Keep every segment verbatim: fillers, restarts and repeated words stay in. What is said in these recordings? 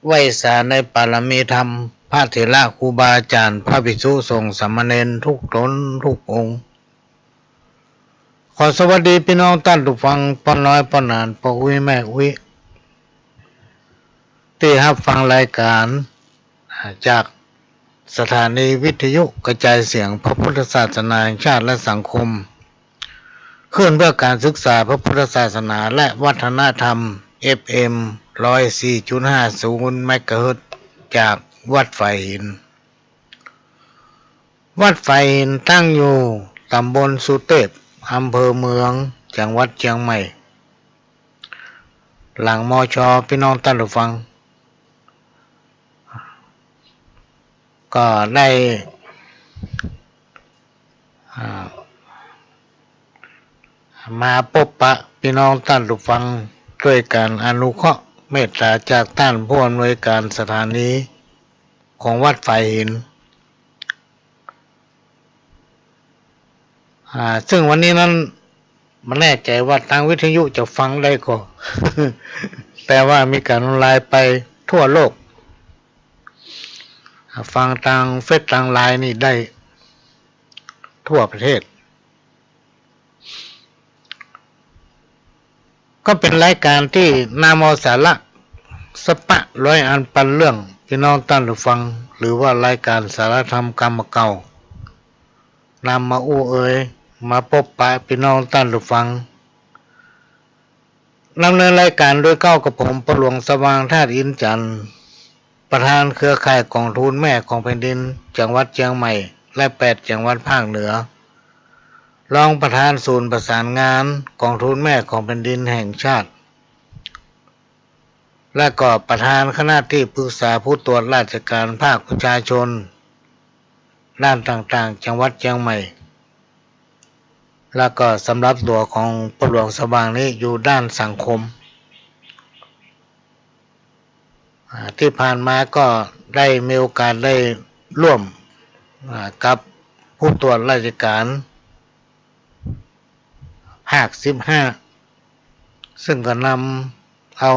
ไหว้สาในปารมีธรรม พระเถระครูบาอาจ๋ารย์ พระภิกษุสงฆ์สามเณรทุกต๋นทุกองค์ ขอสวัสดีปี้น้องต้านผู้ฟัง ป้อน้อยป้อหนาน ป้ออุ๊ยแม่อุ๊ย ตี้ฮับฟังรายก๋าน อ่า จากสถานีวิทยุกระจายเสียงพระพุทธศาสนาแห่งชาติและสังคม คลื่นเพื่อการศึกษาพระพุทธศาสนาและวัฒนธรรม เอฟเอ็ม ร้อยสี่จุดห้าศูนย์ เมกะเฮิรตซ์ จากวัดฝายหิน วัดฝายหินตั้งอยู่ต๋ำบลสุเตพ อำเภอเมือง จังหวัดเจียงใหม่ หลัง มช. ปี้น้องต้านผู้ฟัง ก็ได้ อ่า มาปบปะปี้น้องต้านผู้ฟัง ด้วยก๋านอนุเคราะห์เมตต๋าจากต้านผู้อำนวยก๋านสถานีของวัดฝายหิน อ่า ซึ่งวันนี้นั้น บ่แน่ใจ๋ว่าตางวิทยุจะฟังได้ก่อ แต่ว่ามีก๋านออนไลน์ไปทั่วโลก อ่า ฟังตางเฟซตางไลน์นี่ได้ทั่วประเทศ ก็เป๋นรายก๋านตี้นำเอาสาระสะปะร้อยอันปันเรื่องปี้น้องต้านผู้ฟัง หรือว่ารายก๋านสาระธรรมกำเก่า นำมาอู้เอ่ย มาปบปะปี้น้องต้านผู้ฟัง ดำเนินรายก๋านโดยเก้ากับผม ป้อหลวงสว่าง ธาตุอินทร์จันทร์ ประธานเครือข่ายก๋องทุนแม่ของแผ่นดินจังหวัดเจียงใหม่ และแปดจังหวัดภาคเหนือ รองประธานศูนย์ประสานงานก๋องทุนแม่ของแผ่นดินแห่งชาติ และก็ประธานคณะตี้ปรึกษาผู้ตรวจราชก๋านภาคประชาชน ด้านต่างๆ จังหวัดเจียงใหม่ และก็สำหรับตั๋วของป้อหลวงสว่างนี้อยู่ด้านสังคม อ่า ตี้ผ่านมาก็ได้มีโอกาสได้ร่วม อ่า กับผู้ตรวจราชก๋าน ภาคสิบห้า ซึ่งก็นำเอา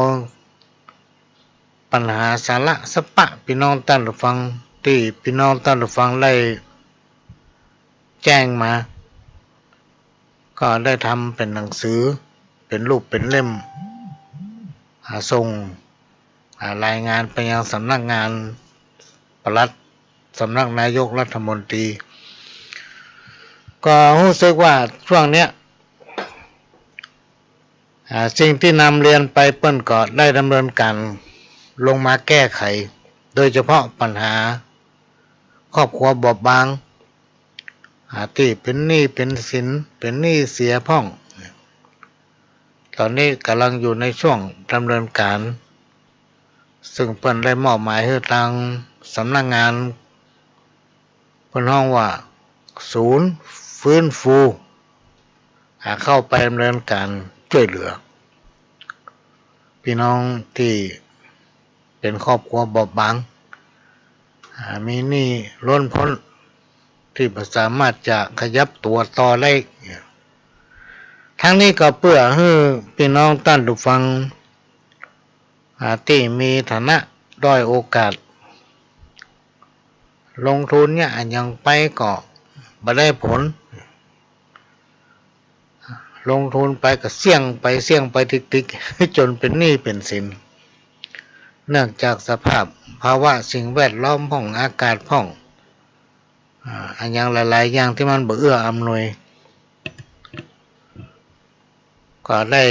ปัญหาสาระสะปะปี้น้องต้านผู้ฟัง ตี้ปี้น้องต้านผู้ฟังได้แจ้งมา ก็ได้ทำเป๋นหนังสือ เป๋นรูปเป๋นเล่ม อ่า ส่ง อ่า รายงานไปยังสำนักงานปลัด สำนักนายกรัฐมนตรี ก็ฮู้สึกว่าช่วงเนี้ย อ่า สิ่งตี้นำเรียนไปเปิ้นก็ได้ดำเนินก๋านลงมาแก้ไข โดยเฉพาะปัญหาครอบครัวบอบบาง อ่า ตี้เป๋นหนี้เป๋นสิน เป๋นหนี้เสียพ่อง ต๋อนนี้ก่ำลังอยู่ในช่วงดำเนินก๋าน ซึ่งเปิ้นได้มอบหมายหื้อตางสำนักงาน เปิ้นฮ้องว่าศูนย์ฟื้นฟู อ่า เข้าไปดำเนินก๋านจ้วยเหลือ ปี้น้องตี้เป๋นครอบครัวบอบบาง อ่า มีหนี้ล้นพ้น ตี้บ่สามารถจะขยับตั๋วต่อได้ ทั้งนี้ก็เปื้อหื้อปี้น้องต้านผู้ฟัง อ่า ตี้มีฐานะด้อยโอกาส ลงทุนเยียะอะหยังไปก็บ่ได้ผล ลงทุนไปก็เสี้ยงไปเสี้ยงไปติ๊กๆ จ๋นเป๋นหนี้เป๋นสิน เนื่องจากสภาพภาวะสิ่งแวดล้อมพ่อง อากาศพ่อง อ่า อะหยังหลายๆ อย่างตี้มันบ่เอื้ออำนวย ก็ได้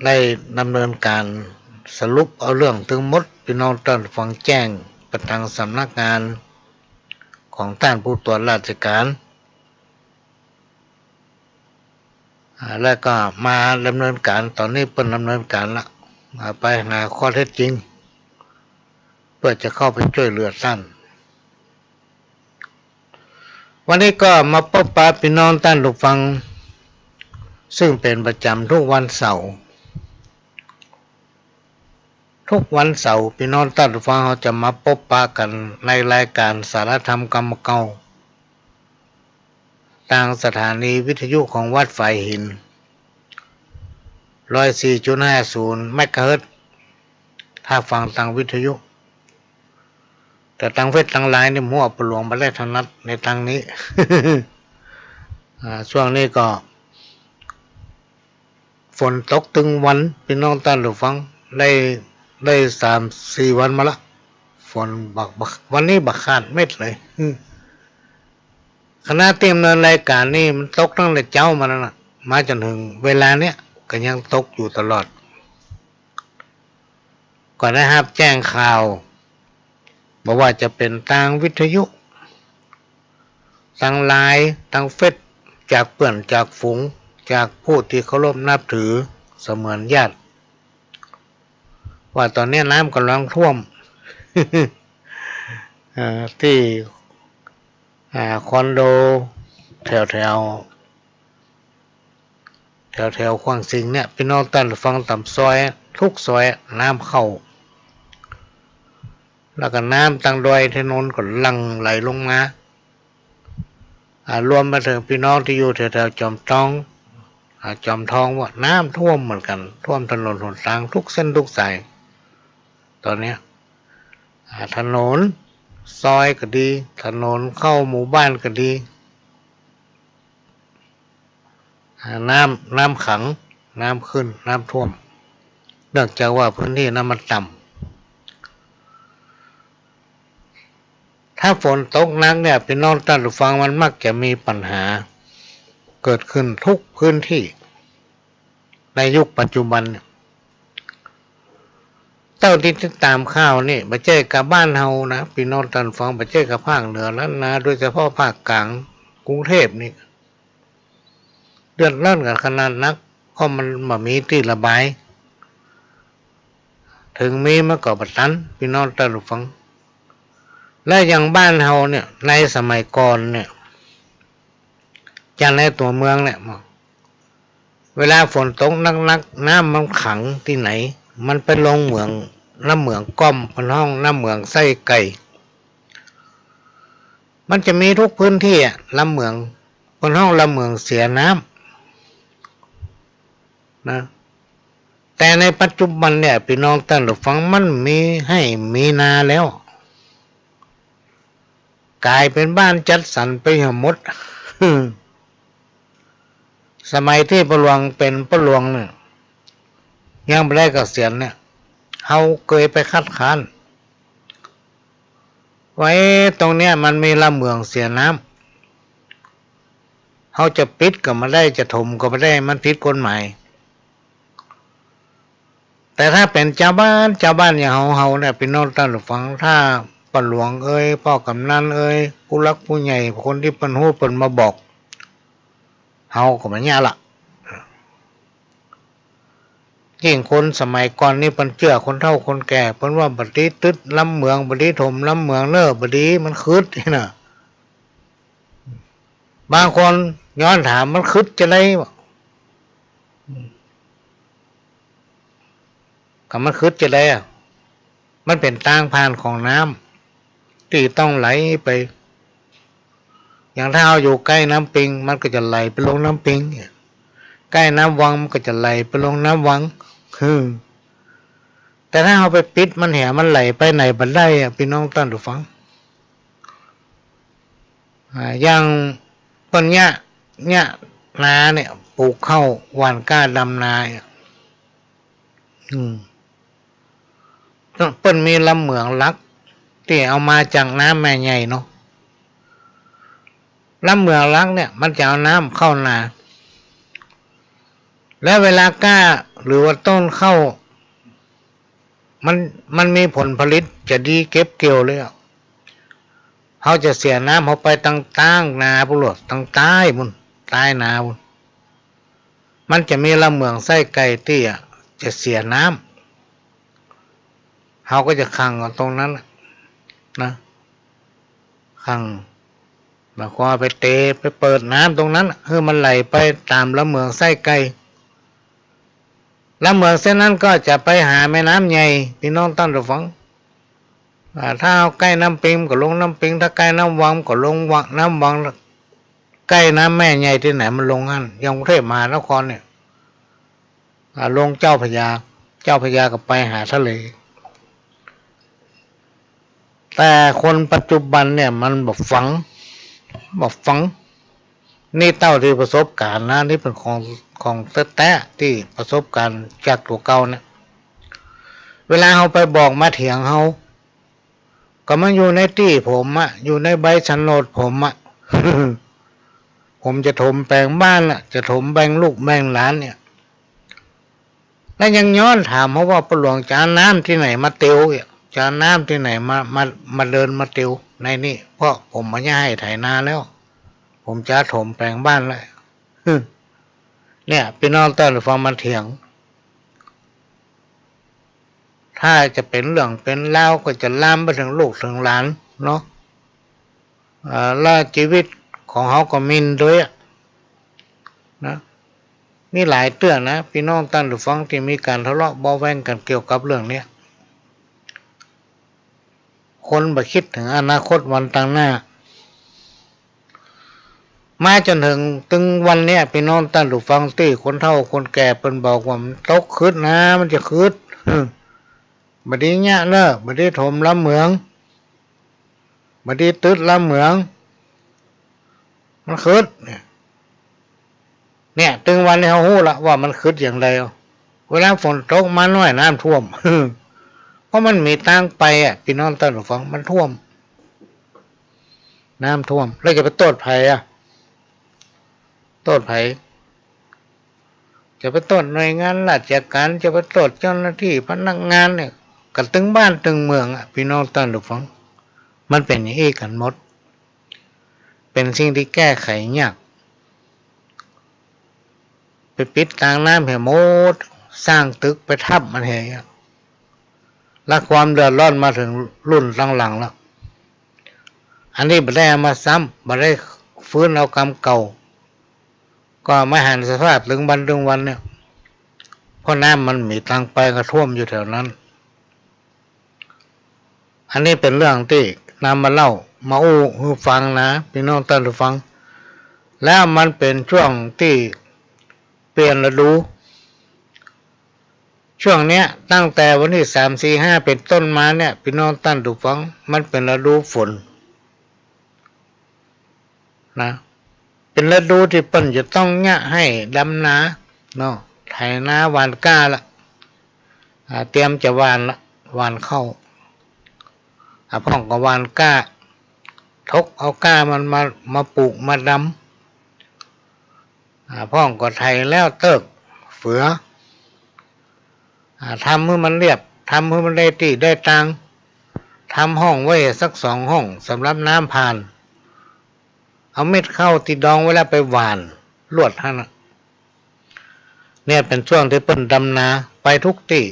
ได้ดำเนินก๋านสรุปเอาเรื่องตึงหมด ปี้น้องต้านผู้ฟังแจ้งไปตางสำนักงานของต้านผู้ตรวจราชก๋าน อ่า แล้วก็มาดำเนินก๋าน ต๋อนนี้เปิ้นดำเนินก๋านละ อ่า ไปหาข้อเท็จจริง เปื้อจะเข้าไปจ้วยเหลือต้าน วันนี้ก็มาปบปะปี้น้องต้านผู้ฟัง ซึ่งเป๋นประจ๋ำทุกวันเสาร์ ทุกวันเสาร์ปี้น้องต้านผู้ฟังเฮาจะมาปบปะกั๋นในรายก๋านสาระธรรมกำเก่า ตางสถานีวิทยุของวัดฝายหิน ร้อยสี่จุดห้าศูนย์เมกะเฮิรตซ์ ถ้าฟังตางวิทยุ แต่ตางเฟซตางไลน์นี่ บ่ฮู้ ปะหลวงบ่ได้ถนัดในตางนี้ อ่า ช่วงนี้ก็ ฝนตกตึงวัน ปี้น้องต้านผู้ฟัง ได้ ได้สามสี่วันมาละ ฝนบ่ บ่ วันนี้บ่ขาดเม็ดเลย อืม ขณะตี้ดำเนินรายก๋านนี่ มันตกตั้งแต่เจ๊ามาแล้วนะ มาจ๋นเถิงเวลาเนี้ย ก็ยังตกอยู่ตลอด ก็ได้ฮับแจ้งข่าว บ่ว่าจะเป๋นตางวิทยุ ตางไลน์ ตางเฟซ จากเปื้อน จากฝูง จากผู้ตี้เคารพนับถือ เสมือนญาติ ว่าต๋อนนี้น้ำก่ำลังท่วม เอ่อ ตี้ อ่า คอนโด แถวๆ แถวๆ ขว้างสิงห์เนี่ย ปี้น้องต้านผู้ฟัง ต๋ามซอย กู้ซอย น้ำเข้า แล้วก็น้ำตางดอยถนนก็หลั่งไหลลงมา อ่า รวมไปเถิงปี้น้องตี้อยู่แถวๆ จอมทอง อ่า จอมทองว่าน้ำท่วมเหมือนกั๋น ท่วมถนนหนตางกู้เส้นกู้สาย ต๋อนเนี้ย อ่า ถนนซอยก็ดี ถนนเข้าหมู่บ้านก็ดี อ่า น้ำ น้ำขัง น้ำขึ้น น้ำท่วม เนื่องจากว่าพื้นตี้นั้นมันต่ำ ถ้าฝนตกหนักเนี่ย ปี้น้องต้านผู้ฟัง มันมักจะมีปัญหาเกิดขึ้นกู้พื้นตี้ ในยุคปัจจุบันเนี่ย เต้าตี้ติดต๋ามข่าวนี่ บ่ใจ้กาบ้านเฮานะ ปี้น้องต้านผู้ฟัง บ่ใจ้กาภาคเหนือล้านนา โดยเฉพาะภาคกลาง กรุงเทพฯ นี่ เดือดร้อนกั๋นขนาดนัก เพราะมันบ่มีตี้ระบาย เถิงมีมันก็บ่ตัน ปี้น้องต้านผู้ฟัง และอย่างบ้านเฮาเนี่ย ในสมัยก่อนเนี่ย จาในตั๋วเมืองเนี่ย เวลาฝนตกหนักๆ น้ำมันขังตี้ไหน มันไปลงเหมือง น้ำเหมืองก้อม เปิ้นฮ้องน้ำเหมืองไส้ไก่ มันจะมีกู้พื้นตี้อะ น้ำเหมือง เปิ้นฮ้องน้ำเหมืองเสียน้ำ นะ แต่ในปัจจุบันเนี่ย ปี้น้องต้านผู้ฟัง มันมีไฮ่มีนาแล้ว ก๋ายเป๋นบ้านจัดสรรไปเหียหมด สมัยตี้ป้อหลวงเป๋นป้อหลวงเนี่ย ยังบ่ได้เกษียณเนี่ย เฮาเกยไปคัดค้าน ว่า เอ๊ะ ตรงเนี้ยมันมีน้ำเหมืองเสียน้ำ เฮาจะปิดก็บ่ได้ จะถมก็บ่ได้ มันผิดกฎหมาย แต่ถ้าเป๋นจาวบ้าน จาวบ้านอย่างเฮา เฮาเนี่ย ปี้น้องต้านผู้ฟัง ถ้าป้อหลวงเอย ป้อกำนันเอย ผู้หลักผู้ใหญ่ คนตี้เปิ้นฮู้เปิ้นมาบอก เฮาก็บ่เยียะละ ยิ่งคนสมัยก่อนนี่เปิ้นเจื้อคนเฒ่าคนแก่ เปิ้นว่าบ่ดีตึ๊ดน้ำเหมือง บ่ดีถมน้ำเหมืองเน่อ บ่ดี มันขึดนี่นะ บางคนย้อนถาม มันขึดจาใด ก็มันขึดจาใดอะ มันเป๋นตางผ่านของน้ำตี้ต้องไหลไป อย่างถ้าเฮาอยู่ใก้น้ำปิง มันก็จะไหลไปลงน้ำปิง ใก้น้ำวัง มันก็จะไหลไปลงน้ำวัง คือ แต่ถ้าเฮาไปปิดมันเหีย มันไหลไปไหนบ่ได้อะ ปี้น้องต้านผู้ฟัง อ่า อย่างเปิ้นเยียะ เยียะนาเนี่ย ปลูกข้าว หว่านกล้า ดำนาเนี่ย อืม เปิ้นมีน้ำเหมืองหลัก ตี้เอามาจากน้ำแม่ใหญ่เนาะ น้ำเหมืองหลักเนี่ย มันจะเอาน้ำเข้านา แล้วเวลากล้า หรือว่าต้นข้าว มัน มันมีผลผลิตจะดีเก็บเกี่ยวเลยอะ เฮาจะเสียน้ำ เฮาไปตางใต้นาปู้นโลด ตางใต้ปู้น ใต้นาปู้น มันจะมีน้ำเหมืองไส้ไก่ตี้อะ จะเสียน้ำ เฮาก็จะขังเอาตรงนั้นน่ะ นะ ขัง หมายความว่าไปเตะ ไปเปิดน้ำตรงนั้นน่ะ หื้อมันไหลไปต๋ามน้ำเหมืองไส้ไก่ น้ำเหมืองเส้นนั้นก็จะไปหาแม่น้ำใหญ่ ปี้น้องต้านผู้ฟัง อ่า ถ้าเฮาใก้น้ำปิงก็ลงน้ำปิง ถ้าใก้น้ำวังก็ลงวัง น้ำวัง ใก้น้ำแม่ใหญ่ตี้ไหนมันลงหั้น อย่างกรุงเทพมหานครเนี่ย อ่า ลงเจ้าพระยา เจ้าพระยาก็ไปหาทะเล แต่คนปัจจุบันเนี่ยมันบ่ฟัง บ่ฟัง นี่เต้าตี้ประสบการณ์นะ นี่เป๋นของ ของแต๊ๆ ตี้ประสบการณ์จากตั๋วเก่าเนี่ย เวลาเฮาไปบอกมาเถียงเฮา ก็มันอยู่ในตี้ผมอะ อยู่ในใบโฉนดผมอะ ผมจะถมแป๋งบ้านอะ จะถมแบ่งลูกแบ่งหลานเนี่ย แล้วยังย้อนถามเฮาว่า ป้อหลวงจะเอาน้ำตี้ไหนมาเตียวเนี่ย จะเอาน้ำตี้ไหนมา มา มาเดินมาเตียวในนี่ เพราะผมบ่ใจ้หื้อไถนาแล้ว ผมจะถมแป๋งบ้านแล้ว เนี่ย ปี้น้องต้านผู้ฟังมาเถียง ถ้าจะเป๋นเรื่องเป๋นราวก็จะลามไปเถิงลูกเถิงหลานเนาะ เอ่อ และจีวิตของเฮาก็หมิ่นโดยอะนะ มีหลายเตื้อนะ ปี้น้องต้านผู้ฟังตี้มีก๋านทะเลาะเบาะแว้งกั๋นเกี่ยวกับเรื่องเนี้ย คนบ่กึ๊ดเถิงอนาคตวันตางหน้า มาจ๋นเถิงตึงวันเนี้ย ปี้น้องต้านผู้ฟังตี้คนเฒ่าคนแก่เปิ้นบอกว่ามันตกขึดนะ มันจะขึด บ่ดีเยียะเน่อ บ่ดีถมล้ำเหมือง บ่ดีตึ๊ดล้ำเหมือง มันขึดเนี่ย เนี่ย ตึงวันนี้เฮาฮู้ละว่ามันขึดอย่างใด เวลาฝนตกมาหน้อยน้ำท่วม เพราะมันบ่มีตางไปอะ ปี้น้องต้านผู้ฟัง มันท่วม น้ำท่วม แล้วจะไปโต้ษใผอะ โต้ษใผ จะไปโต้ษหน่วยงานราชก๋าน จะไปโต้ษเจ้าหน้าตี้พนักงานเนี่ย ก็ตึงบ้านตึงเมืองอะ ปี้น้องต้านผู้ฟัง มันเป๋นอย่างอี้กั๋นหมด เป๋นสิ่งตี้แก้ไขยาก ไปปิดตางน้ำหื้อหมด สร้างตึกไปทับมันหื้อ และความเดือดร้อนมาเถิงรุ่นตางหลังแล้ว อันนี้บ่ได้เอามาซ้ำ บ่ได้ฟื้นเอากรรมเก่า ก็มาหันสภาพตึงบั้นตึงวันเนี่ย เพราะน้ำมันบ่มีตางไปก็ท่วมอยู่แถวนั้น อันนี้เป๋นเรื่องตี้นำมาเล่า มาอู้หื้อฟังนะ ปี้น้องต้านผู้ฟัง แล้วมันเป๋นช่วงตี้เปลี่ยนฤดู ช่วงเนี้ย ตั้งแต่วันตี้สาม สี่ ห้า เป๋นต้นมาเนี่ย ปี้น้องต้านผู้ฟัง มันเป๋นฤดูฝน นะ เป๋นฤดูตี้เปิ้นจะต้องเยียะหื้อดำนาเนาะ ไถนาหว่านก้าละ อ่า เตรียมจะหว่านละ หว่านข้าว อ่า พ่องก็หว่านก้า ถกเอาก้ามันมา มาปลูกมาดำ อ่า พ่องก็ไถแล้วเติ๊กเฟือ อ่า ทำหื้อมันเรียบ ทำหื้อมันได้ตี้ได้ตาง ทำฮ่องไว้สักสองฮ่องสำหรับน้ำผ่าน เอาเม็ดข้าวตี้ดองไว้แล้วไปหว่านลวดหั้นน่ะ เนี่ยเป๋นช่วงตี้เปิ้นดำนาไปกู้ตี้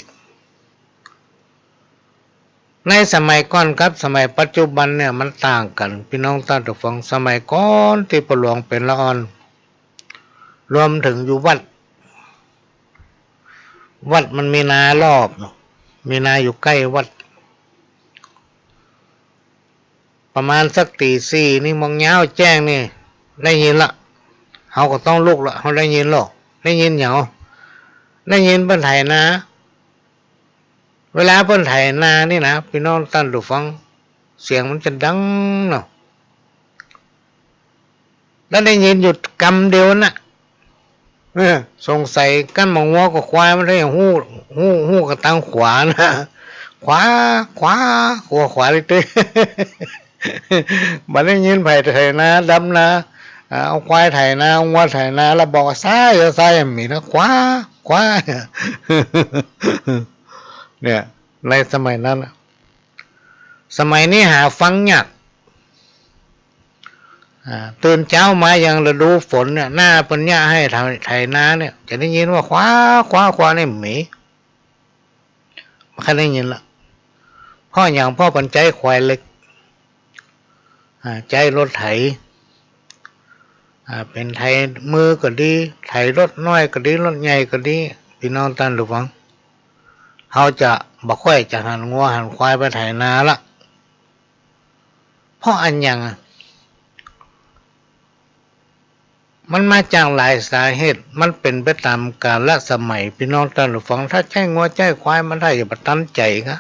ในสมัยก่อนกับสมัยปัจจุบันเนี่ยมันต่างกั๋น ปี้น้องต้านผู้ฟัง สมัยก่อนตี้ป้อหลวงเป๋นละอ่อน รวมเถิงอยู่วัด วัดมันมีนาลอบเนาะ มีนาอยู่ใก้วัด ประมาณสักตี๋สี่นี่ มองยาวแจ้งนี่ ได้ยินละ เฮาก็ต้องลุกละ เฮาได้ยินลอ ได้ยินหยัง ได้ยินเปิ้นไถนา เวลาเปิ้นไถนานี่นะ ปี้น้องต้านผู้ฟัง เสียงมันจะดังเนาะ แล้วได้ยินอยู่กำเดียวน่ะ เออ สงสัยกั้นบ่งัวกับควายมันได้ฮู้ ฮู้ ฮู้กั๋นตางขวานะ ขวา ขวา ขวา ขวาเลยเต๊ บ่ได้ยินใผไถนาดำนา อ่า เอาควายไถนา เอางัวไถนา แล้วบอกว่าซ้าย เออ ซ้าย บ่มีนะ ขวา ขวา เนี่ย ในสมัยนั้นน่ะ สมัยนี้หาฟังยาก อ่า ตื่นเจ๊ามาอย่างฤดูฝนเนี่ย หน้าเปิ้นเยียะหื้อไถ ไถนาเนี่ย จะได้ยินว่าขวา ขวา ขวา เนี่ยบ่มี บ่ค่อยได้ยินละ เพราะหยัง เพราะเปิ้นใจ๊ควายเหล็ก อ่า ใจ๊รถไถ อ่า เป๋นไถมือก็ดี ไถรถน้อยก็ดี รถใหญ่ก็ดี ปี้น้องต้านผู้ฟัง เฮาจะบ่ค่อยจะหันงัวหันควายไปไถนาละ เพราะอันหยังอะ มันมาจากหลายสาเหตุ มันเป๋นไปต๋ามกาลสมัย ปี้น้องต้านผู้ฟัง ถ้าใจ๊งัวใจ๊ควายมันถ้าจะบ่ตันใจ๋กะ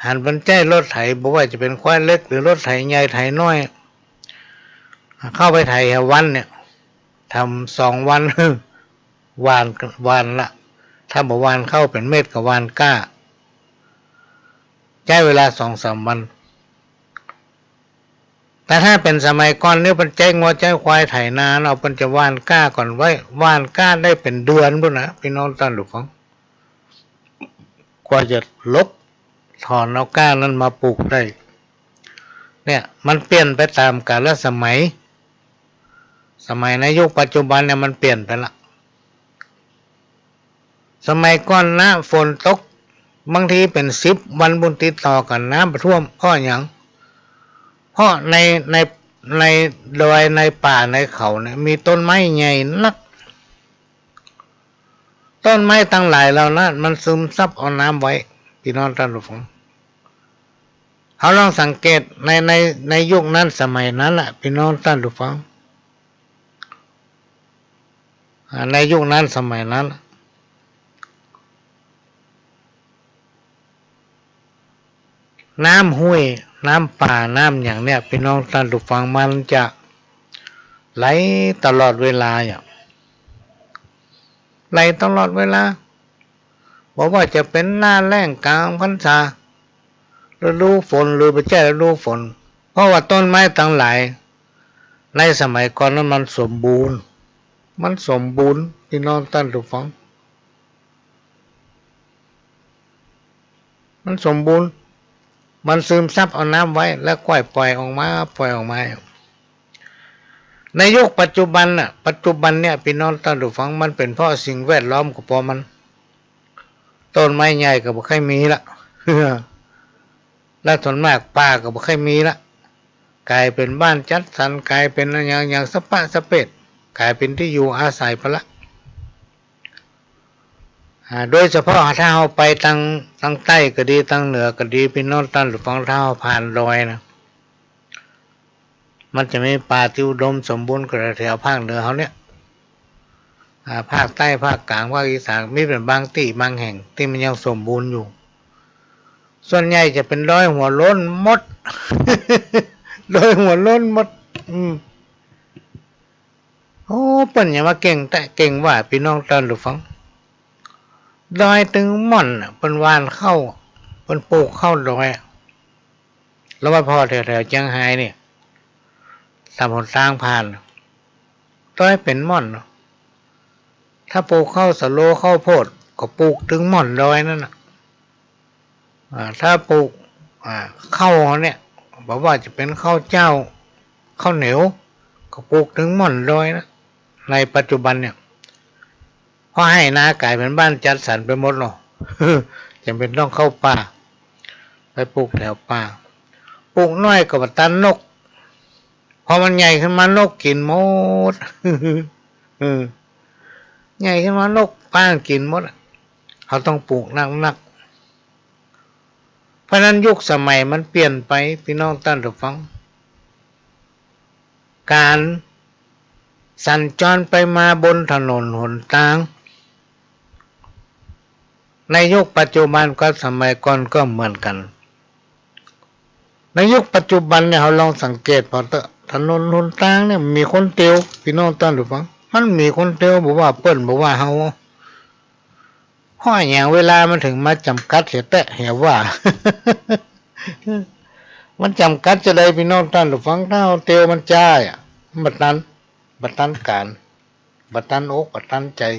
หันเป๋นใจ๊รถไถ บ่ว่าจะเป๋นควายเหล็กหรือรถไถใหญ่ไถน้อย เข้าไปไถแหมวันเนี่ย ทำสองวัน หว่าน หว่านละ ถ้าบ่หว่านข้าวเป๋นเม็ดก็หว่านกล้า ใจ๊เวลาสองสามวัน แต่ถ้าเป๋นสมัยก่อนเนี่ย เปิ้นใจ๊งัวใจ๊ควายไถนาเนาะ เปิ้นจะหว่านกล้าก่อนไว้ หว่านกล้าได้เป๋นเดือนปู้นนะ ปี้น้องต้านผู้ฟัง กว่าจะหลบถอนเอากล้านั้นมาปลูกได้ เนี่ย มันเปลี่ยนไปต๋ามกาลสมัย สมัยในยุคปัจจุบันเนี่ยมันเปลี่ยนไปละ สมัยก่อนนะ ฝนตกบางทีเป๋นสิบวันปู้นติดต่อกั๋น น้ำบ่ท่วม เพราะหยัง เพราะใน ใน ในดอย ในป่า ในเขาเนี่ย มีต้นไม้ใหญ่นัก ต้นไม้ตังหลายเหล่านั้น มันซึมซับเอาน้ำไว้ ปี้น้องต้านผู้ฟัง เฮาลองสังเกตใน ใน ในยุคนั้นสมัยนั้นแหละ ปี้น้องต้านผู้ฟัง อ่า ในยุคนั้นสมัยนั้น น้ำห้วย น้ำป่า น้ำหยังเนี่ย ปี้น้องต้านผู้ฟัง มันจะไหลตลอดเวลาอะ ไหลตลอดเวลา บ่ว่าจะเป๋นหน้าแล้ง กลางพรรษา ฤดูฝน หรือบ่ใจ้ฤดูฝน เพราะว่าต้นไม้ตังหลายในสมัยก่อนนั้นมันสมบูรณ์ มันสมบูรณ์ ปี้น้องต้านผู้ฟัง มันสมบูรณ์ มันซึมซับเอาน้ำไว้ แล้วก้อยปล่อยออกมา ปล่อยออกมา ในยุคปัจจุบันน่ะ ปัจจุบันเนี่ย ปี้น้องต้านผู้ฟัง มันเป๋นเพราะสิ่งแวดล้อมก็ปอมัน ต้นไม้ใหญ่ก็บ่ค่อยมีละ และส่วนมากป่าก็บ่ค่อยมีละ ก๋ายเป๋นบ้านจัดสรร ก๋ายเป๋นอะหยัง อย่างสะปะสะเปด ก๋ายเป๋นตี้อยู่อาศัยไปละ อ่า โดยเฉพาะถ้าเฮาไปตาง ตางใต้ก็ดี ตางเหนือก็ดี ปี้น้องต้านผู้ฟัง ถ้าเฮาผ่านดอยนะ มันจะมีป่าตี้อุดมสมบูรณ์กว่าแถวภาคเหนือเฮาเนี่ย อ่า ภาคใต้ ภาคกลาง ภาคอีสาน มีเป๋นบางตี้บางแห่งตี้มันยังสมบูรณ์อยู่ ส่วนใหญ่จะเป๋นดอยหัวโล้นหมด ดอยหัวโล้นหมด อืม โอ้ เปิ้นหยังมาเก่งแต๊เก่งว่า ปี้น้องต้านผู้ฟัง ดอยตึงม่อนน่ะ เปิ้นหว่านข้าว เปิ้นปลูกข้าวดอย แล้วว่าผ่อแถวๆ เจียงฮายเนี่ย ต๋ามหนตางผ่าน ดอยเป๋นม่อนเนาะ ถ้าปลูกข้าวสาโล ข้าวโพด ก็ปลูกตึงม่อนดอยนั่นน่ะ อ่า ถ้าปลูก อ่า ข้าวเนี่ย บ่ว่าจะเป๋นข้าวเจ้า ข้าวเหนียว ก็ปลูกตึงม่อนดอยนะ ในปัจจุบันเนี่ย เพราะไฮ่นาก๋ายเป๋นบ้านจัดสรรไปหมดเนาะ จ๋ำเป๋นต้องเข้าป่า ไปปลูกแถวป่า ปลูกน้อยก็บ่ตันนก พอมันใหญ่ขึ้นมานกกิ๋นหมด เออ ใหญ่ขึ้นมานกป้างกิ๋นหมดอะ เฮาต้องปลูกนักๆ เพราะนั้นยุคสมัยมันเปลี่ยนไป ปี้น้องต้านผู้ฟัง ก๋านสัญจรไปมาบนถนนหนตาง ในยุคปัจจุบันกับสมัยก่อนก็เหมือนกั๋น ในยุคปัจจุบันเนี่ย เฮาลองสังเกตผ่อเต๊อะ ถนนหนตางเนี่ย มีคนเตียว ปี้น้องต้านผู้ฟัง มันมีคนเตียว บ่ว่าเปิ้น บ่ว่าเฮา เพราะอะหยังเวลามันเถิงมาจ๋ำกัดเหียแต๊เหียว่า มันจ๋ำกัดจาใด ปี้น้องต้านผู้ฟัง ถ้าเฮาเตียวมันจ้าอะ บ่ตัน บ่ตันก๋าน บ่ตันอก บ่ตันใจ๋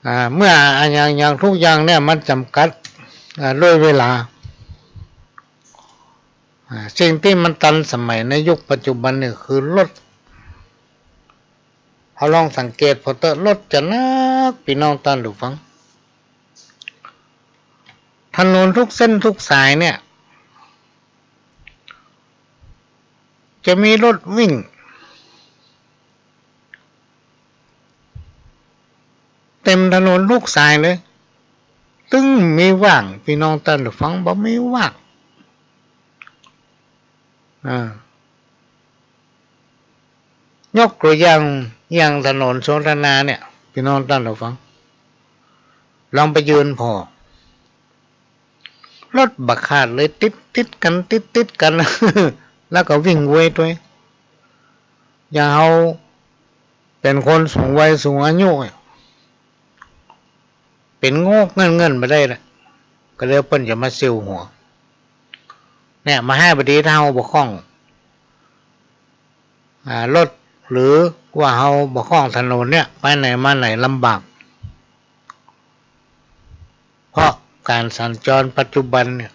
อ่า เมื่ออะหยัง อย่างทุกอย่างเนี่ยมันจ๋ำกัด อ่า ด้วยเวลา อ่า สิ่งตี้มันตันสมัยในยุคปัจจุบันเนี่ยคือรถ เฮาลองสังเกตผ่อเต๊อะ รถจะนัก ปี้น้องต้านผู้ฟัง ถนนทุกเส้นทุกสายเนี่ย จะมีรถวิ่ง เต็มถนนทุกสายเลย ตึงมีว่าง ปี้น้องต้านผู้ฟัง บ่มีว่าง อ่า ยกตั๋วอย่าง อย่างถนนสนทนาเนี่ย ปี้น้องต้านผู้ฟัง ลองไปยืนผ่อ รถบ่ขาดเลย ติดติดกั๋น ติดติดกั๋น แล้วก็วิ่งเว้ยตวย อย่างเฮาเป๋นคนสูงวัยสูงอายุเนี่ย เป๋นโงกเงินๆ บ่ได้ละ ก็เลยเปิ้นจะมาซิ่วหัว เนี่ย มหาบดีถ้าเฮาบ่คล่อง อ่า รถ หรือว่าเฮาบ่คล่องถนนเนี่ย ไปไหนมาไหนลำบาก เพราะก๋านสัญจรปัจจุบันเนี่ย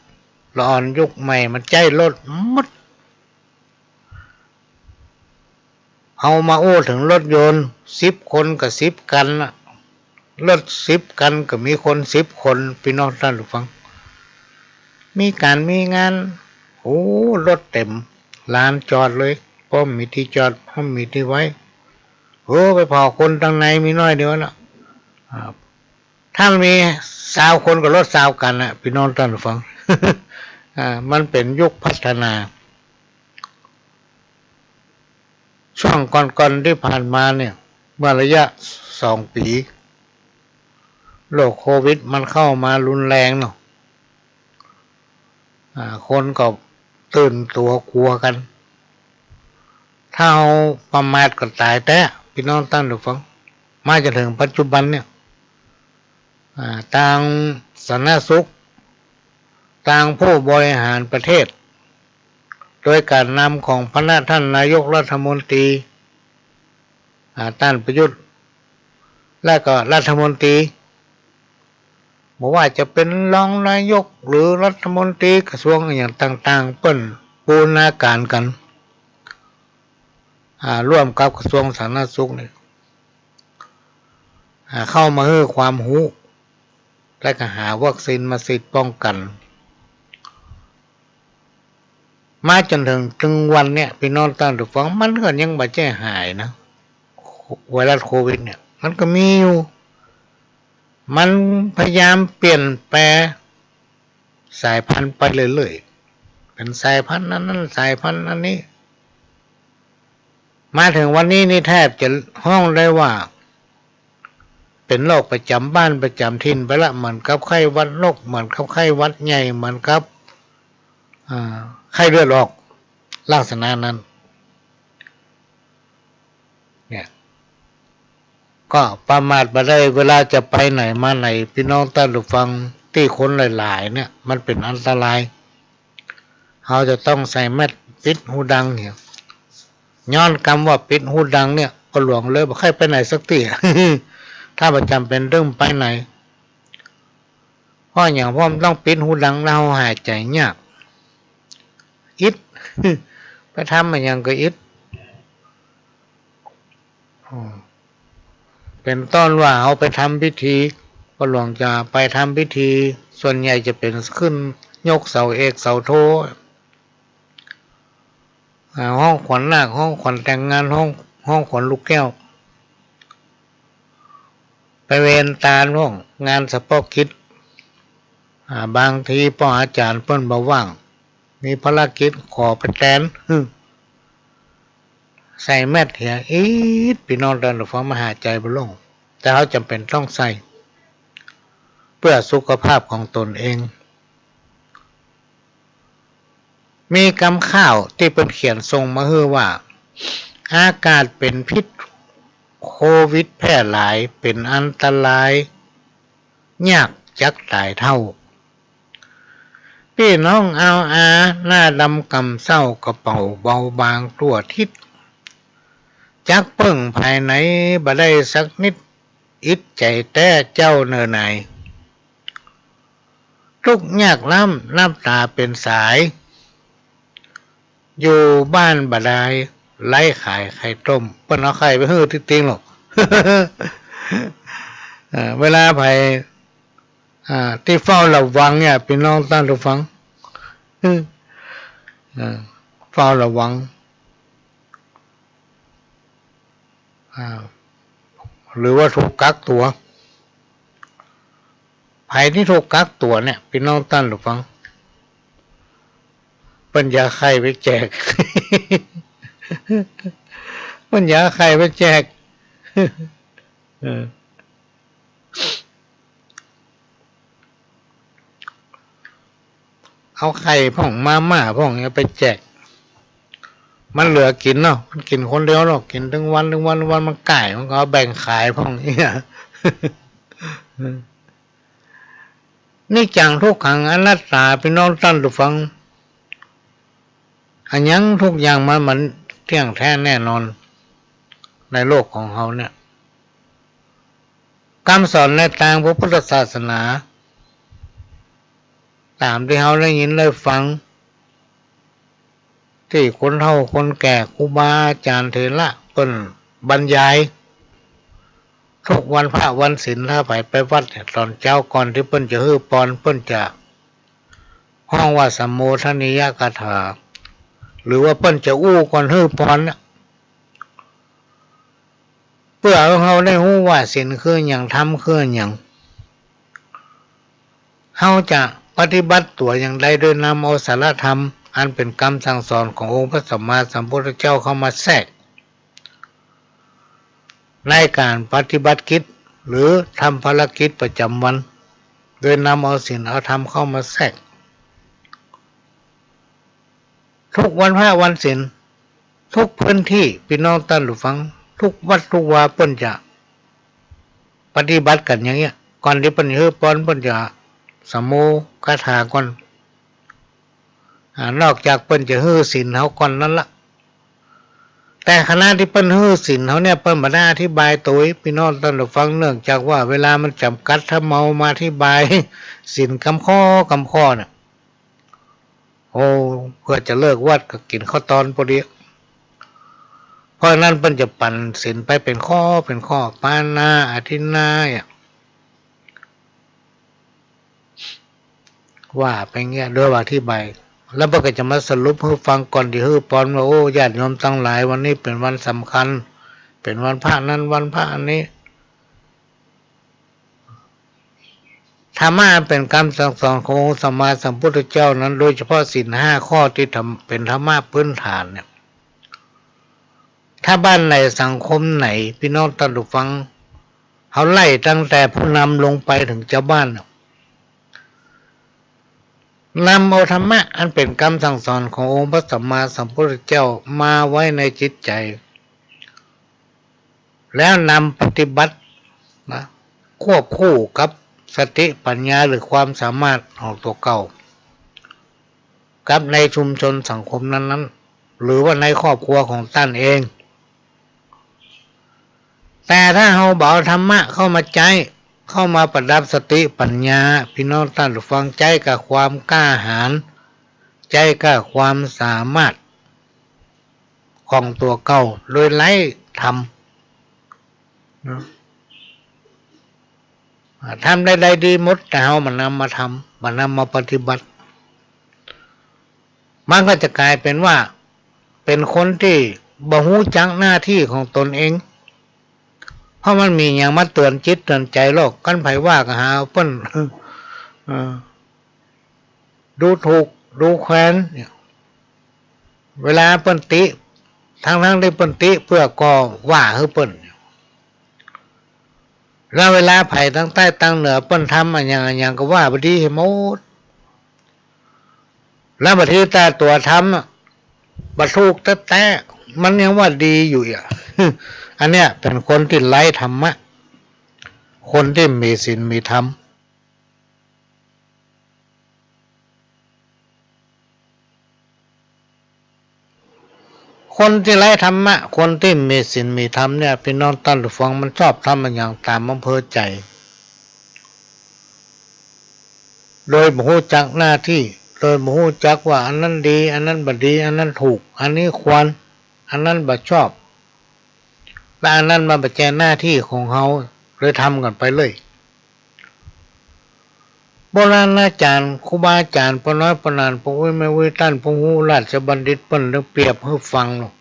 ละอ่อนยุคใหม่มันใจ๊รถหมด เฮามาอู้เถิงรถยนต์ สิบคนก็สิบคันน่ะ รถสิบคันก็มีคนสิบคน ปี้น้องต้านผู้ฟัง มีก๋านมีงาน โอ้ รถเต๋ม ลานจอดเลย บ่มีตี้จอด บ่มีตี้ไว้ เออ ไปผ่อคนตังในมีน้อยเดียวน่ะ อ่า ถ้ามันมีซาวคนก็รถซาวคันน่ะ ปี้น้องต้านผู้ฟัง อ่า มันเป๋นยุคพัฒนา ช่วงก่อนๆ ตี้ผ่านมาเนี่ย เมื่อระยะสองปี๋ โรคโควิดมันเข้ามารุนแรงเนาะ อ่า คนก็ตื่นตั๋วกั๋วกั๋น ถ้าเฮาประมาทก็ต๋ายแต๊ ปี้น้องต้านผู้ฟัง มาจ๋นเถิงปัจจุบันเนี่ย อ่า ตางสาธารณสุข ตางผู้บริหารประเทศ โดยก๋านนำของพระนะต้านนายกรัฐมนตรี อ่า ต้านประยุทธ์ และก็รัฐมนตรี บ่ว่าจะเป๋นรองนายกหรือรัฐมนตรีกระทรวงอะหยังต่างๆ เปิ้นบูรณาก๋านกั๋น อ่า ร่วมกับกระทรวงสาธารณสุขเนี่ย อ่า เข้ามาหื้อความฮู้ และก็หาวัคซีนมาฉีดป้องกั๋น มาจ๋นเถิง เถิงวันเนี่ย ปี้น้องต้านผู้ฟัง มันก็ยังบ่ใจ้หายนะ ไวรัสโควิดเนี่ย มันก็มีอยู่ มันพยายามเปลี่ยนแปลงสายพันธุ์ไปเรื่อยๆ เป๋นสายพันธุ์อันนั้น สายพันธุ์อันนี้ มาเถิงวันนี้นี่แทบจะฮ้องได้ว่า เป๋นโรคประจ๋ำบ้านประจ๋ำถิ่นไปละ เหมือนกับไข้หวัดนก เหมือนกับไข้หวัดใหญ่ เหมือนกับ อ่า ไข้เลือดออก ลักษณะนั้น เนี่ย ก็ประมาทบ่ได้ เวลาจะไปไหนมาไหน ปี้น้องต้านผู้ฟัง ตี้คนหลายๆ เนี่ย มันเป๋นอันตราย เฮาจะต้องใส่แมสปิดฮูดังเนี่ย ย้อนกำว่าปิดฮูดังเนี่ย ป้อหลวงเลยบ่ใค่ไปไหนสักตี้ ถ้าบ่จ๋ำเป๋นตึงไปไหน เพราะหยัง เพราะมันต้องปิดฮูดังแล้วเฮาหายใจ๋ยาก อิด ไปทำอะหยังก็อิด อืม เป๋นต้นว่าเฮาไปทำพิธี ป้อหลวงจะไปทำพิธี ส่วนใหญ่จะเป๋นขึ้นยกเสาเอกเสาโท อ่า ฮ้องขวัญนาค ฮ้องขวัญแต่งงาน ฮ้อง ฮ้องขวัญลูกแก้ว ไปเวรตานพ่อง งานเฉพาะกิจ อ่า บางทีป้ออาจ๋ารย์เปิ้นบ่ว่าง มีภารกิจขอไปแตน ใส่แมสเหียอิด ปี้น้องต้านผู้ฟัง มันหายใจ๋บ่ลง แต่เฮาจ๋ำเป๋นต้องใส่ เพื่อสุขภาพของตนเอง มีกำข่าวตี้เปิ้นเขียนส่งมาหื้อว่า อากาศเป๋นพิษ โควิดแพร่หลาย เป๋นอันตราย ยากจักต๋ายเฒ่า ปี้น้องอาวอา หน้าดำกำเศร้า กระเป๋าเบาบางทั่วทิศ จักเปิ้งภายในบ่ได้สักนิด อิดใจ๋แต๊เจ้าเน่อหนาย ตุ๊กข์ยากล้ำนับต๋าเป๋นสาย อยู่บ้านบ่ดาย ไลฟ์ขายไข่ต้ม เปิ้นเอาไข่ไปหื้อตี้ติงหรอก เอ่อ เวลาใผ อ่า ตี้เฝ้าระวังเนี่ย ปี้น้องต้านผู้ฟัง เอ่อ เฝ้าระวัง อ่า หรือว่าถูกกักตั๋ว ใผตี้ถูกกักตั๋วเนี่ย ปี้น้องต้านผู้ฟัง เปิ้นจะเอาไข่ไปแจก เปิ้นอยากเอาไข่ไปแจก เออ เอาไข่พ่องมาม่าพ่องเนี่ยไปแจก มันเหลือกิ๋นเนาะ มันกิ๋นคนเดียวเนาะ กิ๋นตึงวัน ตึงวัน วันมันก้าย มันก็เอาแบ่งขายพ่องเนี่ย นิจจังทุกขังอนัตตา ปี้น้องต้านผู้ฟัง อะหยังทุกอย่างมัน มันเตี้ยงแต๊แน่นอน ในโลกของเฮาเนี่ย กำสอนในตางพระพุทธศาสนา ต๋ามตี้เฮาได้ยินได้ฟัง ตี้คนเฒ่าคนแก่ ครูบาอาจ๋ารย์เถระเปิ้นบรรยาย ทุกวันพระวันศีล ถ้าใผไปวัดเนี่ย ต๋อนเจ๊าก่อนตี้เปิ้นจะหื้อปอน เปิ้นจะฮ้องว่าสัมโมทนียกถา หรือว่าเปิ้นจะอู้ก่อนหื้อปอนเนี่ย เปื้อหื้อเฮาได้ฮู้ว่าศีลคือหยัง ธรรมคือหยัง เฮาจะปฏิบัติตั๋วอย่างใด โดยนำเอาสาระธรรม อันเป๋นกำสั่งสอนขององค์พระสัมมาสัมพุทธเจ้าเข้ามาแทรก ในก๋านปฏิบัติกิจ หรือทำภารกิจประจ๋ำวัน โดยนำเอาศีลเอาธรรมเข้ามาแทรก ทุกวันพระวันศีล ทุกพื้นตี้ ปี้น้องต้านผู้ฟัง ทุกวัดทุกวาเปิ้นจะปฏิบัติกั๋นอย่างเนี้ย ก่อนตี้เปิ้นหื้อปอนเปิ้นจะสัมโมคถาก่อน อ่า นอกจากเปิ้นจะหื้อศีลเฮาก่อนนั้นละ แต่ขณะตี้เปิ้นหื้อศีลเฮาเนี่ย เปิ้นบ่ได้อธิบายโตย ปี้น้องต้านผู้ฟัง เนื่องจากว่าเวลามันจ๋ำกัด ถ้าเฮามาอธิบายศีลกำข้อกำข้อเนี่ย โอ้ เปื้อจะเลิกวัดก็กิ๋นข้าวตอนปอดี เพราะฉะนั้นเปิ้นจะปั๋นศีลไปเป๋นข้อเป๋นข้อ ปาณา อทินนา เนี่ย ว่าไปเงี้ย โดยว่าอธิบาย แล้วเปิ้นก็จะมาสรุปหื้อฟังก่อนตี้หื้อปอนว่า โอ้ ญาติโยมตังหลาย วันนี้เป๋นวันสำคัญ เป๋นวันพระนั้นวันพระอันนี้ ธรรมะอันเป๋นกำสั่งสอนขององค์สัมมาสัมพุทธเจ้านั้น โดยเฉพาะศีลห้าข้อตี้ทำ เป๋นธรรมะพื้นฐานเนี่ย ถ้าบ้านไหนสังคมไหน ปี้น้องต้านผู้ฟัง เฮาไล่ตั้งแต่ผู้นำลงไปเถิงจาวบ้านน่ะ นำเอาธรรมะอันเป๋นกำสั่งสอนขององค์พระสัมมาสัมพุทธเจ้ามาไว้ในจิตใจ๋ แล้วนำปฏิบัตินะ ควบคู่กับสติปัญญาหรือความสามารถของตั๋วเก่า กับในชุมชนสังคมนั้นๆ หรือว่าในครอบครัวของต้านเอง แต่ถ้าเฮาบ่เอาธรรมะเข้ามาใจ๊ เข้ามาประดับสติปัญญา ปี้น้องต้านผู้ฟัง ใจ๊กับความกล้าหาญ ใจ๊กับความสามารถของตั๋วเก่า โดยไร้ธรรม เนาะ อ่า ทำใดๆ ดีหมด แต่เฮาบ่นำมาทำ บ่นำมาปฏิบัติ มันก็จะกลายเป๋นว่า เป๋นคนตี้บ่ฮู้จักหน้าตี้ของตนเอง เพราะมันบ่มีหยังมาเตื๋อนจิตเตื๋อนใจ๋หรอก คันใผว่าก็หาเปิ้น เอ่อ ดูถูกดูแควนเนี่ย เวลาเปิ้นติ ทั้งๆ ตี้เปิ้นติเปื้อก่อว่าหื้อเปิ้น แล้วเวลาใผตังใต้ตังเหนือเปิ้นทำอะหยังอะหยังก็ว่าบ่ดีหื้อหมด แล้วบางทีถ้าตั๋วทำอะ บ่ถูกแต๊ๆ มันยังว่าดีอยู่อะ อันเนี้ยเป๋นคนตี้ไร้ธรรมะ คนตี้บ่มีศีลบ่มีธรรม คนตี้ไร้ธรรมะ คนตี้บ่มีศีลบ่มีธรรมเนี่ย ปี้น้องต้านผู้ฟัง มันชอบทำอะหยังต๋ามอำเภอใจ๋ โดยบ่ฮู้จักหน้าตี้ โดยบ่ฮู้จักว่าอันนั้นดี อันนั้นบ่ดี อันนั้นถูก อันนี้ควร อันนั้นบ่ชอบ และอันนั้นมันบ่ใจ้หน้าตี้ของเฮา เลยทำกั๋นไปเลย โบราณอาจ๋ารย์ ครูบาอาจ๋ารย์ ป้อน้อยป้อหนาน ป้ออุ๊ยแม่อุ๊ย ต้านผู้ฮู้ราชบัณฑิตเปิ้นได้เปรียบหื้อฟังเนาะ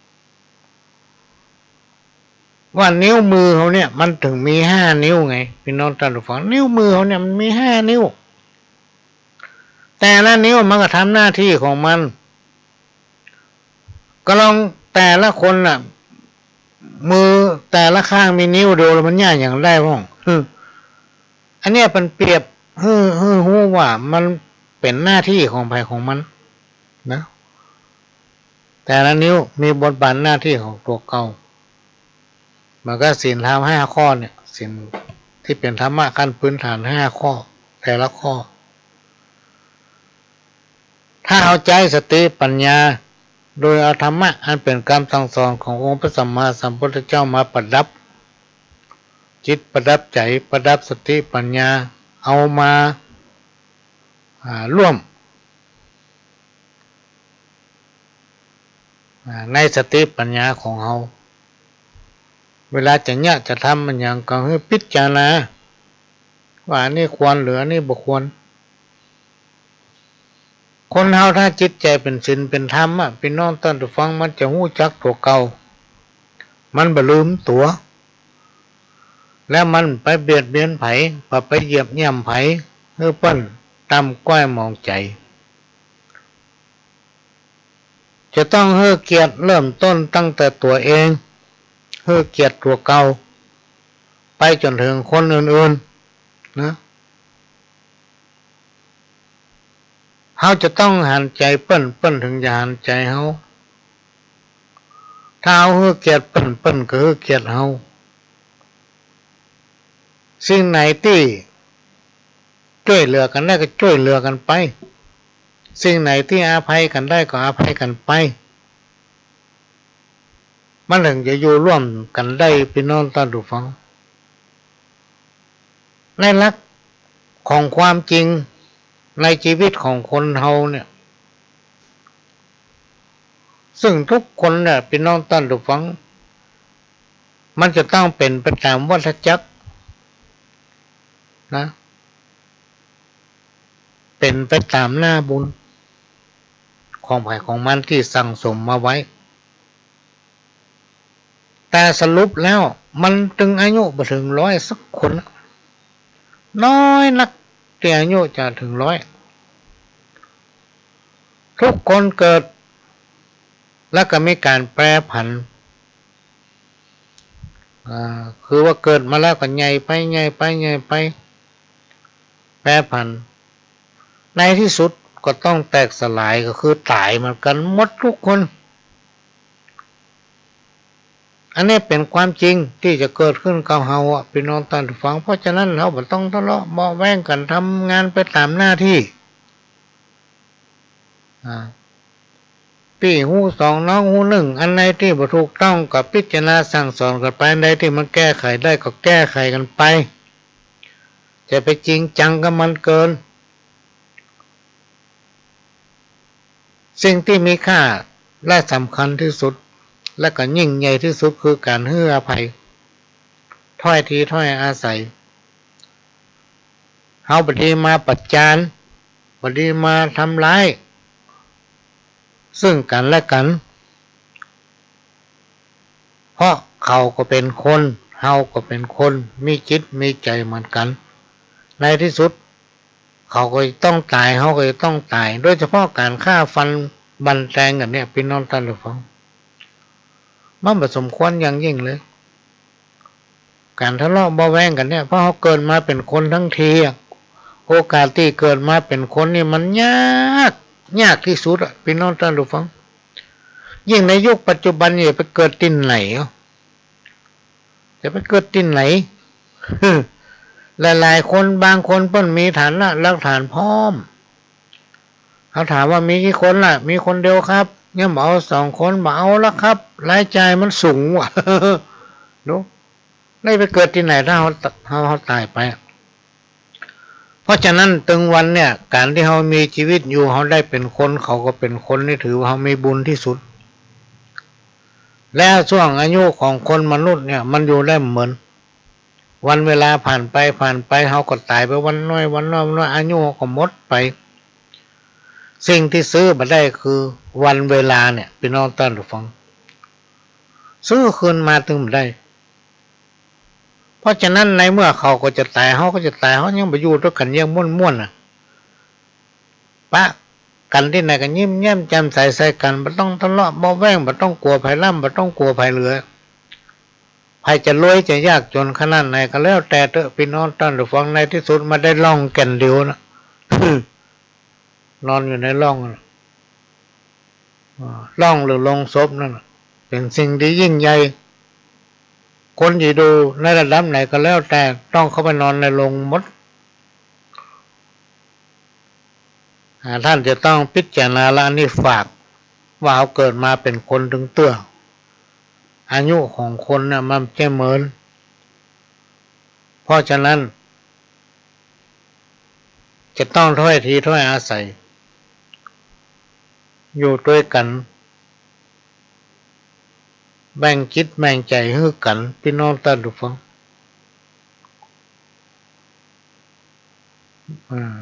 ว่านิ้วมือเฮาเนี่ยมันเถิงมีห้านิ้วไง ปี้น้องต้านผู้ฟัง นิ้วมือเฮาเนี่ยมันมีห้านิ้ว แต่ละนิ้วมันก็ทำหน้าตี้ของมัน ก็ลองแต่ละคนน่ะ มือแต่ละข้างมีนิ้วเดียวแล้วมันเยียะหยังได้พ่อง อันเนี้ยเปิ้นเปรียบหื้อ หื้อฮู้ว่ามันเป๋นหน้าตี้ของใผของมันนะ แต่ละนิ้วมีบทบาทหน้าตี้ของตั๋วเก่า เหมือนกับศีลธรรมห้าข้อเนี่ย ศีลตี้เป๋นธรรมะขั้นพื้นฐานห้าข้อ แต่ละข้อ ถ้าเฮาใจ๊สติปัญญา โดยเอาธรรมะอันเป๋นกำสั่งสอนขององค์พระสัมมาสัมพุทธเจ้ามาประดับจิตประดับใจ๋ ประดับสติปัญญา เอามา อ่า ร่วม อ่า ในสติปัญญาของเฮา เวลาจะเยียะจะทำอะหยังก็หื้อพิจารณา ว่าอันนี้ควรหรืออันนี้บ่ควร คนเฮาถ้าจิตใจ๋เป๋นศีลเป๋นธรรมอะ ปี้น้องต้านผู้ฟัง มันจะฮู้จักตั๋วเก่า มันบ่ลืมตั๋ว แล้วมันไปเบียดเบียนใผ บ่ไปเหยียบย่ำใผ หื้อเปิ้นต่ำก้อยหมองใจ๋ จะต้องหื้อเกียรติเริ่มต้นตั้งแต่ตั๋วเอง หื้อเกียรติตั๋วเก่า ไปจ๋นเถิงคนอื่นๆ นะ เฮาจะต้องหันใจ๋เปิ้น เปิ้นเถิงจะหันใจ๋เฮา ถ้าเฮาหื้อเกียรติเปิ้น เปิ้นก็หื้อเกียรติเฮา สิ่งไหนตี้จ้วยเหลือกั๋นได้ก็จ้วยเหลือกั๋นไป สิ่งไหนตี้อภัยกั๋นได้ก็อภัยกั๋นไป มันเถิงจะอยู่ร่วมกั๋นได้ ปี้น้องต้านผู้ฟัง ในหลักของความจริงในจีวิตของคนเฮาเนี่ย ซึ่งทุกคนเนี่ย ปี้น้องต้านผู้ฟัง มันจะต้องเป๋นไปต๋ามวัฏจักรนะ เป๋นไปต๋ามหน้าบุญของใผของมันตี้สั่งสมมาไว้ แต่สรุปแล้วมันตึงอายุบ่เถิงร้อยสักคน น้อยนักตี้อายุจะเถิงร้อย ทุกคนเกิด แล้วก็มีก๋านแปรผัน อ่า คือว่าเกิดมาแล้วก็ใหญ่ไป ใหญ่ไป ใหญ่ไป แปรผัน ในตี้สุดก็ต้องแตกสลาย ก็คือต๋ายเหมือนกั๋นหมดทุกคน อันนี้เป๋นความจริงตี้จะเกิดขึ้นกับเฮาอะ ปี้น้องต้านผู้ฟัง เพราะฉะนั้นเฮาบ่ต้องทะเลาะเบาะแว้งกั๋น ทำงานไปต๋ามหน้าตี้ อ่า ปี้ฮู้สองน้องฮู้นึ่ง อันใดตี้บ่ถูกต้องก็พิจารณาสั่งสอนกั๋นไป อันใดตี้มันแก้ไขได้ก็แก้ไขกั๋นไป จะไปจริงจังกับมันเกิน สิ่งตี้มีค่าและสำคัญตี้สุด และก็ยิ่งใหญ่ตี้สุดคือก๋านหื้ออภัย ถ้อยทีถ้อยอาศัย เฮาบ่ดีมาประจาน บ่ดีมาทำร้ายซึ่งกั๋นและกั๋น เพราะเขาก็เป๋นคน เฮาก็เป๋นคน มีจิตมีใจ๋เหมือนกั๋น ในตี้สุดเขาก็จะต้องต๋าย เฮาก็จะต้องต๋าย โดยเฉพาะก๋านฆ่าฟันบั่นแตงกั๋นเนี่ย ปี้น้องต้านผู้ฟัง มันบ่สมควรอย่างยิ่งเลย ก๋านทะเลาะเบาะแว้งกั๋นเนี่ย เพราะเฮาเกิดมาเป๋นคนตังทีอะ โอกาสตี้เกิดมาเป๋นคนนี่มันยาก ยากตี้สุดอะ ปี้น้องต้านผู้ฟัง ยิ่งในยุคปัจจุบันนี่ จะไปเกิดตี้ไหนอะ จะไปเกิดตี้ไหน หลายๆ คน บางคนเปิ้นมีฐานะหลักฐานพร้อม เฮาถามว่ามีกี่คนล่ะ มีคนเดียวครับ ยังบ่เอาสองคน บ่เอาละครับ รายจ่ายมันสูงว่ะ ดู ได้ไปเกิดตี้ไหนถ้าเฮา เฮา เฮาต๋ายไปอะ เพราะฉะนั้นตึงวันเนี่ย ก๋านตี้เฮามีจีวิตอยู่ เฮาได้เป๋นคน เขาก็เป๋นคน นี่ถือว่าเฮามีบุญตี้สุด และช่วงอายุของคนมนุษย์เนี่ย มันอยู่ได้บ่เหมิน วันเวลาผ่านไป ผ่านไป เฮาก็ต๋ายไปวันน้อย วันน้อย วันน้อย อายุเฮาก็หมดไป สิ่งตี้ซื้อบ่ได้คือวันเวลาเนี่ย ปี้น้องต้านผู้ฟัง ซื้อคืนมาตึงบ่ได้ เพราะฉะนั้นในเมื่อเขาก็จะต๋าย เฮาก็จะต๋าย เฮายังไปอยู่ตวยกั๋นอย่างม่วนๆ น่ะ ปะกั๋นตี้ไหนก็ยิ้มแย้มแจ่มใสใส่กั๋น บ่ต้องทะเลาะเบาะแว้ง บ่ต้องกั๋วใผล้ำ บ่ต้องกั๋วใผลเหลือ ผจะรวยจะยากจ๋นขนาดไหนก็แล้วแต่เต๊อะ ปี้น้องต้านผู้ฟัง ในตี้สุดมันได้ฮ่องแก่นเดียวนะ นอนอยู่ในฮ่องน่ะ อ่า ฮ่องหรือโลงศพนั่นน่ะ เป๋นสิ่งตี้ยิ่งใหญ่ คนจะอยู่ในระดับไหนก็แล้วแต่ ต้องเข้าไปนอนในโลงหมด อ่า ต้านจะต้องพิจารณาละ อันนี้ฝาก ว่าเฮาเกิดมาเป๋นคนตึงเตื้อ อายุของคนน่ะมันบ่เหมือน เพราะฉะนั้น จะต้องถ้อยทีถ้อยอาศัย อยู่ตวยกั๋น แบ่งจิตแบ่งใจ๋หื้อกั๋น ปี้น้องต้านผู้ฟัง อ่า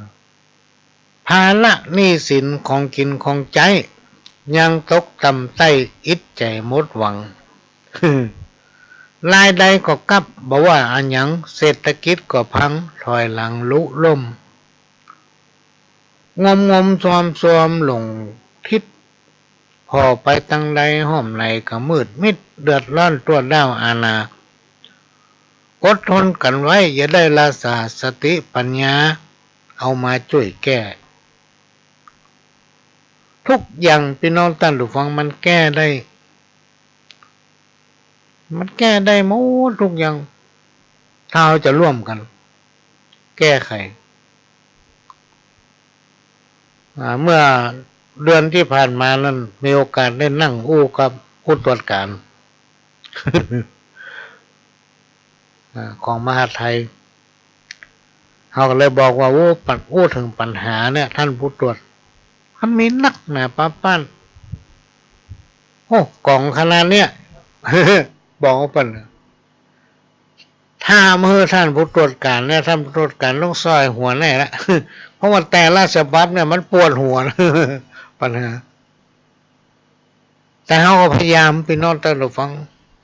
ภาระหนี้สินของกิ๋นของใจ๊ ยังตกต่ำต้อยอิดใจ๋หมดหวัง รายได้ก็กับ บ่ว่าอะหยัง เศรษฐกิจก็พัง ถอยหลังลุล่ม งมงมซอมซอมหลงทิศ ผ่อไปตางใดห้อมไหนก็มืดมิด เดือดร้อนตั้วด้าวอานา อดทนกั๋นไว้ อย่าได้ละสา สติปัญญา เอามาจ้วยแก้ ทุกอย่างปี้น้องต้านผู้ฟัง มันแก้ได้ มันแก้ได้หมดทุกอย่าง ถ้าเฮาจะร่วมกั๋นแก้ไข อ่า เมื่อเดือนตี้ผ่านมานั้น มีโอกาสได้นั่งอู้กับผู้ตรวจก๋าน อ่า ของมหาดไทย เฮาก็เลยบอกว่า โอ้ ปัญ อู้เถิงปัญหาเนี่ย ต้านผู้ตรวจ มันมีนักหนาปาป๊าน โอ้ ก๋องขนาดเนี่ย บอกกับเปิ้น ถ้าเมื่อต้านผู้ตรวจก๋านเนี่ย ต้านผู้ตรวจก๋านต้องซ่อยหัวแน่ละ เพราะว่าแต่ละฉบับเนี่ยมันปวดหัว ปัญหา แต่เฮาก็พยายาม ปี้น้องต้านผู้ฟัง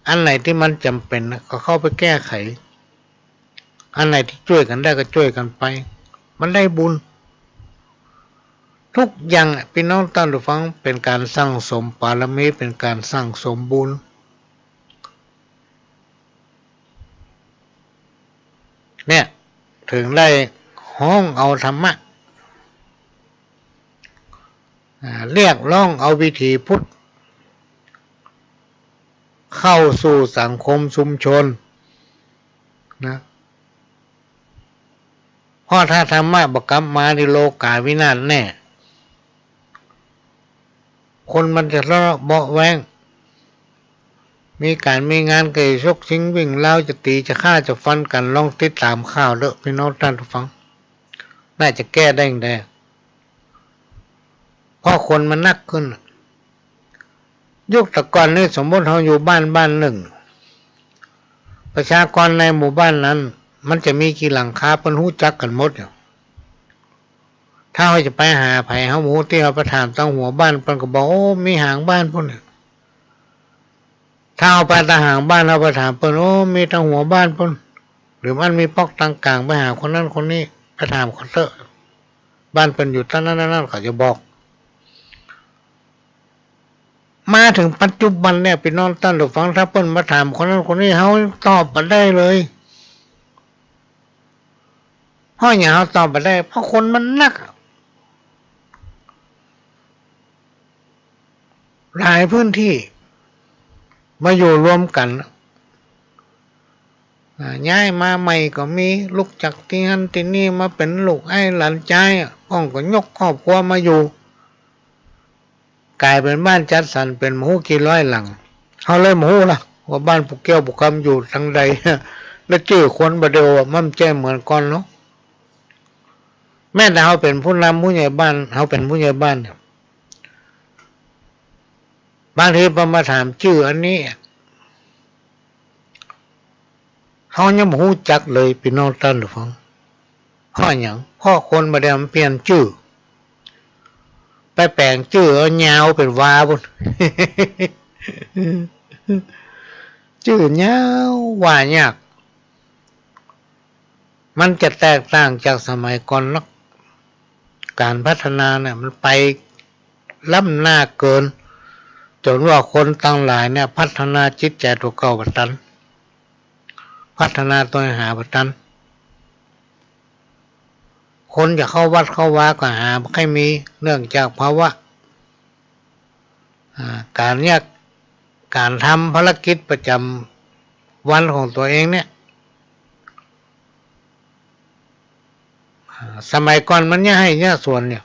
อันไหนตี้มันจ๋ำเป๋นนะ ก็เข้าไปแก้ไข อันไหนตี้จ้วยกั๋นได้ก็จ้วยกั๋นไป มันได้บุญ ทุกอย่างอะ ปี้น้องต้านผู้ฟัง เป๋นก๋านสั่งสมบารมี เป๋นก๋านสั่งสมบุญ เนี่ย เถิงได้ฮ้องเอาธรรมะ อ่า เรียกร้องเอาวิถีพุทธ เข้าสู่สังคมชุมชนนะ เพราะถ้าธรรมะบ่กลับมานี่ โลก๋าวินาศแน่ คนมันจะทะเลาะเบาะแว้ง มีก๋านมีงานก็จะฉกชิงวิ่งราว จะตี๋จะฆ่าจะฟันกั๋น ลองติดต๋ามข่าวเต๊อะ ปี้น้องต้านผู้ฟัง น่าจะแก้ได้แน่ เพราะคนมันนักขึ้น ยุคแต่ก่อนนี่ สมมุติเฮาอยู่บ้านบ้านนึ่ง ประชากรในหมู่บ้านนั้น มันจะมีกี่หลังคา เปิ้นฮู้จักกั๋นหมดอยู่ ถ้าเฮาจะไปหาใผ เฮาบ่ฮู้ตี้ เฮาไปถามตางหัวบ้าน เปิ้นก็บอก โอ้ มีหางบ้านปู้น ถ้าเฮาไปตางหางบ้าน เฮาไปถามเปิ้น โอ้ มีตางหัวบ้านปู้น หรือมันมีปอกตางก๋าง ไปหาคนนั้นคนนี้ ไปถามเขาเต๊อะ บ้านเปิ้นอยู่ตางนั้นนั้น เขาจะบอก มาเถิงปัจจุบันเนี่ย ปี้น้องต้านผู้ฟัง ถ้าเปิ้นมาถามคนนั้นคนนี้ เฮาตอบบ่ได้เลย เพราะหยังเฮาตอบบ่ได้ เพราะคนมันนัก หลายพื้นตี้มาอยู่รวมกั๋น อ่า ย้ายมาใหม่ก็มี ลุกจากตี้หั้นตี้นี่มาเป๋นลูกใอ๊หลานจาย พ่องก็ยกครอบครัวมาอยู่ ก๋ายเป๋นบ้านจัดสรรเป๋นบ่ฮู้กี่ร้อยหลัง เฮาเลยบ่ฮู้นะ ว่าบ้านปู่แก้วปู่คำอยู่ตางใด แล้วจื้อคนบ่าเดี่ยวอะ มันบ่ใจ้เหมือนก่อนเนาะ แม้แต่เฮาเป๋นผู้นำผู้ใหญ่บ้าน เฮาเป๋นผู้ใหญ่บ้านเนี่ย บางทีเปิ้นมาถามจื้ออันนี้ เฮายังบ่ฮู้จักเลย ปี้น้องต้านผู้ฟัง เพราะหยัง เพราะคนบ่าเดี่ยวมันเปลี่ยนจื้อ ไปแป๋งจื้อเอายาวเป๋นวาปู้น จื้อยาว ว่ายาก มันจะแตกต่างจากสมัยก่อนนัก ก๋านพัฒนาเนี่ยมันไปล้ำหน้าเกิน จ๋นว่าคนตังหลายเนี่ยพัฒนาจิตใจ๋ตั๋วเก่าบ่ตัน พัฒนาตวยหาบ่ตัน คนจะเข้าวัดเข้าวาก็หาบ่ใค่มี เนื่องจากภาวะ อ่า ก๋านเยียะ ก๋านทำภารกิจประจ๋ำวันของตั๋วเองเนี่ย อ่า สมัยก่อนมันเยียะไฮ่เยียะสวนเนี่ย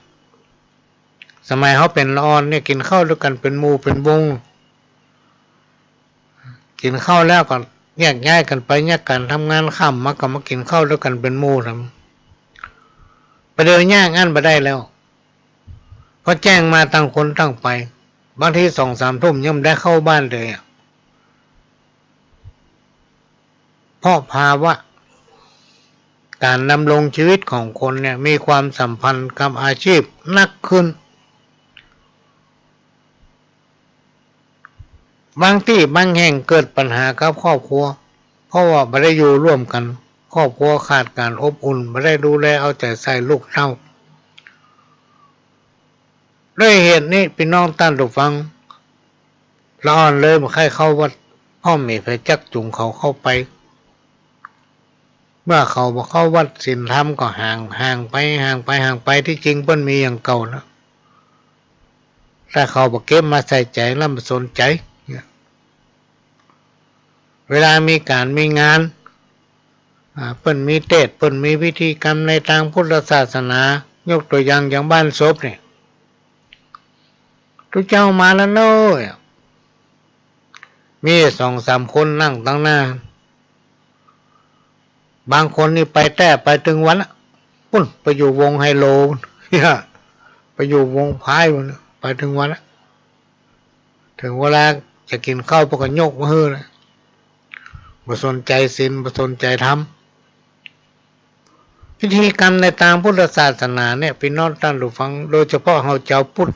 สมัยเฮาเป๋นละอ่อนเนี่ย กิ๋นข้าวตวยกั๋นเป๋นหมู่เป๋นวง กิ๋นข้าวแล้วก็แยกย้ายกั๋นไปเยียะก๋านทำงาน ค่ำมาก็มากิ๋นข้าวตวยกั๋นเป๋นหมู่ทำ บ่าเดี่ยวนี้อั้นบ่ได้แล้ว ก็แจ้งมาต่างคนต่างไป บางทีสองสามทุ่มยังบ่ได้เข้าบ้านเลยอะ เพราะภาวะก๋านดำรงชีวิตของคนเนี่ยมีความสัมพันธ์กับอาชีพนักขึ้น บางตี้บางแห่งเกิดปัญหากับครอบครัว เพราะว่าบ่ได้อยู่ร่วมกั๋น ครอบครัวขาดก๋านอบอุ่น บ่ได้ดูแลเอาใจ๋ใส่ลูกเต้า ด้วยเหตุนี้ ปี้น้องต้านผู้ฟัง ละอ่อนเลยบ่ใค่เข้าวัด เพราะบ่มีใผจักจู๋งเขาเข้าไป เมื่อเขาบ่เข้าวัด ศีลธรรมก็ห่าง ห่างไป ห่างไป ห่างไป ตี้จริงเปิ้นมีอย่างเก่านะ แต่เขาบ่เก็บมาใส่ใจ๋ แล้วบ่สนใจ๋เนี่ย เวลามีก๋านมีงาน อ่า เปิ้นมีเตสน์ เปิ้นมีพิธีกรรมในตางพุทธศาสนา ยกตั๋วอย่างอย่างบ้านศพเนี่ย ตุ๊เจ้ามาแล้วเน้อ มีสองสามคนนั่งตังหน้า บางคนนี่ไปแต๊ ไปตึงวันละ ปุ้น ไปอยู่วงไฮโล ไปอยู่วงไพ่ปุ้น ไปตึงวันละ เถิงเวลาจะกิ๋นข้าวเปิ้นก็ยกมาหื้อแล้ว บ่สนใจ๋ศีล บ่สนใจ๋ธรรม พิธีกรรมในตางพุทธศาสนาเนี่ย ปี้น้องต้านผู้ฟัง โดยเฉพาะเฮาจาวพุทธ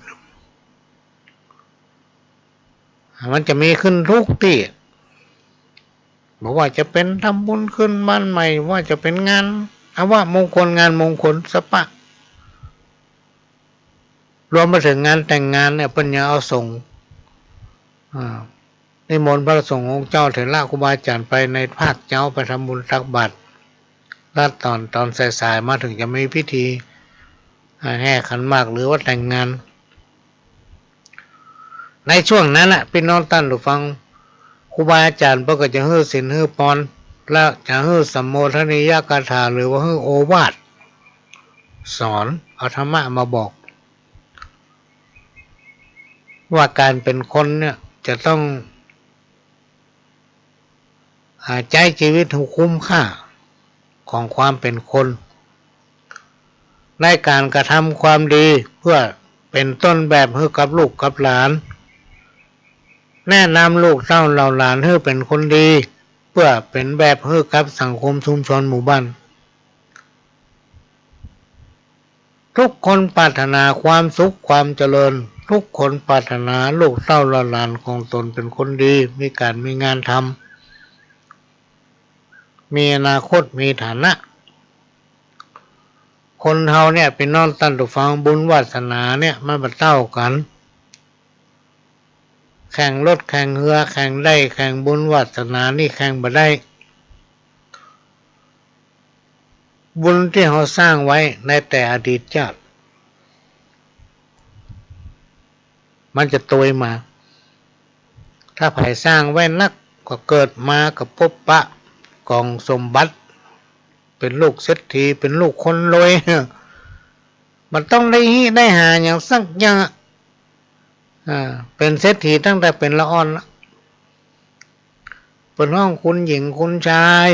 มันจะมีขึ้นทุกตี้ บ่ว่าจะเป๋นทำบุญขึ้นบ้านใหม่ ว่าจะเป๋นงานอวมงคล งานมงคลสะปะ รวมไปเถิงงานแต่งงานเนี่ย เปิ้นยังเอาสงฆ์ อ่า นิมนต์พระสงฆ์องค์เจ้าเถระครูบาอาจ๋ารย์ไปในภาคเจ๊า ไปทำบุญตักบาตร แล้วตอน ตอนสายๆ มาเถิงจะมีพิธี อ่า แห่ขันหมาก หรือว่าแต่งงาน ในช่วงนั้นน่ะ ปี้น้องต้านผู้ฟัง ครูบาอาจ๋ารย์เปิ้นก็จะหื้อศีลหื้อปอน และจะหื้อสัมโมทนียกถา หรือว่าหื้อโอวาท สอน เอาธรรมะมาบอก ว่าก๋านเป๋นคนเนี่ยจะต้อง อ่า ใจ๊จีวิตหื้อคุ้มค่าของความเป๋นคน ในก๋านกระทำความดีเปื้อเป๋นต้นแบบหื้อกับลูกกับหลาน แนะนำลูกเต้าเหล่าหลานหื้อเป๋นคนดี เปื้อเป๋นแบบหื้อกับสังคมชุมชนหมู่บ้าน ทุกคนปรารถนาความสุขความเจริญ ทุกคนปรารถนาลูกเต้าเหล่าหลานของตนเป๋นคนดี มีก๋านมีงานทำ มีอนาคต มีฐานะ คนเฮาเนี่ย ปี้น้องต้านผู้ฟัง บุญวาสนาเนี่ยมันบ่เต้ากั๋น แข่งรถแข่งเฮือ แข่งได้ แข่งบุญวาสนานี่แข่งบ่ได้ บุญตี้เฮาสร้างไว้ในแต่อดีตชาติ มันจะตวยมา ถ้าใผสร้างไว้นัก ก็เกิดมาก็ปบปะก๋องสมบัติ เป๋นลูกเศรษฐี เป๋นลูกคนรวย บ่ต้องได้ฮี้ได้หาหยังสักอย่าง อ่า เป๋นเศรษฐีตั้งแต่เป๋นละอ่อนละ เปิ้นฮ้องคุณหญิงคุณชาย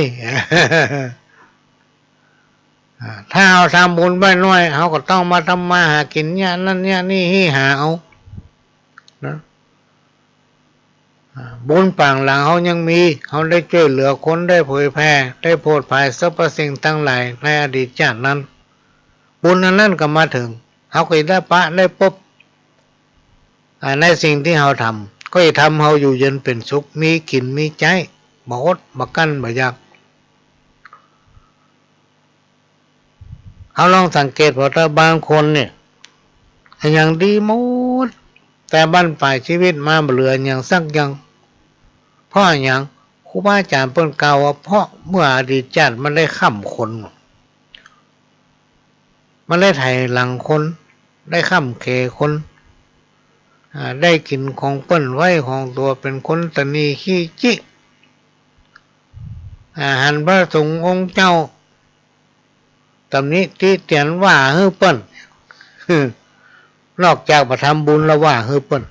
อ่า ถ้าเฮาทำบุญไว้น้อย เฮาก็ต้องมาทำมาหากิ๋นเยียะนั่นเยียะนี่ ฮี้หาเอา นะ อ่า บุญป๋างหลังเฮายังมี เฮาได้จ้วยเหลือคน ได้เผยแผ่ ได้โผดผายสรรพสิ่งตังหลายในอดีตชาตินั้น บุญอันนั้นก็มาเถิง เฮาก็จะได้ปะได้ปบ อ่า ในสิ่งตี้เฮาทำ ก็จะทำเฮาอยู่เย็นเป๋นสุข มีกิ๋นมีใจ๊ บ่อดบ่กั้นบ่อยาก เฮาลองสังเกตผ่อเต๊อะ บางคนเนี่ย อะหยังดีหมด แต่บั้นปลายจีวิตมาบ่เหลืออะหยังสักอย่าง เพราะอะหยัง ค รูบาอาจ๋ารย์เปิ้นกล่าวว่า เพราะเมื่ออดีตชาติมันได้ค้ำคน มันได้ไถหลังคน ได้ค้ำเขคน อ่า ได้กิ๋นของเปิ้นไว้ของตั๋ว เป๋นคนตะหนี่ขี้จิ อ่า หันพระสงฆ์องค์เจ้า ตำหนิติเตียนว่าหื้อเปิ้น นอกจากบ่ทำบุญแล้วว่าหื้อเปิ้น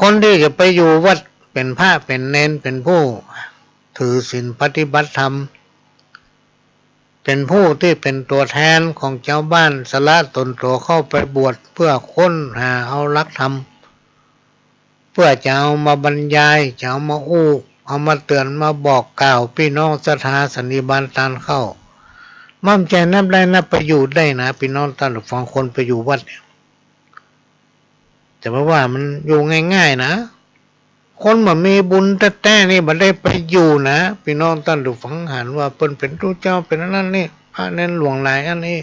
คนตี้จะไปอยู่วัดเป๋นพระเป๋นเณร เป๋นผู้ถือศีลปฏิบัติธรรม เป๋นผู้ตี้เป๋นตั๋วแทนของจาวบ้าน สละต๋นตั๋วเข้าไปบวชเปื้อค้นหาเอาหลักธรรม เปื้อจะเอามาบรรยาย จะเอามาอู้ เอามาเตือน มาบอกกล่าวปี้น้องศรัทธาสันนิบาตตานเข้า บ่ใจ้นับได้นับไปอยู่ได้นะ ปี้น้องต้านผู้ฟัง คนไปอยู่วัดเนี่ย จะบ่ว่ามันอยู่ง่ายๆ นะ คนบ่มีบุญแต๊ๆ นี่บ่ได้ไปอยู่นะ ปี้น้องต้านผู้ฟัง หันว่าเปิ้นเป๋นตุ๊เจ้า เป๋นอันนั้นนี่ พระเณรหลวงหลายอันนี้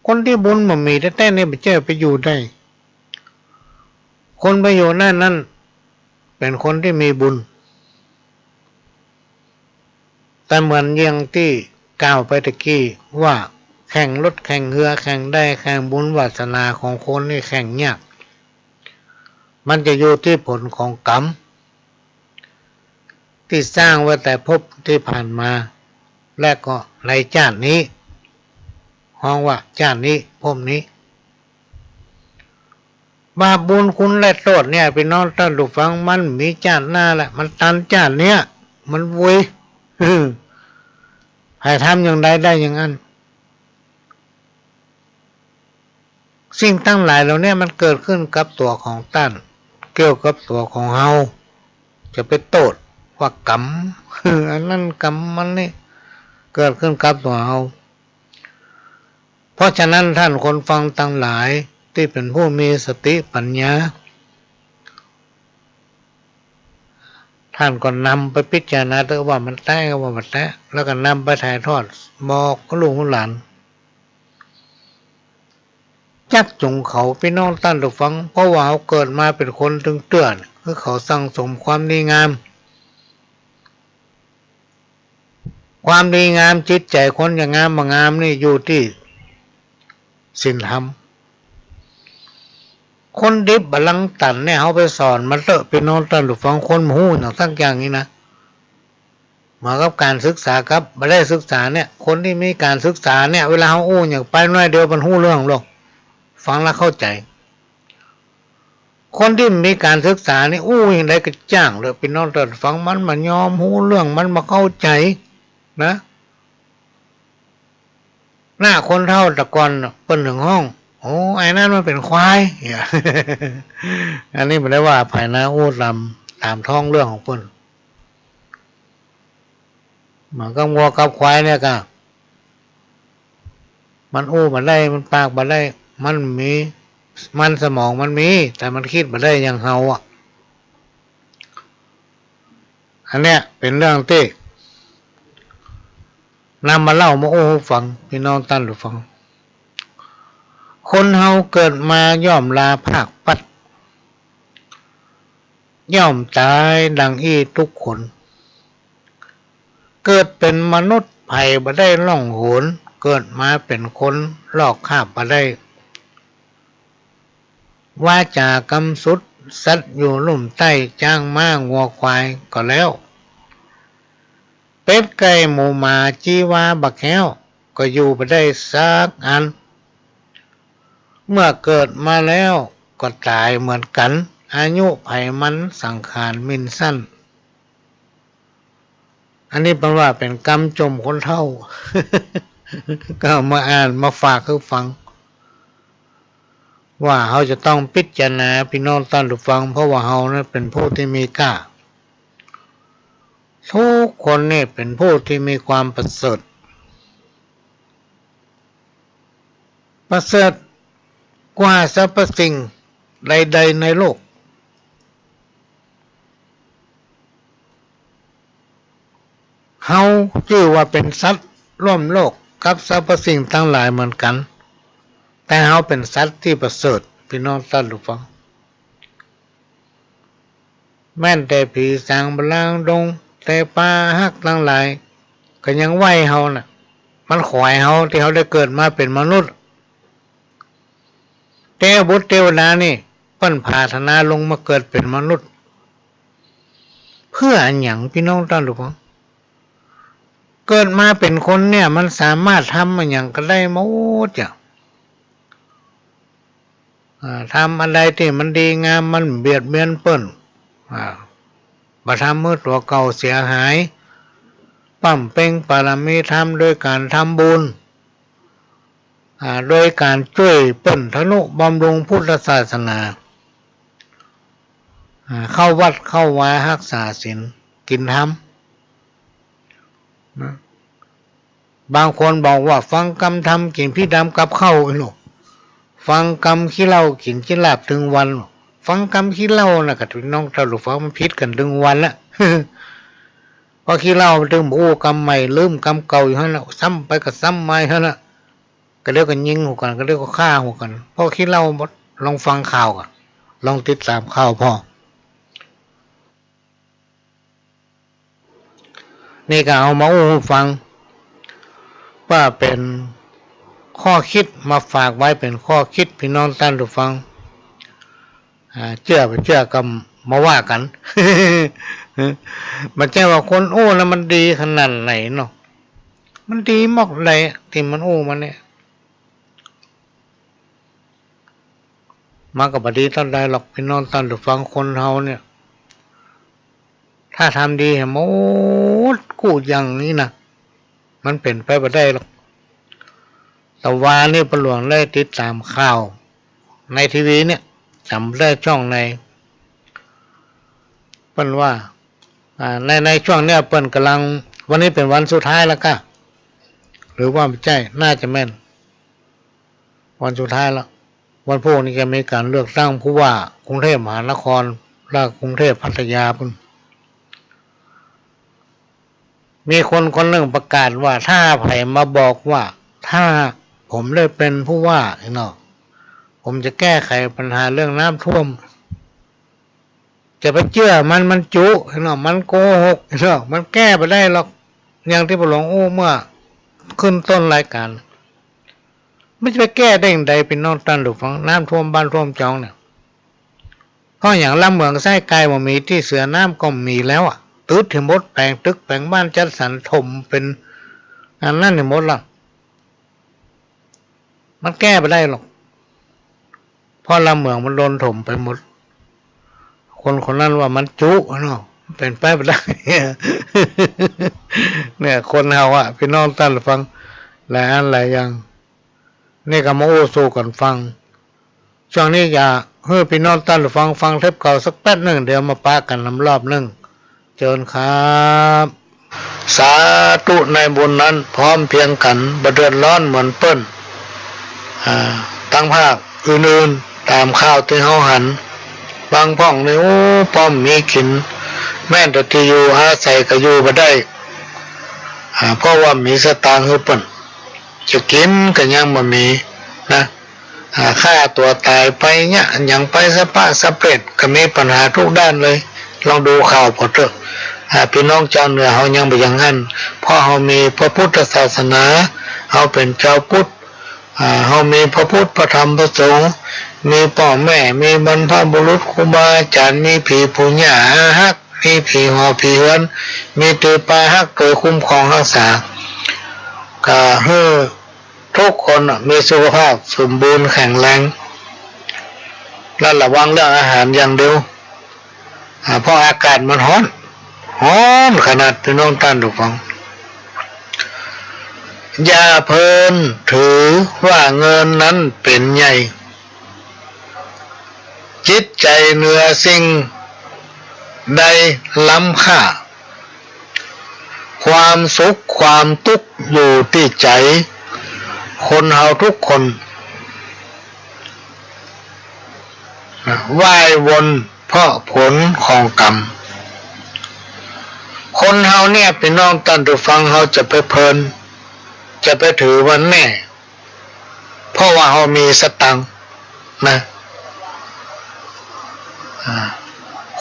คนตี้บุญบ่มีแต๊ๆ นี่บ่ใจ้ไปอยู่ได้ คนไปอยู่นั่นนั้น เป๋นคนตี้มีบุญ แต่เหมือนอย่างตี้กล่าวไปตะกี้ว่า แข่งรถแข่งเฮือ แข่งได้แข่งบุญวาสนาของคนนี่แข่งยาก มันจะอยู่ตี้ผลของกรรม ตี้สร้างไว้แต่ภพตี้ผ่านมา และก็ในจาตินี้ ฮ้องว่าจาตินี้ ภพนี้ บาปบุญคุณและโต้ษเนี่ย ปี้น้องต้านผู้ฟัง มันมีจาติหน้าแหละ มันตันจาติเนี่ย มันเวย ใผทำอย่างใดได้อย่างอั้น สิ่งตังหลายเหล่าเนี้ยมันเกิดขึ้นกับตั๋วของต้าน เกี่ยวกับตั๋วของเฮา จะไปโต้ษว่ากรรม อันนั้นกรรมมันนี่ เกิดขึ้นกับตั๋วเฮา เพราะฉะนั้นต้านคนฟังตังหลายตี้เป๋นผู้มีสติปัญญา ต้านก็นำไปพิจารณาเต๊อะ ว่ามันแต๊ ว่าบ่แต๊ แล้วก็นำไปถ่ายทอดบอกกับลูกหลาน จั๊กจุงเขา ปี้น้องต้านผู้ฟัง เพราะว่าเฮาเกิดมาเป๋นคนตึงเตื้อ คือเขาสั่งสมความดีงาม ความดีงามจิตใจ๋คนจะงามบ่งามนี่อยู่ตี้ศีลธรรม คนดิบบ่ลังตันเนี่ย เฮาไปสอนมันเต๊อะ ปี้น้องต้านผู้ฟัง คนบ่ฮู้หยังสักอย่างนี่นะ เหมือนกับก๋านศึกษากับบ่ได้ศึกษาเนี่ย คนตี้มีก๋านศึกษาเนี่ย เวลาเฮาอู้หยังไปหน้อยเดียวมันฮู้เรื่องโลด ฟังแล้วเข้าใจ๋ คนตี้บ่มีก๋านศึกษานี่อู้อย่างใดก็จ้างเต๊อะ ปี้น้องต้านผู้ฟัง มันบ่ยอมฮู้เรื่อง มันบ่เข้าใจ๋นะ หน้าคนเฒ่าแต่ก่อนน่ะ เปิ้นเถิงฮ้อง โอ้ ไอ้นั้นมันเป๋นควาย เนี่ย อันนี้บ่ได้ว่าใผนะ อู้ต๋าม ต๋ามท้องเรื่องของเปิ้น เหมือนกับงัวกับควายเนี่ยก่ะ มันอู้บ่ได้ มันปากบ่ได้ มันมี มันสมองมันมี แต่มันกึ๊ดบ่ได้อย่างเฮาอะ อันเนี้ยเป๋นเรื่องตี้นำมาเล่ามาอู้หื้อฟัง ปี้น้องต้านผู้ฟัง คนเฮาเกิดมาย่อมลาพรากพลัด ย่อมต๋ายดังอี้กู้คน เกิดเป๋นมนุษย์ใผบ่ได้ล่องหน เกิดมาเป๋นคนลอกคราบบ่ได้ วาจากำสุด สัตว์อยู่ลุ่มใต้ จ๊างม้างัวควายก็แล้ว เป็ดไก่หมูหมา จีวาบ่แคล้ว ก็อยู่บ่ได้สักอัน เมื่อเกิดมาแล้วก็ต๋ายเหมือนกั๋น อายุใผมัน สังขารมินสั้น อันนี้เปิ้นว่าเป๋นกำจ่มคนเฒ่า ก็เอามาอ่านมาฝากหื้อฟัง ว่าเฮาจะต้องพิจารณา ปี้น้องต้านผู้ฟัง เพราะว่าเฮานั้นเป๋นผู้ตี้มีก้า กู้คนนี่เป๋นผู้ตี้มีความประเสริฐ ประเสริฐกว่าสรรพสิ่งใดๆ ในโลก เฮาจื้อว่าเป๋นสัตว์ร่วมโลกกับสรรพสิ่งตังหลายเหมือนกั๋น แต่เฮาเป๋นสัตว์ตี้ประเสริฐ ปี้น้องต้านผู้ฟัง แม้นแต่ผีสางบลางดง แต่ปาหักตังหลาย ก็ยังไหว้เฮาน่ะ มันขวายเฮาตี้เฮาได้เกิดมาเป๋นมนุษย์ แต่บุตรเตวดานี่ เปิ้นผาถนาลงมาเกิดเป๋นมนุษย์ เปื้ออะหยัง ปี้น้องต้านผู้ฟัง เกิดมาเป๋นคนเนี่ย มันสามารถทำอะหยังก็ได้หมดจ้ะ อ่า ทำอันใดตี้มันดีงาม มันเบียดเบียนเปิ้น อ่า บ่ทำหื้อตั๋วเก่าเสียหาย บำเพ็ญปารมีธรรมโดยก๋านทำบุญ อ่า โดยก๋านจ้วยเปิ้นทะนุบำรุงพุทธศาสนา อ่า เข้าวัดเข้าวา ฮักษาศีล กิ๋นธรรม นะ บางคนบอกว่าฟังกำธรรมกิ๋นผีดำกับข้าว ไอ้หนอ ฟังกำขี้เหล้ากิ๋นขี้ลาบตึงวัน ฟังกำขี้เหล้าน่ะ ก็ปี้น้องต้านผู้ฟัง มันผิดกั๋นตึงวันละ เพราะขี้เหล้ามันตึงบ่อู้กำใหม่ ลืมกำเก่าอยู่หั้นละ ซ้ำไปก็ซ้ำมาอยู่หั้นละ ก็เดี๋ยวก็ยิงหัวกั๋น ก็เดี๋ยวก็ฆ่าหัวกั๋น เพราะขี้เหล้าหมด ลองฟังข่าวก่อน ลองติดต๋ามข่าวพ่อง นี่ก็เอามาอู้หื้อฟัง ว่าเป๋นข้อคิดมาฝากไว้เป๋นข้อคิด ปี้น้องต้านผู้ฟัง อ่า เจื้อบ่เจื้อก็มาว่ากั๋น บ่ใจ้ว่าคนอู้แล้วมันดีขนาดไหนเนาะ มันดีมอกใดตี้มันอู้มาเนี่ย มันก็บ่ดีเต้าใดหรอก ปี้น้องต้านผู้ฟัง คนเฮาเนี่ย ถ้าทำดีหื้อหมดกู้อย่างนี้นะ มันเป๋นไปบ่ได้หรอก ตะวานี้ป้อหลวงได้ติดต๋ามข่าวในทีวีเนี่ย จ๋ำบ่ได้จ้องไหน เปิ้นว่า อ่า ใน ในจ้องเนี่ยเปิ้นก่ำลัง วันนี้เป๋นวันสุดท้ายแล้วก้า หรือว่าบ่ใจ้ น่าจะแม่น วันสุดท้ายแล้ว วันพูกนี้จะมีก๋านเลือกตั้งผู้ว่ากรุงเทพมหานคร และกรุงเทพพัทยาปู้น มีคนคนนึ่งประกาศว่า ถ้าใผมาบอกว่า ถ้าผมได้เป๋นผู้ว่าเนาะ ผมจะแก้ไขปัญหาเรื่องน้ำท่วม จะไปเจื้อมัน มันจุเนาะ มันโกหกเนาะ มันแก้บ่ได้หรอก อย่างตี้ป้อหลวงอู้เมื่อขึ้นต้นรายก๋าน มันจะไปแก้ได้อย่างใด ปี้น้องต้านผู้ฟัง น้ำท่วมบ้านท่วมจองเนี่ย เพราะอย่างลำเหมืองไส้ไก่บ่มีตี้เสือ น้ำก็บ่มีแล้วอะ ตึ๊ดหื้อหมด แป๋งตึกแป๋งบ้านจัดสรรถมเป๋นอันนั้นหื้อหมดละ มันแก้บ่ได้หรอก เพราะลำเหมืองมันโดนถมไปหมด คนคนนั้นว่ามันจุเนาะ เป๋นไปบ่ได้ เนี่ย คนเฮาอะ ปี้น้องต้านฟัง หลายอันหลายอย่าง นี่ก็มาอู้สู่กั๋นฟัง ช่วงนี้จะหื้อปี้น้องต้านฟัง ฟังเทปเก่าสักแป๊บนึ่ง เดี๋ยวมาปะกั๋นนำรอบนึ่ง เจิญครับ สาธุ นายบุญนั้นพร้อมเพรียงกั๋น บ่เดือดร้อนเหมือนเปิ้น อ่า ตังภาคอื่นๆ ต๋ามข่าวตี้เฮาหัน บางพ่องนี่ โอ้ ป้อมมีกิ๋น แม้นแต่ตี้อยู่อาศัยก็อยู่บ่ได้ อ่า เพราะว่าบ่มีสตางค์หื้อเปิ้น จะกิ๋นก็ยังบ่มีนะ อ่า ฆ่าตั๋วต๋ายไปเนี่ย หยังไปสะป๊ะสะเปร็ด ก็มีปัญหากู้ด้านเลย ลองดูข่าวผ่อเต๊อะ อ่า ปี้น้องจาวเหนือเฮายังบ่อย่างหั้น เพราะเฮามีพระพุทธศาสนา เฮาเป๋นจาวพุทธ อ่า เฮามีพระพุทธ พระธรรม พระสงฆ์ มีป้อแม่ มีบรรพบุรุษ ครูบาอาจ๋ารย์ มีผีปู่ย่าอาฮัก มีผีหอผีเฮือน มีเตปาฮักเกยคุ้มครองฮักษา ก็หื้อ กู้คนน่ะมีสุขภาพสมบูรณ์แข็งแรง และระวังเรื่องอาหารอย่างเดียว อ่า เพราะอากาศมันฮ้อน ฮ้อนขนาด ปี้น้องต้านผู้ฟัง อย่าเพลินถือว่าเงินนั้นเป๋นใหญ่ จิตใจ๋เหนือสิ่งใดล้ำค่า ความสุขความตุ๊กข์อยู่ตี้ใจ๋ คนเฮากู้คน ว่ายวนเพราะผลของกรรม คนเฮาเนี่ย ปี้น้องต้านผู้ฟัง เฮาจะไปเพลิน จะไปถือว่าแน่ เพราะว่าเฮามีสตางค์นะ อ่า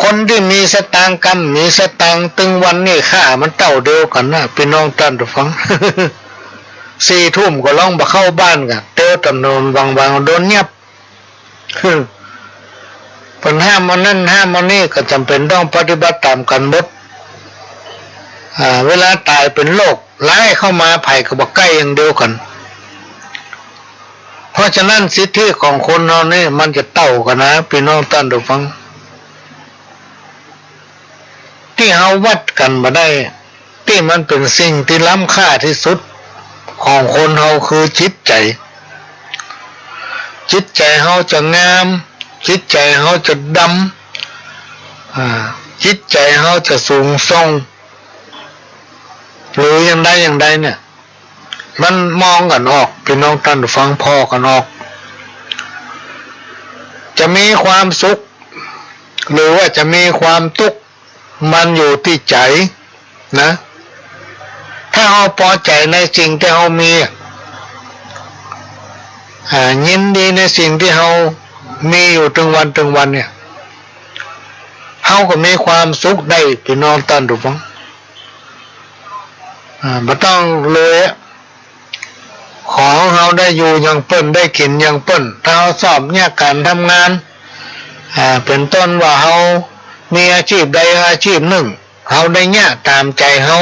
คนตี้มีสตางค์กำ มีสตางค์ตึงวันนี้ ค่ามันเต้าเดียวกั๋นนะ ปี้น้องต้านผู้ฟัง สี่ทุ่มก็ลองบ่เข้าบ้านกั๋น เตียวต๋ำนวนบางๆ โดนยับ เปิ้นห้ามอันนั้นห้ามอันนี้ ก็จ๋ำเป๋นต้องปฏิบัติต๋ามกั๋นหมด อ่า เวลาต๋ายเป๋นโรคร้ายเข้ามา ใผก็บ่ใก้อย่างเดียวกั๋น เพราะฉะนั้นสิทธิของคนเฮานี่มันจะเต้ากั๋นนะ ปี้น้องต้านผู้ฟัง ตี้เฮาวัดกั๋นบ่ได้ ตี้มันเป๋นสิ่งตี้ล้ำค่าตี้สุดของคนเฮาคือจิตใจ๋ จิตใจ๋เฮาจะงาม จิตใจ๋เฮาจะดำ อ่า จิตใจ๋เฮาจะสูงส่ง หรืออย่างใดอย่างใดเนี่ย มันมองกั๋นออก ปี้น้องต้านผู้ฟัง ผ่อกั๋นออก จะมีความสุข หรือว่าจะมีความตุ๊กข์ มันอยู่ตี้ใจ๋นะ ถ้าเฮาปอใจ๋ในสิ่งตี้เฮามี อ่า ยินดีในสิ่งตี้เฮามีอยู่ตึงวันตึงวันเนี่ย เฮาก็มีความสุขได้ ปี้น้องต้านผู้ฟัง อ่า บ่ต้องเลยอะ ของเฮาได้อยู่อย่างเปิ้น ได้กิ๋นอย่างเปิ้น ถ้าเฮาชอบเยียะก๋านทำงาน อ่า เป๋นต้นว่าเฮามีอาชีพใดอาชีพนึ่ง เฮาได้เยียะต๋ามใจ๋เฮา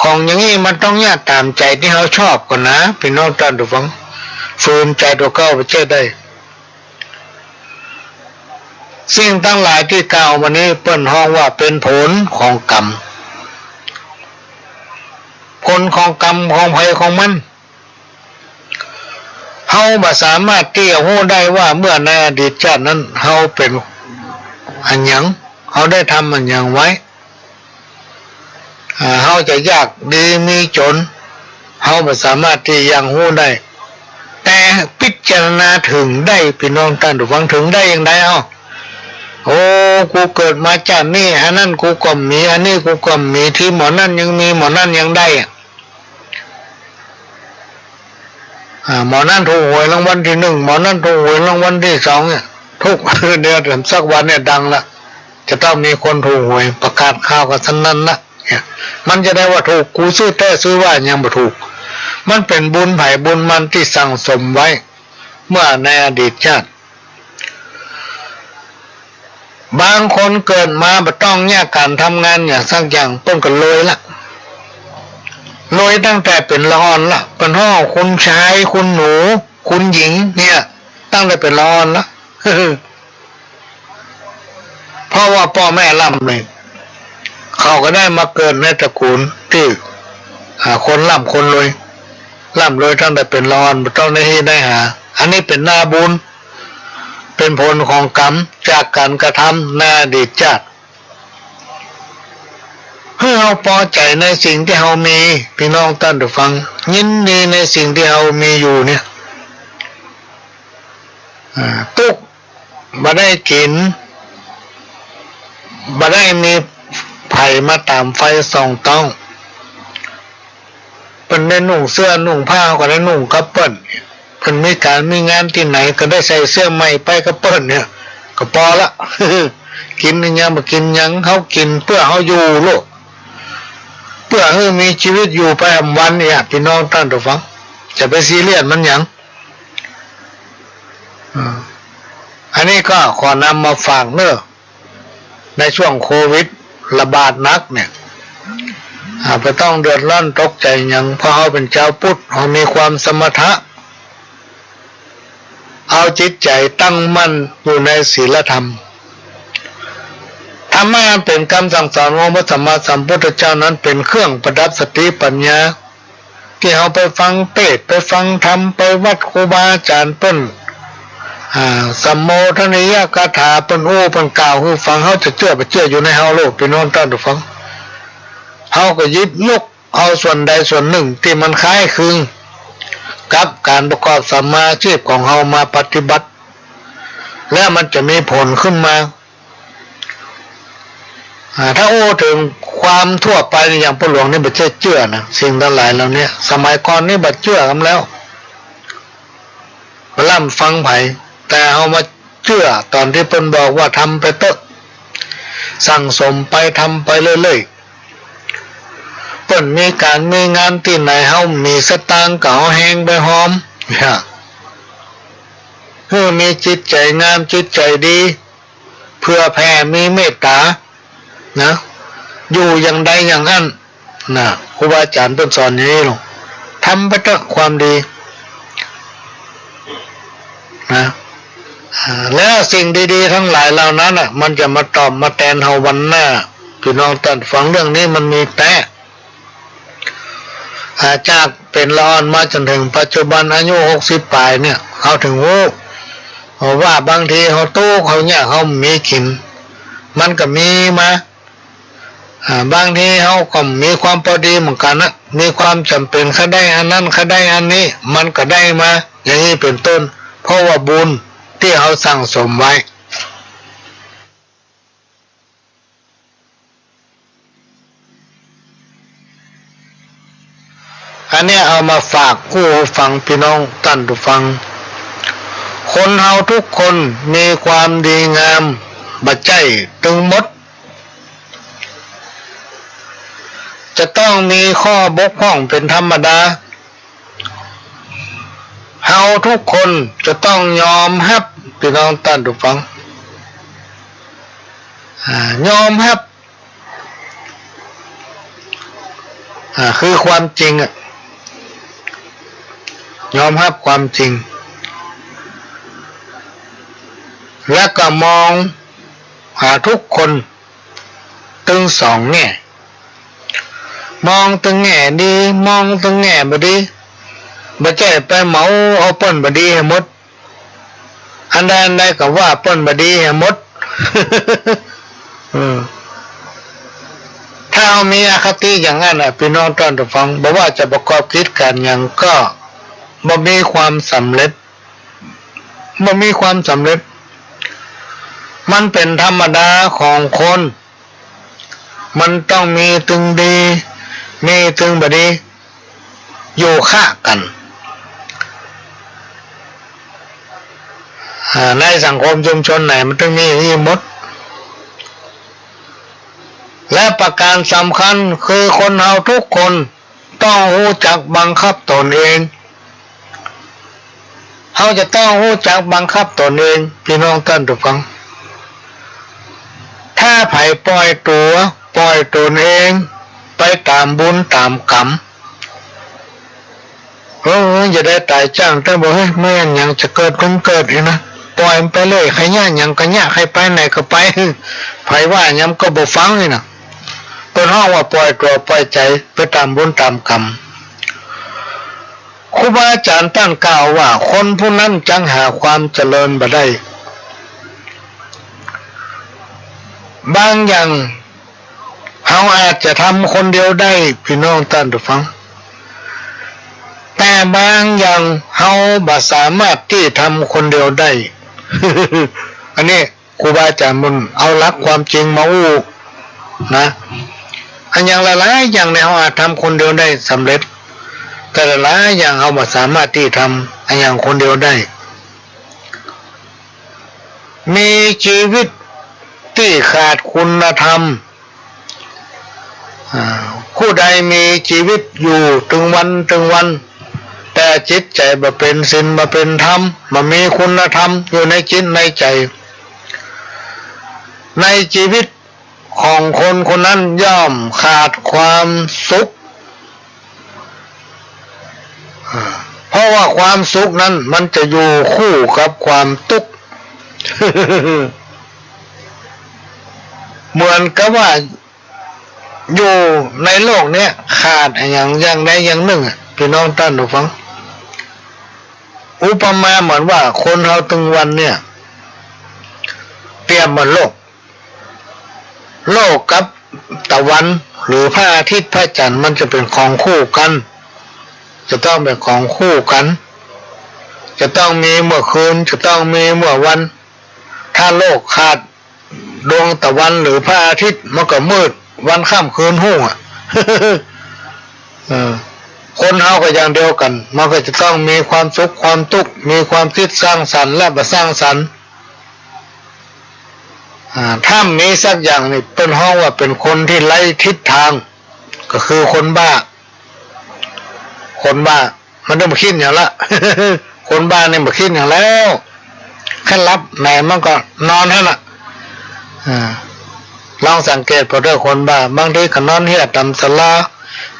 ของอย่างอี้มันต้องเยียะต๋ามใจ๋ตี้เฮาชอบก่อนนะ ปี้น้องต้านผู้ฟัง ฝืนใจ๋ตั๋วเก่าบ่ใจ้ได้ สิ่งตังหลายตี้กล่าวมานี้เปิ้นฮ้องว่าเป๋นผลของกรรม ผลของกรรมของใผของมัน เฮาบ่สามารถตี้จะฮู้ได้ว่าเมื่อในอดีตชาตินั้นเฮาเป๋นอะหยัง เฮาได้ทำอะหยังไว้ อ่า เฮาจะยากดีมีจ๋น เฮาบ่สามารถตี้จะฮู้ได้ แต่พิจารณาเถิงได้ ปี้น้องต้านผู้ฟัง เถิงได้อย่างใด เอ้า โอ้ กูเกิดมาจาตินี้ อันนั้นกูก็มี อันนี้กูก็มี ตี้หม่องนั้นยังมี หม่องนั้นยังได้อะ อ่า หม่องนั้นถูกหวยรางวัลตี้นึ่ง หม่องนั้นถูกหวยรางวัลตี้สองเนี่ย ทุก เดี๋ยวสักวันเนี่ยดังละ จะต้องมีคนถูกหวย ประกาศข่าวกั๋นสนั่นละ เนี่ย มันจะได้ว่าถูก กูซื้อแต๊ซื้อว่ายังบ่ถูก มันเป๋นบุญใผบุญมันตี้สั่งสมไว้ เมื่อในอดีตชาติ บางคนเกิดมาบ่ต้องเยียะก๋านทำงานอย่างสักอย่าง เปิ้นก็รวยละ รวยตั้งแต่เป๋นละอ่อนละ เปิ้นฮ้องคุณชาย คุณหนู คุณหญิง เนี่ย ตั้งแต่เป๋นละอ่อนละ เพราะว่าป้อแม่ร่ำรวย เขาก็ได้มาเกิดในตระกูลตี้ อ่า คนร่ำคนรวย ร่ำรวยตั้งแต่เป๋นละอ่อน บ่ต้องได้ฮี้ได้หา อันนี้เป๋นนาบุญ เป๋นผลของกรรมจากก๋านกระทำในอดีตชาติ หื้อเฮาปอใจ๋ในสิ่งตี้เฮามี ปี้น้องต้านผู้ฟัง ยินดีในสิ่งตี้เฮามีอยู่เนี่ย อ่า ตุ๊กข์ บ่ได้กิ๋น บ่ได้มีใผมาต๋ามไฟส่องต๊อง เปิ้นได้นุ่งเสื้อนุ่งผ้า เฮาก็ได้นุ่งกับเปิ้น เปิ้นมีก๋านมีงานตี้ไหนก็ได้ใส่เสื้อใหม่ไปกับเปิ้นเนี่ย ก็ปอละ กิ๋นอะหยังบ่กิ๋นหยัง เฮากิ๋นเปื้อเฮาอยู่โลด เปื้อหื้อมีจีวิตอยู่ไปวันเนี่ย ปี้น้องต้านผู้ฟัง จะไปซีเรียสมันหยัง อืม อันนี้ก็ขอนำมาฝากเน้อ ในช่วงโควิดระบาดหนักเนี่ย อ่า บ่ต้องเดือดร้อนตกใจ๋หยัง เพราะเฮาเป๋นจาวพุทธ เฮามีความสมถะ เอาจิตใจ๋ตั้งมั่นอยู่ในศีลธรรม ธรรมะอันเป๋นกำสั่งสอนของพระสัมมาสัมพุทธเจ้านั้นเป๋นเครื่องประดับสติปัญญา ตี้เฮาไปฟังเตสน์ ไปฟังธรรม ไปวัดครูบาอาจ๋ารย์เปิ้น อ่า สัมโมทนียกถาเปิ้นอู้เปิ้นกล่าวหื้อฟัง เฮาจะเจื้อบ่เจื้ออยู่ในเฮาโลด ปี้น้องต้านผู้ฟัง เฮาก็หยิบยกเอาส่วนใดส่วนนึ่งตี้มันคล้ายคลึงกับก๋านประกอบสัมมาอาชีพของเฮามาปฏิบัติ แล้วมันจะมีผลขึ้นมา อ่า ถ้าอู้เถิงความทั่วไปนี่ อย่างป้อหลวงนี่บ่ใจ้เจื้อนะ สิ่งตังหลายเหล่านี้ สมัยก่อนนี่บ่เจื้อกั๋นแล้ว บ่ร่ำฟังใผ แต่เฮามาเจื้อต๋อนตี้เปิ้นบอกว่าทำไปเต๊อะ สั่งสมไป ทำไปเรื่อยๆ เปิ้นมีก๋านมีงานตี้ไหน เฮามีสตางค์ก็เอาแฮงไปฮอม เนี่ย หื้อมีจิตใจ๋งาม จิตใจ๋ดี เผื่อแผ่ มีเมตต๋า นะ อยู่อย่างใดอย่างอั้น นะ ครูบาอาจ๋ารย์เปิ้นสอนอย่างนี้ลง ทำไปเต๊อะความดี นะ อ่า แล้วสิ่งดีๆ ทั้งหลายเหล่านั้นน่ะ มันจะมาตอบมาแตนเฮาวันหน้า ปี้น้องต้านฟัง เรื่องนี้มันมีแต๊ อ่า จากเป๋นละอ่อนมาจ๋นเถิงปัจจุบันอายุหกสิบป๋ายเนี่ย เฮาถึงฮู้ว่าบางทีเฮาตุ๊กข์เฮายาก เฮาบ่มีกิ๋น มันก็มีมา อ่า บางทีเฮาก็มีความปอดีเหมือนกั๋นนะ มีความจ๋ำเป๋น ใค่ได้อันนั้น ใค่ได้อันนี้ มันก็ได้มา อย่างนี้เป๋นต้น เพราะว่าบุญตี้เฮาสั่งสมไว้ อันเนี้ยเอามาฝากกู้ฟังปี้น้องต้านผู้ฟัง คนเฮาทุกคนมีความดีงามบ่ใจ้ตึงหมด จะต้องมีข้อบกพร่องเป๋นธรรมดา เฮาทุกคนจะต้องยอมฮับ ปี้น้องต้านผู้ฟัง อ่า ยอมฮับ อ่า คือความจริงอะ ยอมฮับความจริง แล้วก็มองหาทุกคนตึงสองแง่ มองตึงแง่ดี มองตึงแง่บ่ดี บ่ใจ้ไปเหมาเอาเปิ้นบ่ดีหื้อหมด อันใดอันใดก็ว่าเปิ้นบ่ดีหื้อหมด เออ ถ้าเฮามีอคติอย่างนั้นน่ะ ปี้น้องต้านผู้ฟัง บ่ว่าจะประกอบกิจก๋านหยังก็บ่มีความสำเร็จ บ่มีความสำเร็จ มันเป๋นธรรมดาของคน มันต้องมีตึงดี มีตึงบ่ดี อยู่ข้างกั๋น อ่า ในสังคมชุมชนไหนมันต้องมีอย่างนี้หมด และประการสำคัญคือคนเฮาทุกคนต้องฮู้จักบังคับตนเอง เฮาจะต้องฮู้จักบังคับตนเอง ปี้น้องต้านผู้ฟัง ถ้าใผปล่อยตั๋ว ปล่อยตนเองไปต๋ามบุญต๋ามกรรม เออ อย่าได้ต๋ายจ้าง แต่บ่า เฮ้ย แม่นหยังจะเกิดก็เกิดนี่นะ ปล่อยมันไปเลย ใค่เยียะหยังก็เยียะ ใค่ไปไหนก็ไป ใผว่าหยังก็บ่ฟังนี่นะ เปิ้นฮ้องว่าปล่อยตั๋วปล่อยใจ๋ไปต๋ามบุญต๋ามกรรม ครูบาอาจ๋ารย์ต้านกล่าวว่า คนผู้นั้นจักหาความเจริญบ่ได้ บางอย่างเฮาอาจจะทำคนเดียวได้ ปี้น้องต้านผู้ฟัง แต่บางอย่างเฮาบ่สามารถตี้ทำคนเดียวได้ อันนี้ ครูบาอาจ๋ารย์เปิ้นเอาหลักความจริงมาอู้นะ อันอย่างหลายๆ อย่างเนี่ยเฮาอาจทำคนเดียวได้สำเร็จ แต่หลายๆ อย่างเฮาบ่สามารถตี้ทำอันอย่างคนเดียวได้ มีจีวิตตี้ขาดคุณธรรม อ่า ผู้ใดมีจีวิตอยู่ตึงวันตึงวัน แต่จิตใจ๋บ่เป๋นศีลบ่เป๋นธรรม บ่มีคุณธรรมอยู่ในจิตในใจ๋ ในจีวิตของคนคนนั้นย่อมขาดความสุข อ่า เพราะว่าความสุขนั้นมันจะอยู่คู่กับความตุ๊กข์ เหมือนกับว่า อยู่ในโลกเนี้ยขาดอะหยังอย่างใดอย่างนึ่งอะ ปี้น้องต้านผู้ฟัง อุปมาเหมือนว่าคนเฮาตึงวันเนี่ย เปรียบเหมือนโลก โลกกับตะวัน หรือพระอาทิตย์พระจันทร์มันจะเป๋นของคู่กั๋น จะต้องเป๋นของคู่กั๋น จะต้องมีเมื่อคืน จะต้องมีเมื่อวัน ถ้าโลกขาดดวงตะวันหรือพระอาทิตย์ มันก็มืดวันค่ำคืนฮุ่งอะ เออ คนเฮาก็อย่างเดียวกั๋น มันก็จะต้องมีความสุขความตุ๊กข์ มีความคิดสร้างสรรค์และบ่สร้างสรรค์ อ่า ถ้ามีสักอย่างนี่เปิ้นฮ้องว่าเป๋นคนตี้ไร้ทิศตาง ก็คือคนบ้า คนบ้า มันต้องบ่กึ๊ดหยังละ คนบ้านี่บ่กึ๊ดหยังแล้ว คันหลับในมันก็นอนหั้นน่ะ อ่า ลองสังเกตเปิ้นเต๊อะ คนบ้า บางทีก็นอนเฮี้ยต๋ามศาลา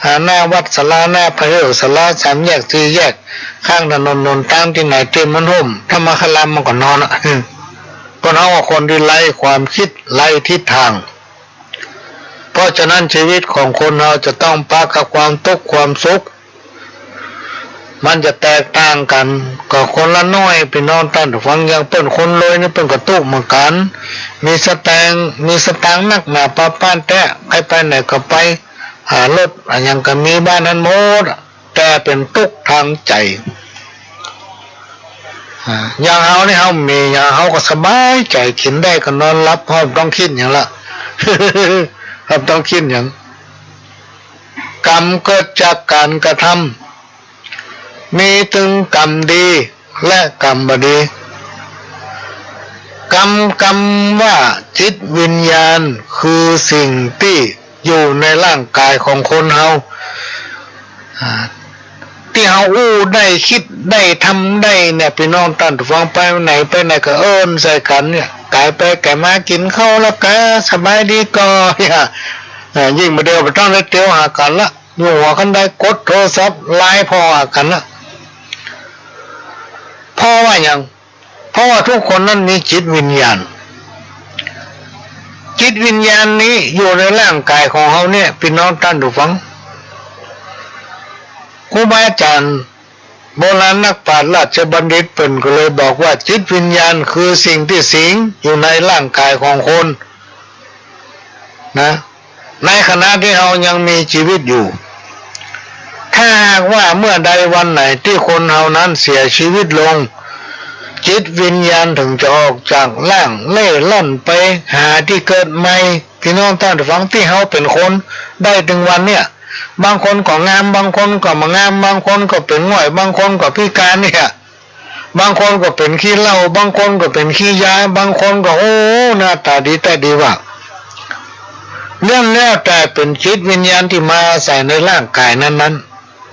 อ่า หน้าวัดศาลา หน้าพระเฮวศาลา สามแยกสี่แยก ข้างถนนหนตางตี้ไหนตี้มันฮ่ม ถ้ามันคันหลับมันก็นอนน่ะ เปิ้นฮ้องว่าคนตี้ไร้ความกึ๊ด ไร้ทิศตาง เพราะฉะนั้นชีวิตของคนเฮาจะต้องปะกับความตุ๊กข์ความสุข มันจะแตกต่างกั๋น ก็คนละน้อย ปี้น้องต้านผู้ฟัง อย่างเปิ้นคนรวยนี่เปิ้นก็ตุ๊กข์เหมือนกั๋น มีสตางค์ มีสตางค์นักหนาปาป๊านแต๊ ใผไปไหนก็ไป หารถอะหยังก็มีบ้านหั้นหมด แต่เป๋นตุ๊กข์ตางใจ๋ อ่า อย่างเฮานี่เฮามี อย่างเฮาก็สบายใจ๋ กิ๋นได้ก็นอนหลับ เฮาบ่ต้องกึ๊ดหยังละ เฮาบ่ต้องกึ๊ดหยัง กรรมเกิดจากก๋านกระทำ มีตึงกรรมดีและกรรมบ่ดี กำ กำว่าจิตวิญญาณคือสิ่งตี้อยู่ในร่างก๋ายของคนเฮา อ่า ตี้เฮาอู้ได้ กึ๊ดได้ ทำได้เนี่ย ปี้น้องต้านผู้ฟัง ไปไหนไปไหนก็เอิ้นใส่กั๋นเนี่ย ก๋ายไปก๋ายมา กิ๋นข้าวแล้วก็สบายดีก่อ เนี่ย อ่า ยิ่งบ่าเดี่ยวบ่ต้องได้เตียวหากั๋นละ อยู่หัวคันไดกดโทรศัพท์ไลน์ผ่อหากั๋นละ เพราะว่าหยัง เพราะว่าทุกคนนั้นมีจิตวิญญาณ จิตวิญญาณนี้อยู่ในร่างก๋ายของเฮาเนี่ย ปี้น้องต้านผู้ฟัง ครูบาอาจ๋ารย์โบราณนักปราชญ์ราชบัณฑิตเปิ้นก็เลยบอกว่าจิตวิญญาณคือสิ่งตี้สิงอยู่ในร่างก๋ายของคน นะ ในขณะตี้เฮายังมีจีวิตอยู่ ถ้าหากว่าเมื่อใดวันไหนตี้คนเฮานั้นเสียจีวิตลง จิตวิญญาณเถิงจะออกจากร่างเล่ร่อนไปหาตี้เกิดใหม่ ปี้น้องต้านผู้ฟัง ตี้เฮาเป๋นคนได้ตึงวันเนี่ย บางคนก็งาม บางคนก็บ่งาม บางคนก็เป๋นง่อย บางคนก็พิก๋านเนี่ย บางคนก็เป๋นขี้เหล้า บางคนก็เป๋นขี้ยา บางคนก็ โอ้ หน้าต๋าดีแต๊ดีว่า เรื่องแล้วแต่เป๋นจิตวิญญาณตี้มาอาศัยในร่างก๋ายนั้น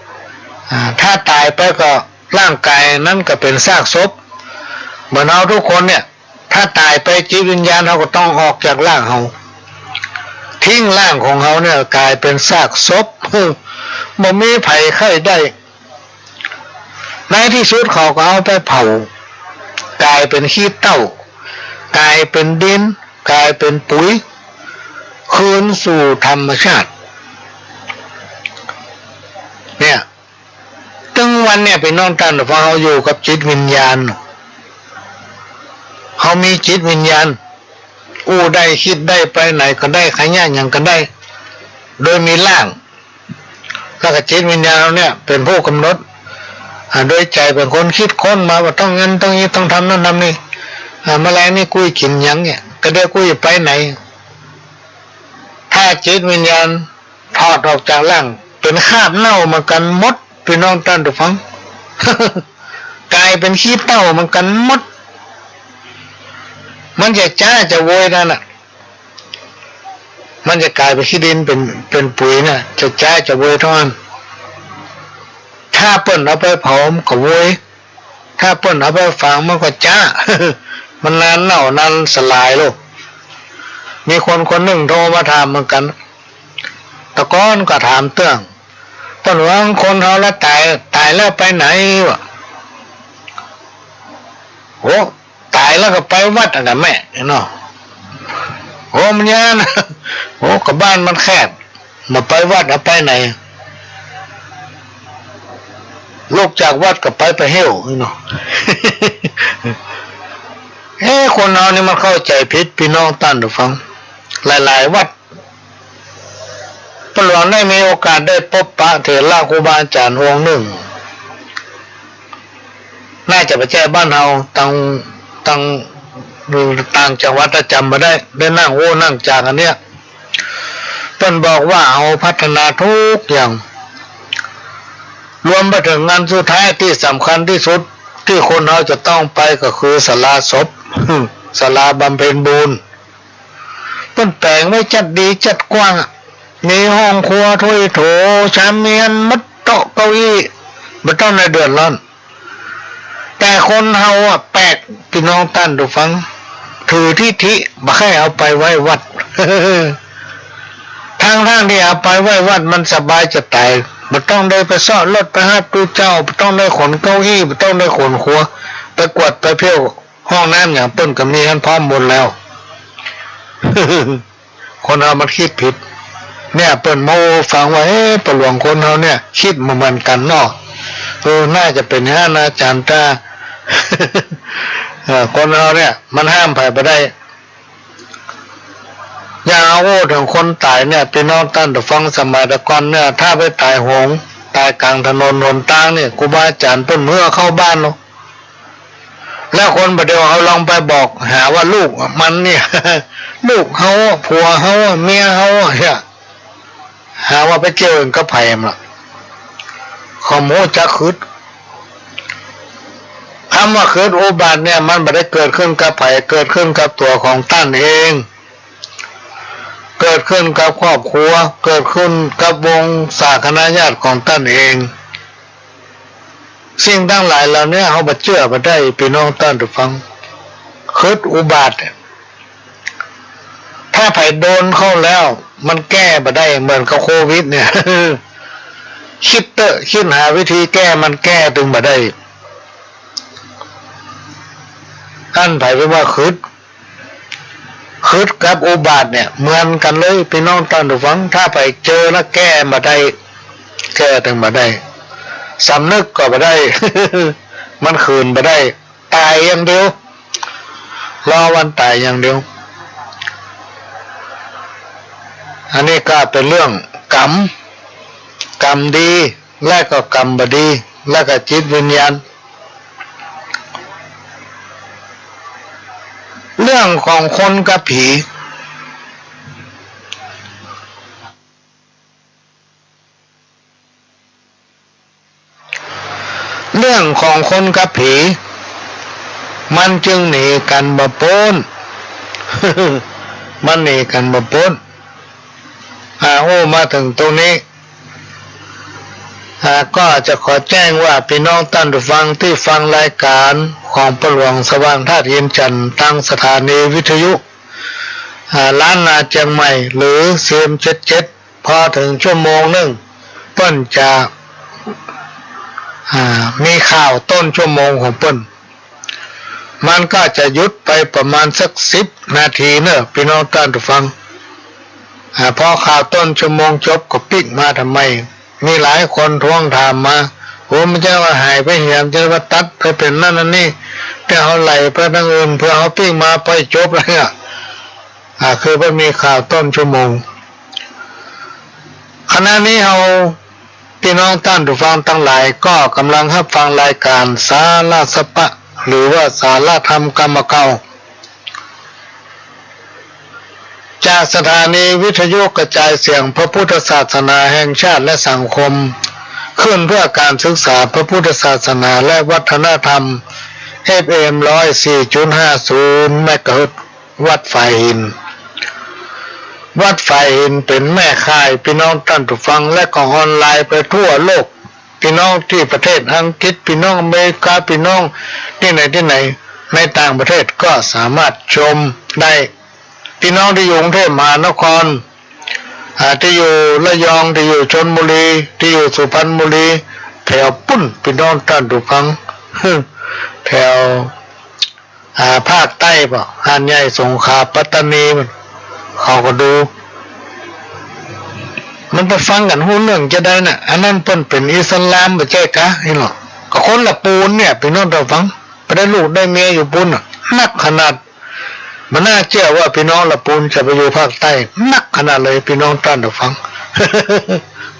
ๆ อ่า ถ้าต๋ายไปก็ร่างก๋ายนั้นก็เป๋นซากศพ เหมือนเฮาทุกคนเนี่ย ถ้าต๋ายไปจิตวิญญาณเฮาก็ต้องออกจากร่างเฮา ทิ้งร่างของเฮาเนี่ยก๋ายเป๋นซากศพ บ่มีใผใค่ได้ ในตี้สุดเขาก็เอาไปเผา ก๋ายเป๋นขี้เถ้า ก๋ายเป๋นดิน ก๋ายเป๋นปุ๋ย คืนสู่ธรรมชาติ เนี่ย ตึงวันเนี่ย ปี้น้องต้านผู้ฟัง เฮาอยู่กับจิตวิญญาณ เฮามีจิตวิญญาณ อู้ได้ กึ๊ดได้ ไปไหนก็ได้ ขยันหยังก็ได้ โดยมีร่าง แล้วก็จิตวิญญาณเฮาเนี่ยเป๋นผู้ก๋ำหนด อ่า โดยใจ๋เป๋นคนกึ๊ดค้นมาว่าต้องอั้นต้องอี้ ต้องทำนั่นทำนี่ อ่า แมลงนี่กู้กิ๋นหยังเนี่ย ก็ได้กู้ไปไหน ถ้าจิตวิญญาณถอดออกจากร่าง เป๋นคราบเน่าเหมือนกั๋นหมด ปี้น้องต้านผู้ฟัง ก๋ายเป๋นขี้เถ้าเหมือนกั๋นหมด มันจะจ๊าจะโวยนั่นน่ะ มันจะก๋ายเป๋นขี้ดิน เป๋น เป๋นปุ๋ยน่ะ จะจ๊าจะโวยเต้าอั้น ถ้าเปิ้นเอาไปเผามันก็โวย ถ้าเปิ้นเอาไปฝังมันก็จ๊า มันนานเน่านานสลายโลก มีคนคนนึ่งโทรมาถามเหมือนกั๋น แต่ก่อนก็ถามเตื้อง เปิ้นว่าคนเฮาละต๋าย ต๋ายแล้วไปไหนวะ โห ต๋ายแล้วก็ไปวัดอะนะแม่เนาะ โห มันยากนะ โห ก็บ้านมันแคบ บ่ไปวัดอะไปไหน ลุกจากวัดก็ไปพระเฮวเนาะ เอ๊ะ คนเฮานี่มันเข้าใจ๋ผิด ปี้น้องต้านผู้ฟัง หลายๆ วัด ป้าหลวงได้มีโอกาสได้ปบปะเถระครูบาอาจ๋ารย์องค์นึ่ง น่าจะบ่ใจ้บ้านเฮา ตาง ตาง ต่างจังหวัด ถ้าจ๋ำบ่ได้ ได้นั่งโอ้นั่งจ๋ากั๋นเนี่ย เปิ้นบอกว่าเฮาพัฒนากู้อย่าง รวมไปเถิงอันสุดท้ายตี้สำคัญตี้สุดตี้คนเฮาจะต้องไปก็คือศาลาศพ ศาลาบำเพ็ญบุญ ปิ้นแป๋งไว้จัดดีจัดกว้างอะ มีห้องครัวถ้วยโถ ชามเมียน หมด โต๊ะเก้าอี้ บ่ต้องได้เดือดร้อน แต่คนเฮาอะแปลก ปี้น้องต้านผู้ฟัง ถือทิฐิ บ่ใค่เอาไปไว้วัด ตังๆ ตี้เอาไปไว้วัดมันสบายจะต๋าย บ่ต้องได้ไปเซาะรถไปฮับตุ๊เจ้า บ่ต้องได้ขนเก้าอี้ บ่ต้องได้ขนครัว ไปกวาดไปเผี้ยว ห้องน้ำหยังเปิ้นก็มีหั้นพร้อมหมดแล้ว คนเฮามันกึ๊ดผิด เนี่ยเปิ้นมาอู้ฟังว่า เอ๊ะ ป้อหลวงคนเฮาเนี่ยกึ๊ดบ่เหมือนกั๋นเนาะ เออ น่าจะเป๋นอย่างนั้นนะอาจ๋ารย์ต้า เออ คนเฮาเนี่ยมันห้ามใผบ่ได้ อย่างเอาอู้เถิงคนต๋ายเนี่ย ปี้น้องต้านผู้ฟัง สมัยตะก่อนเนี่ย ถ้าไปต๋ายโหง ต๋ายก๋างถนนหนตางเนี่ย ครูบาอาจ๋ารย์เปิ้นบ่หื้อเข้าบ้านเนาะ แล้วคนบ่าเดี่ยวเฮาลองไปบอกหาว่าลูกมันเนี่ย ลูกเฮา ผัวเฮา เมียเฮาเนี่ย หาว่าไปเกี่ยวเองกับใผมันล่ะ เขาบ่ฮู้จักกึ๊ด กำว่ากึ๊ดอุบัติเนี่ย มันบ่ได้เกิดขึ้นกับใผ เกิดขึ้นกับตั๋วของต้านเอง เกิดขึ้นกับครอบครัว เกิดขึ้นกับวงศาคณะญาติของต้านเอง สิ่งตังหลายเหล่านี้เฮาบ่เจื้อบ่ได้ ปี้น้องต้านผู้ฟัง กึ๊ดอุบัติ ถ้าใผโดนเข้าแล้ว มันแก้บ่ได้ เหมือนกับโควิดเนี่ย กึ๊ดเต๊อะ กึ๊ดหาวิธีแก้ มันแก้ตึงบ่ได้ อั้นใผไปว่ากึ๊ด กึ๊ดกับอุบัติเนี่ยเหมือนกั๋นเลย ปี้น้องต้านผู้ฟัง ถ้าใผเจอแล้วแก้บ่ได้ แก้ตึงบ่ได้ สำนึกก็บ่ได้ มันคืนบ่ได้ ต๋ายอย่างเดียว รอวันต๋ายอย่างเดียว อันนี้ก็เป๋นเรื่องกรรม กรรมดี และก็กรรมบ่ดี และก็จิตวิญญาณ เรื่องของคนกับผี เรื่องของคนกับผี มันจึงหนีกั๋นบ่ป๊น มันหนีกั๋นบ่ป๊น อ่า โอ้ มาเถิงตรงนี้ อ่า ก็จะขอแจ้งว่าปี้น้องต้านผู้ฟังตี้ฟังรายก๋านของป้อหลวงสว่างธาตุหินจันทน์ ตางสถานีวิทยุ อ่า ล้านนาเจียงใหม่ หรือ ซีเอ็ม เจ็ดเจ็ด พอเถิงชั่วโมงนึ่ง เปิ้นจะ อ่า มีข่าวต้นชั่วโมงของเปิ้น มันก็จะหยุดไปประมาณสักสิบนาทีเน่อ ปี้น้องต้านผู้ฟัง อ่า พอข่าวต้นชั่วโมงจบก็ปิ๊กมาทำไม มีหลายคนทวงถามมา โอ้ บ่ใจ้ว่าหายไปเหีย บ่ใจ้ว่าตัดไปเป๋นนั่นอันนี้ แต่เฮาไหลไปตางอื่น เปื้อเฮาปิ๊กมาปล่อยจบแล้วเนี่ย อ่า คือบ่มีข่าวต้นชั่วโมง ขณะนี้เฮา ปี้น้องต้านผู้ฟังตังหลายก็ก่ำลังฮับฟังรายก๋านสาระสะปะ หรือว่าสาระธรรมกำบ่าเก่า จากสถานีวิทยุกระจายเสียงพระพุทธศาสนาแห่งชาติและสังคม ขึ้นเพื่อการศึกษาพระพุทธศาสนาและวัฒนธรรม เอฟเอ็ม ร้อยสี่จุดห้าศูนย์ เมกะเฮิรตซ์ วัดฝายหิน วัดฝายหินเป๋นแม่ข่ายปี้น้องต้านผู้ฟัง และก็ออนไลน์ไปทั่วโลก ปี้น้องตี้ประเทศอังกฤษ ปี้น้องอเมริกา ปี้น้องตี้ไหนตี้ไหน ในต่างประเทศก็สามารถชมได้ ปี้น้องตี้อยู่กรุงเทพมหานคร อ่า ตี้อยู่ระยอง ตี้อยู่ชลบุรี ตี้อยู่สุพรรณบุรี แถวปู๊น ปี้น้องต้านผู้ฟัง แถว อ่า ภาคใต้บ่ หาดใหญ่ สงขลา ปัตตานี มัน เขาก็ดู มันไปฟังกั๋นฮู้เรื่องจะใดน่ะ อันนั้นเปิ้นเป๋นอิสลามบ่ใจ้กา นี่หรอ ก็คนละปูนเนี่ย ปี้น้องต้านผู้ฟัง ไปได้ลูกได้เมียอยู่ปูนน่ะ นักขนาด บ่น่าเจื้อว่าปี้น้องละปูนจะไปอยู่ภาคใต้ นักขนาดเลย ปี้น้องต้านผู้ฟัง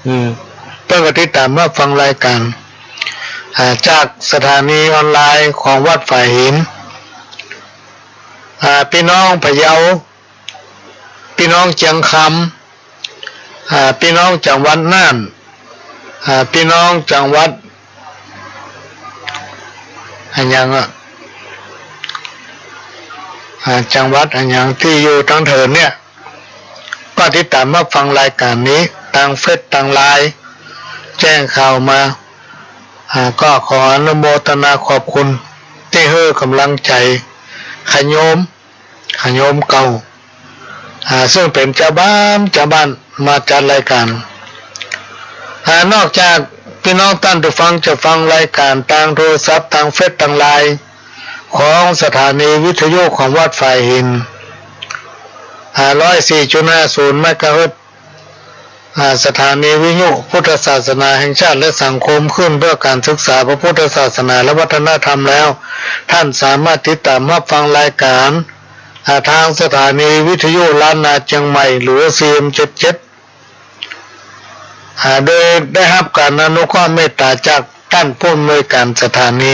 อืม เปิ้นก็ติดต๋ามฮับฟังรายก๋าน อ่า จากสถานีออนไลน์ของวัดฝายหิน อ่า ปี้น้องพะเยา ปี้น้องเจียงคำ อ่า ปี้น้องจังหวัดน่าน อ่า ปี้น้องจังหวัด อะหยังอะ อ่า จังหวัดอะหยังตี้อยู่ตางเถินเนี่ย ก็ติดต๋ามฮับฟังรายก๋านนี้ตางเฟซตางไลน์ แจ้งข่าวมา อ่า ก็ขออนุโมทนาขอบคุณตี้หื้อก๋ำลังใจ๋ ขะโยม ขะโยมเก่า อ่า ซึ่งเป๋นจาวบ้าน จาวบ้านมาจัดรายก๋าน อ่า นอกจากปี้น้องต้านผู้ฟังจะฟังรายก๋านตางโทรศัพท์ ตางเฟซตางไลน์ ของสถานีวิทยุของวัดฝายหิน อ่า ร้อยสี่จุดห้าศูนย์เมกะเฮิรตซ์ อ่า สถานีวิทยุพุทธศาสนาแห่งชาติและสังคม คลื่นเพื่อการศึกษาพระพุทธศาสนาและวัฒนธรรมแล้ว ต้านสามารถติดต๋ามฮับฟังรายก๋าน อ่า ตางสถานีวิทยุล้านนาเจียงใหม่ หรือ ซีเอ็มเจ็ดเจ็ด อ่า โดยได้ฮับก๋านอนุเคราะห์เมตต๋าจากต้านผู้อำนวยก๋านสถานี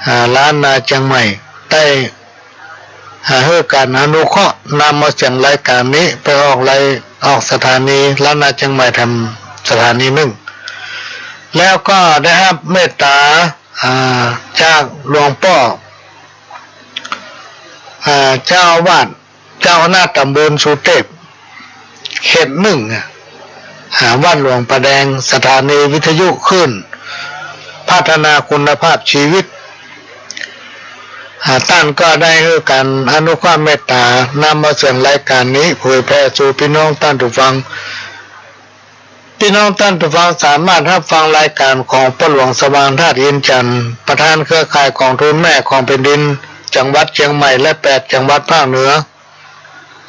อ่า ล้านนาเจียงใหม่ ได้ อ่า หื้อก๋านอนุเคราะห์นำเอาเสียงรายก๋านนี้ไปออกราย ออกสถานีล้านนาเจียงใหม่แถมสถานีนึ่ง แล้วก็ได้ฮับเมตต๋า อ่า จากหลวงป้อ อ่า เจ้าอาวาส เจ้าคณะต๋ำบลสุเตพ เขตนึ่ง อ่ะ อ่า วัดหลวงผาแดง สถานีวิทยุคลื่นพัฒนาคุณภาพชีวิต อ่า ต้านก็ได้หื้อก๋านอนุเคราะห์เมตต๋านำเอาเสียงรายก๋านนี้เผยแผ่สู่ปี้น้องต้านผู้ฟัง ปี้น้องต้านผู้ฟังสามารถฮับฟังรายก๋านของป้อหลวงสว่างธาตุอินทร์จันทร์ ประธานเครือข่ายก๋องทุนแม่ของแผ่นดิน จังหวัดเจียงใหม่และแปดจังหวัดภาคเหนือ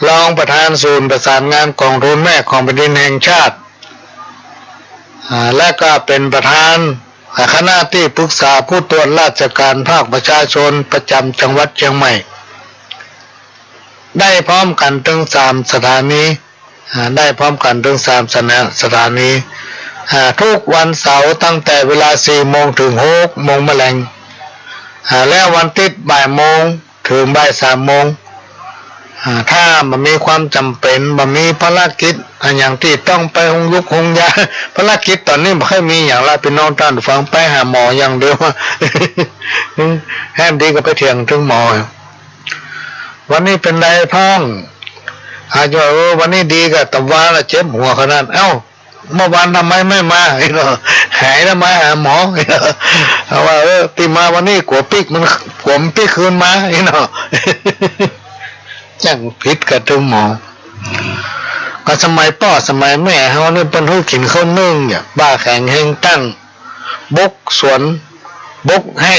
รองประธานศูนย์ประสานงานก๋องทุนแม่ของแผ่นดินแห่งชาติ อ่า และก็เป๋นประธาน อ่า คณะตี้ปรึกษาผู้ตรวจราชก๋านภาคประชาชนประจ๋ำจังหวัดเจียงใหม่ ได้พร้อมกั๋นตึงสามสถานี อ่า ได้พร้อมกั๋นตึงสามสถา สถานี อ่า กู้วันเสาร์ตั้งแต่เวลาสี่โมงเถิงหกโมงแมลง อ่า และวันอาทิตย์บ่ายโมงเถิงบ่ายสามโมง อ่า ถ้าบ่มีความจ๋ำเป๋น บ่มีภารกิจอะหยังตี้ต้องไปฮุงยุกฮุงยา ภารกิจต๋อนนี้บ่ค่อยมีหยังละ ปี้น้องต้านผู้ฟัง ไปหาหมออย่างเดียว แฮมดีก็ไปเถียงเถิงหมอ วันนี้เป๋นไรพ่อง อาจจะว่า เออ วันนี้ดีกะตะวาละ เจ็บหัวขนาด เอ้า เมื่อวานทำไมไม่มา เนาะ หายแล้วมาหาหมอ เนาะ เอาว่า เออ ตี้มาวันนี้กั๋วปิ๊กมัน กั๋วมันปิ๊กคืนมา เนาะ จั่งผิดกะเถิงหมอ ก็สมัยป้อสมัยแม่เฮานี่เปิ้นหื้อกิ๋นข้าวนึ่งเนี่ย บ่าแข็งแฮงตั้ง บกสวน บกไฮ่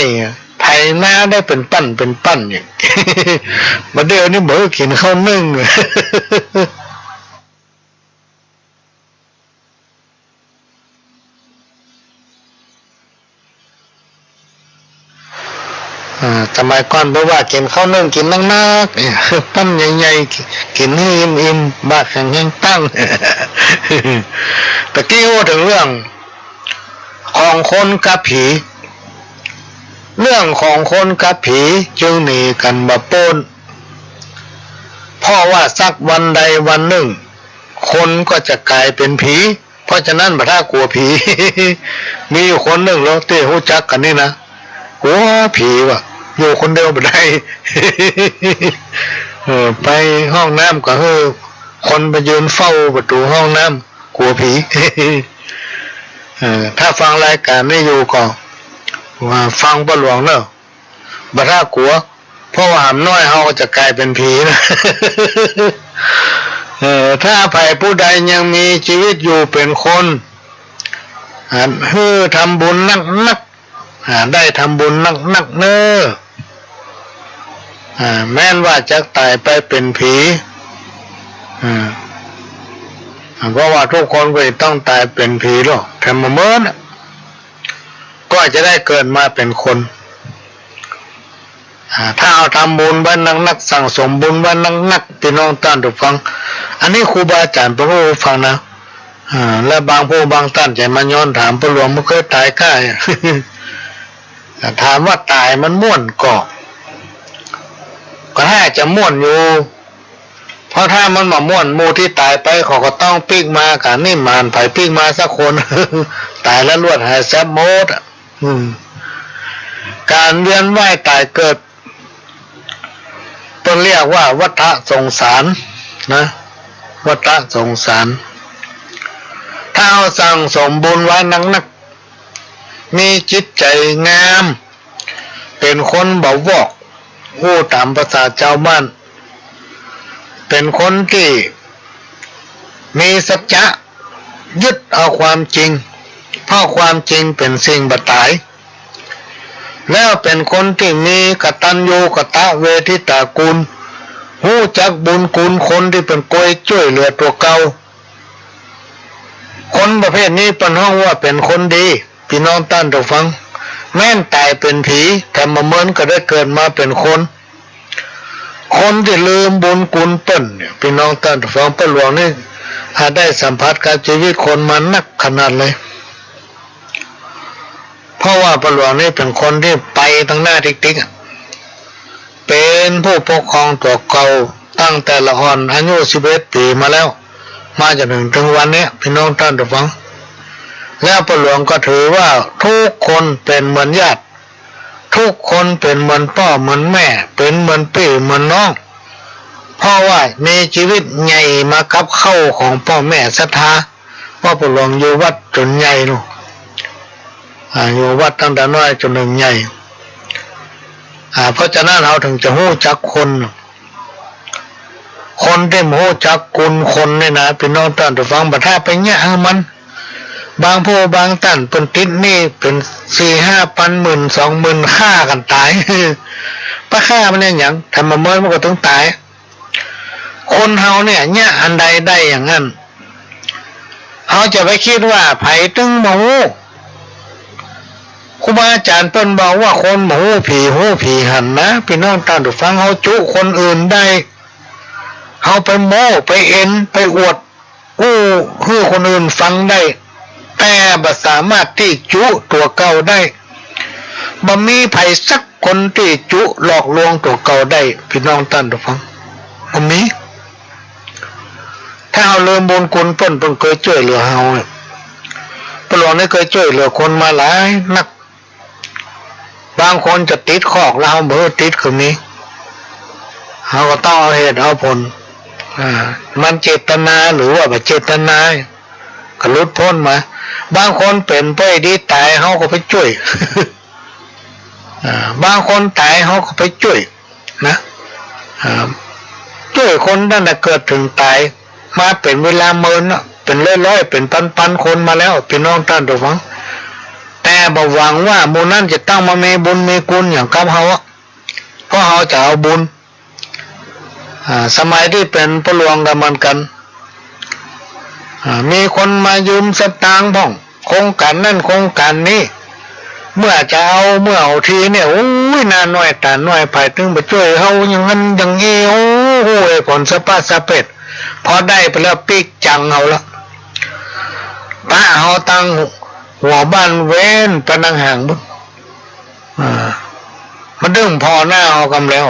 ไถนาได้เป๋นปั้นเป๋นปั้นเนี่ย บ่าเดี่ยวนี้บ่หื้อกิ๋นข้าวนึ่ง อ่า สมัยก่อนเปิ้นว่ากิ๋นข้าวนึ่งกิ๋นนักๆ เนี่ย ปั้นใหญ่ๆ กิ๋นหื้ออิ่มๆ บ่าแข็งแฮงตั้ง ตะกี้อู้เถิงเรื่องของคนกับผี เรื่องของคนกับผีจึงหนีกั๋นบ่ป๊น เพราะว่าสักวันใดวันนึ่ง คนก็จะก๋ายเป๋นผี เพราะฉะนั้นบ่าถ้ากั๋วผี มีอยู่คนนึ่งแล้วตี้ฮู้จักกั๋นนี่นะ กั๋วผีว่ะ อยู่คนเดียวบ่ได้ เออ ไปห้องน้ำก็หื้อคนไปยืนเฝ้าประตู๋ห้องน้ำ กั๋วผี เออ ถ้าฟังรายก๋านนี้อยู่ก็ ว่าฟังป้อหลวงเน่อ บ่าถ้ากั๋ว เพราะว่าหำน้อยเฮาก็จะก๋ายเป๋นผีนะ เออ ถ้าใผผู้ใดยังมีจีวิตอยู่เป๋นคน อ่า หื้อทำบุญนักๆ อ่า ได้ทำบุญนักๆ เน่อ อ่า แม้นว่าจะต๋ายไปเป๋นผี อ่า เพราะว่ากู้คนก็จะต้องต๋ายเป๋นผีลอ แถมบ่เมินอะ ก็จะได้เกิดมาเป๋นคน อ่า ถ้าเฮาทำบุญไว้นักๆ สั่งสมบุญไว้นักๆ ปี้น้องต้านผู้ฟัง อันนี้ครูบาอาจ๋ารย์เปิ้นอู้หื้อฟังนะ อ่า และบางผู้บางต้านจะมาย้อนถาม ป้อหลวงบ่เกยต๋ายก้า ถามว่าต๋ายมันม่วนก่อ ก็ถ้าจะม่วนอยู่ เพราะถ้ามันบ่ม่วน หมู่ตี้ต๋ายไปเขาก็ต้องปิ๊กมา ก๋านนี้บ่หันใผปิ๊กมาสักคน ต๋ายแล้วลวดหายแซบหมดอะ อืม ก๋านเวียนว่ายต๋ายเกิด เปิ้นเรียกว่าวัฏสงสารนะ วัตตะสงสาร ถ้าเฮาสั่งสมบุญไว้นักๆ มีจิตใจ๋งาม เป๋นคนบ่วอก อู้ต๋ามภาษาจาวบ้าน เป๋นคนตี้มีสัจจะ ยึดเอาความจริง เพราะความจริงเป๋นสิ่งบ่ต๋าย แล้วเป๋นคนตี้มีกตัญญูกตเวทิตากุณ ฮู้จักบุญคุณคนตี้เปิ้นเกยจ้วยเหลือตั๋วเก่า คนประเภทนี้เปิ้นฮ้องว่าเป๋นคนดี ปี้น้องต้านผู้ฟัง แม้นต๋ายเป๋นผี แต่บ่เมินก็ได้เกิดมาเป๋นคน คนตี้ลืมบุญคุณเปิ้นเนี่ย ปี้น้องต้านผู้ฟัง ป้าหลวงนี่ อาจได้สัมผัสกับจีวิตคนมานักขนาดเลย เพราะว่าป้าหลวงนี่เป๋นคนตี้ไปตังหน้าติ๊กๆ อะ เป๋นผู้ปกครองตั๋วเก่าตั้งแต่ละอ่อนอายุสิบเอ็ดปี๋มาแล้ว มาจ๋นเถิง เถิงวันเนี้ย ปี้น้องต้านผู้ฟัง แล้วป้าหลวงก็ถือว่าทุกคนเป๋นเหมือนญาติ ทุกคนเป๋นเหมือนป้อเหมือนแม่ เป๋นเหมือนปี้เหมือนน้อง เพราะว่ามีจีวิตใหญ่มากับเค้าของป้อแม่ศรัทธา เพราะป้าหลวงอยู่วัดจ๋นใหญ่เนาะ อ่า อยู่วัดตั้งแต่น้อยจ๋นเถิงใหญ่ อ่า เพราะฉะนั้นเฮาเถิงจะฮู้จักคน คนตี้บ่ฮู้จักคุณคนนี่นะ ปี้น้องต้านผู้ฟัง บ่ถ้าไปเยียะหื้อมัน บางผู้บางต้านเปิ้นติดหนี้เป๋นสี่ห้าปัน หมื่นสองหมื่น ฆ่ากั๋นต๋าย ไปฆ่ามันเนี่ยหยัง ถ้าบ่เมินมันก็ต้องต๋าย คนเฮาเนี่ย เยียะอันใดได้อย่างนั้น เฮาจะไปกึ๊ดว่าใผตึงบ่ฮู้ ครูบาอาจ๋ารย์เปิ้นบอกว่าคนบ่ฮู้ผีฮู้ผีหันนะ ปี้น้องต้านผู้ฟัง เฮาจุคนอื่นได้ เฮาไปโม้ ไปเอ็น ไปอวด อู้หื้อคนอื่นฟังได้ แต่บ่สามารถตี้จุตั๋วเก่าได้ บ่มีใผสักคนตี้จุหลอกลวงตั๋วเก่าได้ ปี้น้องต้านผู้ฟัง บ่มี ถ้าเฮาลืมบุญคุณเปิ้น เปิ้นเกยจ้วยเหลือเฮาเนี่ย ป้าหลวงนี่เกยจ้วยเหลือคนมาหลายนัก บางคนจะติดคอกแล้วเฮาบ่หื้อติดก็มี เฮาก็ต้องเอาเหตุเอาผล อ่า มันเจตนาหรือว่าบ่เจตนา ก็หลุดป๊นมา บางคนเป๋นไปดีต๋าย เฮาก็ไปจ้วย อ่า บางคนต๋าย เฮาก็ไปจ้วย นะ อ่า จ้วยคนตั้งแต่เกิดเถิงต๋าย มาเป๋นเวลาเมินเนาะ เป๋นร้อยๆ เป๋นปันๆ คนมาแล้ว ปี้น้องต้านผู้ฟัง แต่บ่หวังว่าหมู่นั้นจะต้องมามีบุญมีคุณอย่างกับเฮาอะ เพราะเฮาจะเอาบุญ อ่า สมัยตี้เป๋นป้าหลวงก็เหมือนกั๋น อ่า มีคนมายืมสตางค์พ่อง โครงก๋านนั้นโครงก๋านนี้ เมื่อจะเอา เมื่อเอาทีเนี่ย โอ้ย หน้าน้อยต๋าน้อย ใผตึงบ่จ้วยเฮาอย่างนั้นอย่างนี้ โอ้โห ไอ้ผลสะปะสะเพ็ด พอได้ไปแล้วปิ๊กจังเอาละ ปะเฮาตังหัวบ้านเว้นไปนั่งห่างบุ้น อ่า มาดึงผ่อหน้าเฮากำแล้ว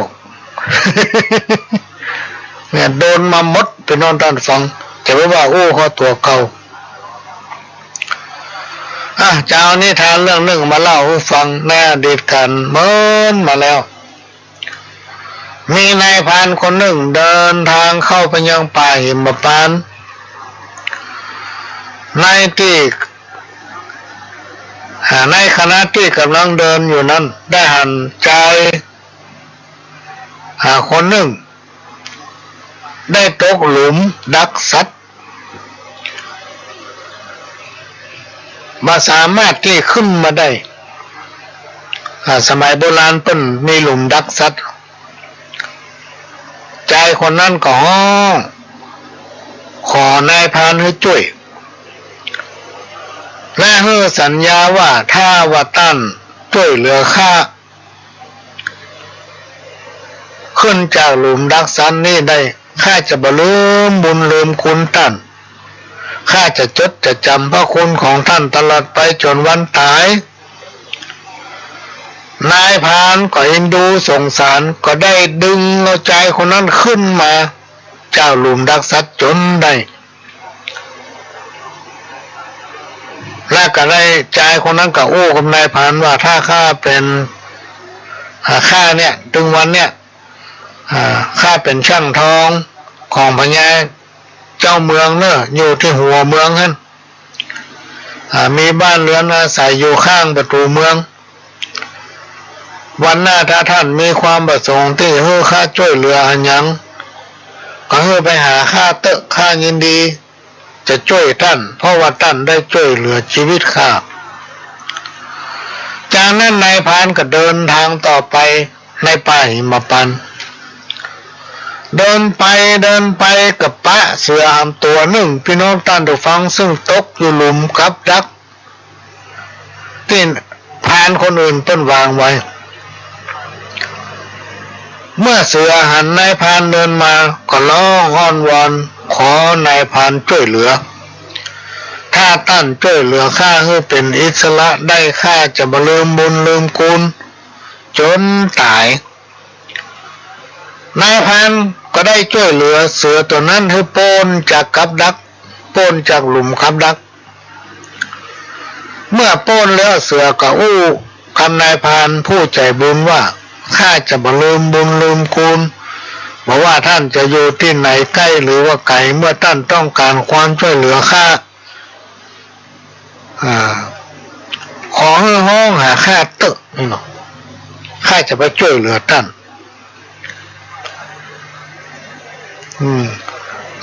เนี่ย โดนมาหมด ปี้น้องต้านฟัง จะไปว่าอู้เขาตั๋วเก่า อ่ะ จะเอานิทานเรื่องนึ่งมาเล่าหื้อฟัง ในอดีตก๋านเมินมาแล้ว มีนายพรานคนนึ่งเดินตางเข้าไปยังป่าหิมพานต์ ในตี้ อ่า ในขณะตี้ก่ำลังเดินอยู่นั้น ได้หันจาย อ่า คนนึ่ง ได้ตกหลุมดักสัตว์ บ่สามารถตี้ขึ้นมาได้ อ่า สมัยโบราณเปิ้นมีหลุมดักสัตว์ จายคนนั้นก็ฮ้อง ขอนายพรานหื้อจ้วย และหื้อสัญญาว่าถ้าว่าต้านจ้วยเหลือข้า ขึ้นจากหลุมดักสัตว์นี้ได้ ข้าจะบ่ลืมบุญลืมคุณต้าน ข้าจะจดจะจ๋ำพระคุณของต้านตลอดไปจ๋นวันต๋าย นายพรานก็เอ็นดูสงสาร ก็ได้ดึงเอาจายคนนั้นขึ้นมาจากหลุมดักสัตว์จ๋นได้ แล้วก็ได้จายคนนั้นก็อู้กับนายพรานว่า ถ้าข้าเป๋น อ่า ข้าเนี่ย ตึงวันเนี่ย อ่า ข้าเป๋นช่างทองของพญา เจ้าเมืองเน่อ อยู่ตี้หัวเมืองหั้น อ่า มีบ้านเรือนอาศัยอยู่ข้างประตู๋เมือง วันหน้าถ้าต้านมีความประสงค์ตี้หื้อข้าจ้วยเหลืออะหยัง ก็หื้อไปหาข้าเต๊อะ ข้ายินดีจะจ้วยต้าน เพราะว่าต้านได้จ้วยเหลือจีวิตข้า จากนั้นนายพรานก็เดินตางต่อไปในป่าหิมพานต์ เดินไปเดินไปก็ปะเสือหามตั๋วนึ่ง ปี้น้องต้านผู้ฟัง ซึ่งตกอยู่หลุมกับดัก ตี้พรานคนอื่นเปิ้นวางไว้ เมื่อเสือหันนายพรานเดินมา ก็ฮ้องอ้อนวอนขอนายพรานจ้วยเหลือ ถ้าต้านจ้วยเหลือข้าหื้อเป๋นอิสระได้ ข้าจะบ่ลืมบุญลืมคุณจ๋นต๋าย นายพรานก็ได้จ้วยเหลือเสือตั๋วนั้นหื้อป๊นจากกับดัก ป๊นจากหลุมกับดัก เมื่อป๊นแล้วเสือก็อู้กำนายพรานผู้ใจ๋บุญว่า ข้าจะบ่ลืมบุญลืมคุณ บ่ว่าต้านจะอยู่ตี้ไหนใก้หรือว่าไก๋ เมื่อต้านต้องก๋านความจ้วยเหลือข้า อ่า ขอหื้อฮ้องหาข้าเต๊อะ นี่เนาะ ข้าจะไปจ้วยเหลือต้าน อืม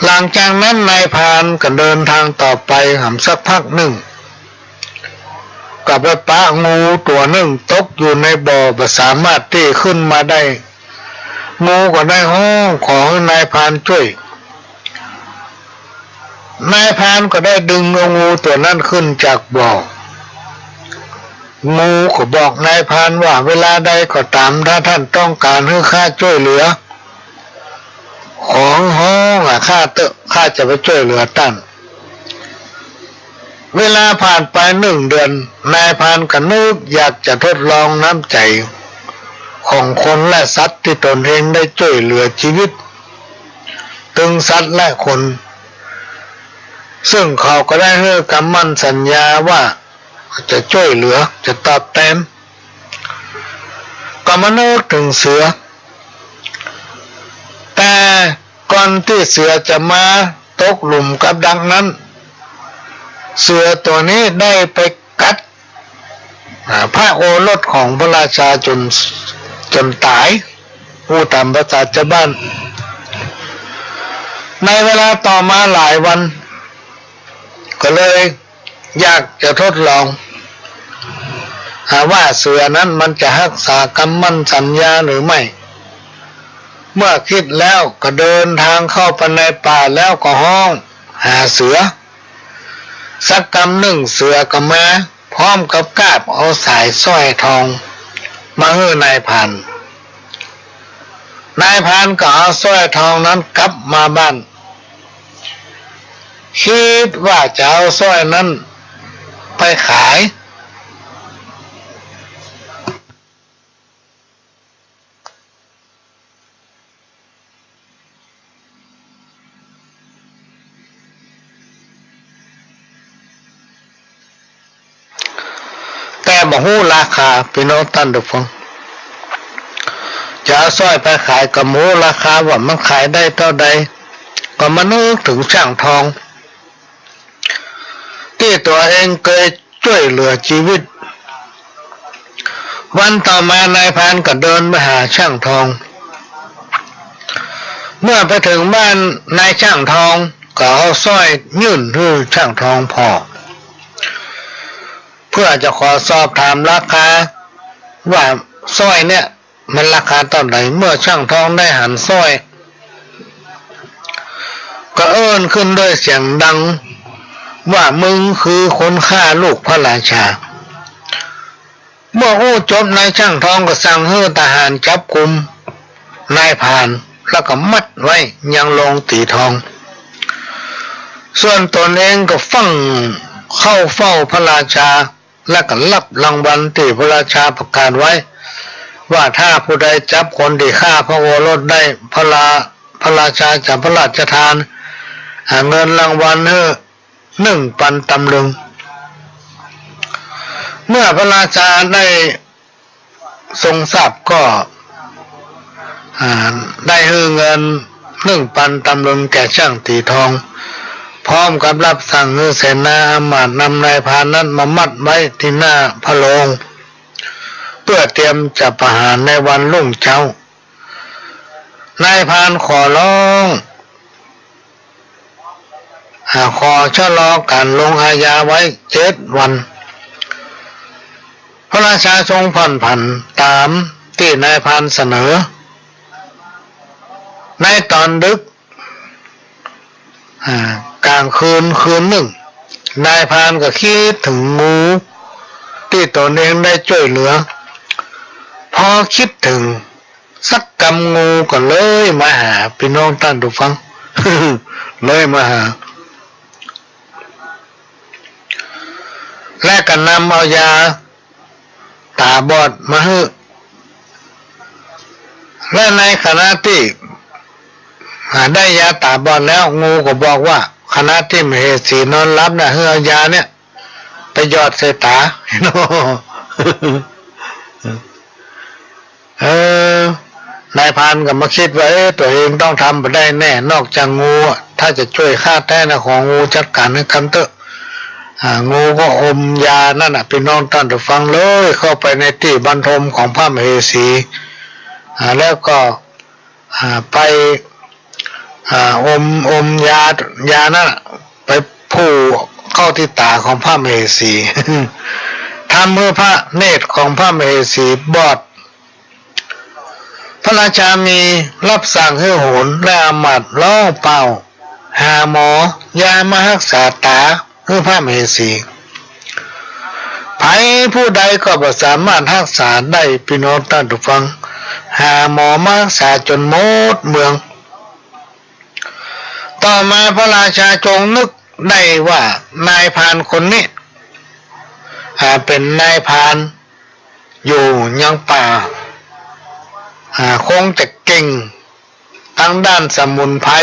หลังจากนั้นนายพรานก็เดินตางต่อไปหามสักพักนึ่ง ก็ไปปะงูตั๋วนึ่งตกอยู่ในบ่อ บ่สามารถตี้ขึ้นมาได้ งูก็ได้ฮ้องขอหื้อนายพรานจ้วย นายพรานก็ได้ดึงเอางูตั๋วนั้นขึ้นจากบ่อ งูก็บอกนายพรานว่า เวลาใดก็ต๋าม ถ้าต้านต้องก๋านหื้อข้าจ้วยเหลือ ขอฮ้องหาข้าเต๊อะ ข้าจะไปจ้วยเหลือต้าน เวลาผ่านไปนึ่งเดือน นายพรานก็นึกอยากจะทดลองน้ำใจ๋ของคนและสัตว์ตี้ตนเองได้จ้วยเหลือจีวิต ตึงสัตว์และคน ซึ่งเขาก็ได้หื้อกำมั่นสัญญาว่าจะจ้วยเหลือ จะตอบแตน ก็มานึกเถิงเสือ แต่ก่อนตี้เสือจะมาตกหลุมกับดักนั้น เสือตั๋วนี้ได้ไปกัด อ่า พระโอรสของพระราชาจ๋น จ๋นต๋าย อู้ต๋ามภาษาจาวบ้าน ในเวลาต่อมาหลายวัน ก็เลยอยากจะทดลอง หาว่าเสือนั้นมันจะฮักษากำมั่นสัญญาหรือไม่ เมื่อคิดแล้วก็เดินตางเข้าไปในป่า แล้วก็ฮ้องหาเสือ สักกำนึ่งเสือก็มา พร้อมกับกาบเอาสายสร้อยทองมาหื้อนายพราน นายพรานก็เอาสร้อยทองนั้นกลับมาบ้าน กึ๊ดว่าจะเอาสร้อยนั้นไปขาย แต่บ่ฮู้ราคา ปี้น้องต้านผู้ฟัง จะเอาสร้อยไปขายก็บ่ฮู้ราคาว่ามันขายได้เต้าใด ก็มานึกเถิงช่างทอง ตี้ตั๋วเองเกยจ้วยเหลือจีวิต วันต่อมานายพรานก็เดินไปหาช่างทอง เมื่อไปเถิงบ้านนายช่างทอง ก็เอาสร้อยยื่นหื้อช่างทองผ่อ เพื่อจะขอสอบถามราคาว่าสร้อยเนี่ย มันราคาเต้าใด เมื่อช่างทองได้หันสร้อย ก็เอิ้นขึ้นด้วยเสียงดังว่า มึงคือคนฆ่าลูกพระราชา เมื่ออู้จบนายช่างทองก็สั่งหื้อทหารจับกุมนายพราน แล้วก็มัดไว้ยังโรงตี๋ทอง ส่วนตนเองก็ฟั่งเข้าเฝ้าพระราชา และก็ฮับรางวัลตี้พระราชาประกาศไว้ ว่าถ้าผู้ใดจับคนตี้ฆ่าพระโอรสได้ พระรา- พระราชาจะพระราชทาน อ่า เงินรางวัลหื้อหนึ่งปันตำลึง เมื่อพระราชาได้ทรงทราบก็ อ่า ได้หื้อเงินหนึ่งปันตำลึงแก่ช่างตี๋ทอง พร้อมกับรับสั่งหื้อเสนาอามาตย์นำนายพรานนั้นมามัดไว้ตี้หน้าพระโรง เปื้อเตรียมจะประหารในวันรุ่งเจ๊า นายพรานขอร้อง อ่า ขอชะลอก๋านลงอาญาไว้เจ็ดวัน พระราชาทรงผ่อนผันต๋ามตี้นายพรานเสนอ ในต๋อนดึก อ่า ก๋างคืนคืนนึ่ง นายพรานก็กึ๊ดเถิงงูตี้ตนเองได้จ้วยเหลือ พอคิดเถิงสักกำ งูก็เลื้อยมาหา ปี้น้องต้านผู้ฟัง เลื้อยมาหา และก็นำเอายาต๋าบอดมาหื้อ และในขณะตี้ อ่า ได้ยาต๋าบอดแล้ว งูก็บอกว่า ขณะตี้มเหสีนอนหลับน่ะ หื้อเอายาเนี่ยไปหยอดใส่ต๋า เออ นายพรานก็มาคิดว่า เอ๊ะ ตั๋วเองต้องทำบ่ได้แน่ นอกจากงูอะ ถ้าจะจ้วยข้าแต๊นะ ของูจัดก๋านหื้อกำเต๊อะ อ่า งูก็อมยานั่นน่ะ ปี้น้องต้านผู้ฟัง เลื้อยเข้าไปในตี้บรรทมของพระมเหสี อ่า แล้วก็ อ่า ไป อ่า อม อมยา ยานั่นน่ะ ไปผูกเข้าตี้ต๋าของพระมเหสี ทำหื้อพระเนตรของพระมเหสีบอด พระราชามีรับสั่งหื้อโหรและอามาตย์ร้องเป่าหาหมอยามาฮักษาต๋าหื้อพระมเหสี ใผผู้ใดก็บ่สามารถฮักษาได้ ปี้น้องต้านผู้ฟัง หาหมอมาฮักษาจ๋นหมดเมือง ต่อมาพระราชาทรงนึกได้ว่านายพรานคนนี้ อ่า เป๋นนายพรานอยู่ยังป่า อ่า คงจะเก่งตางด้านสมุนไพร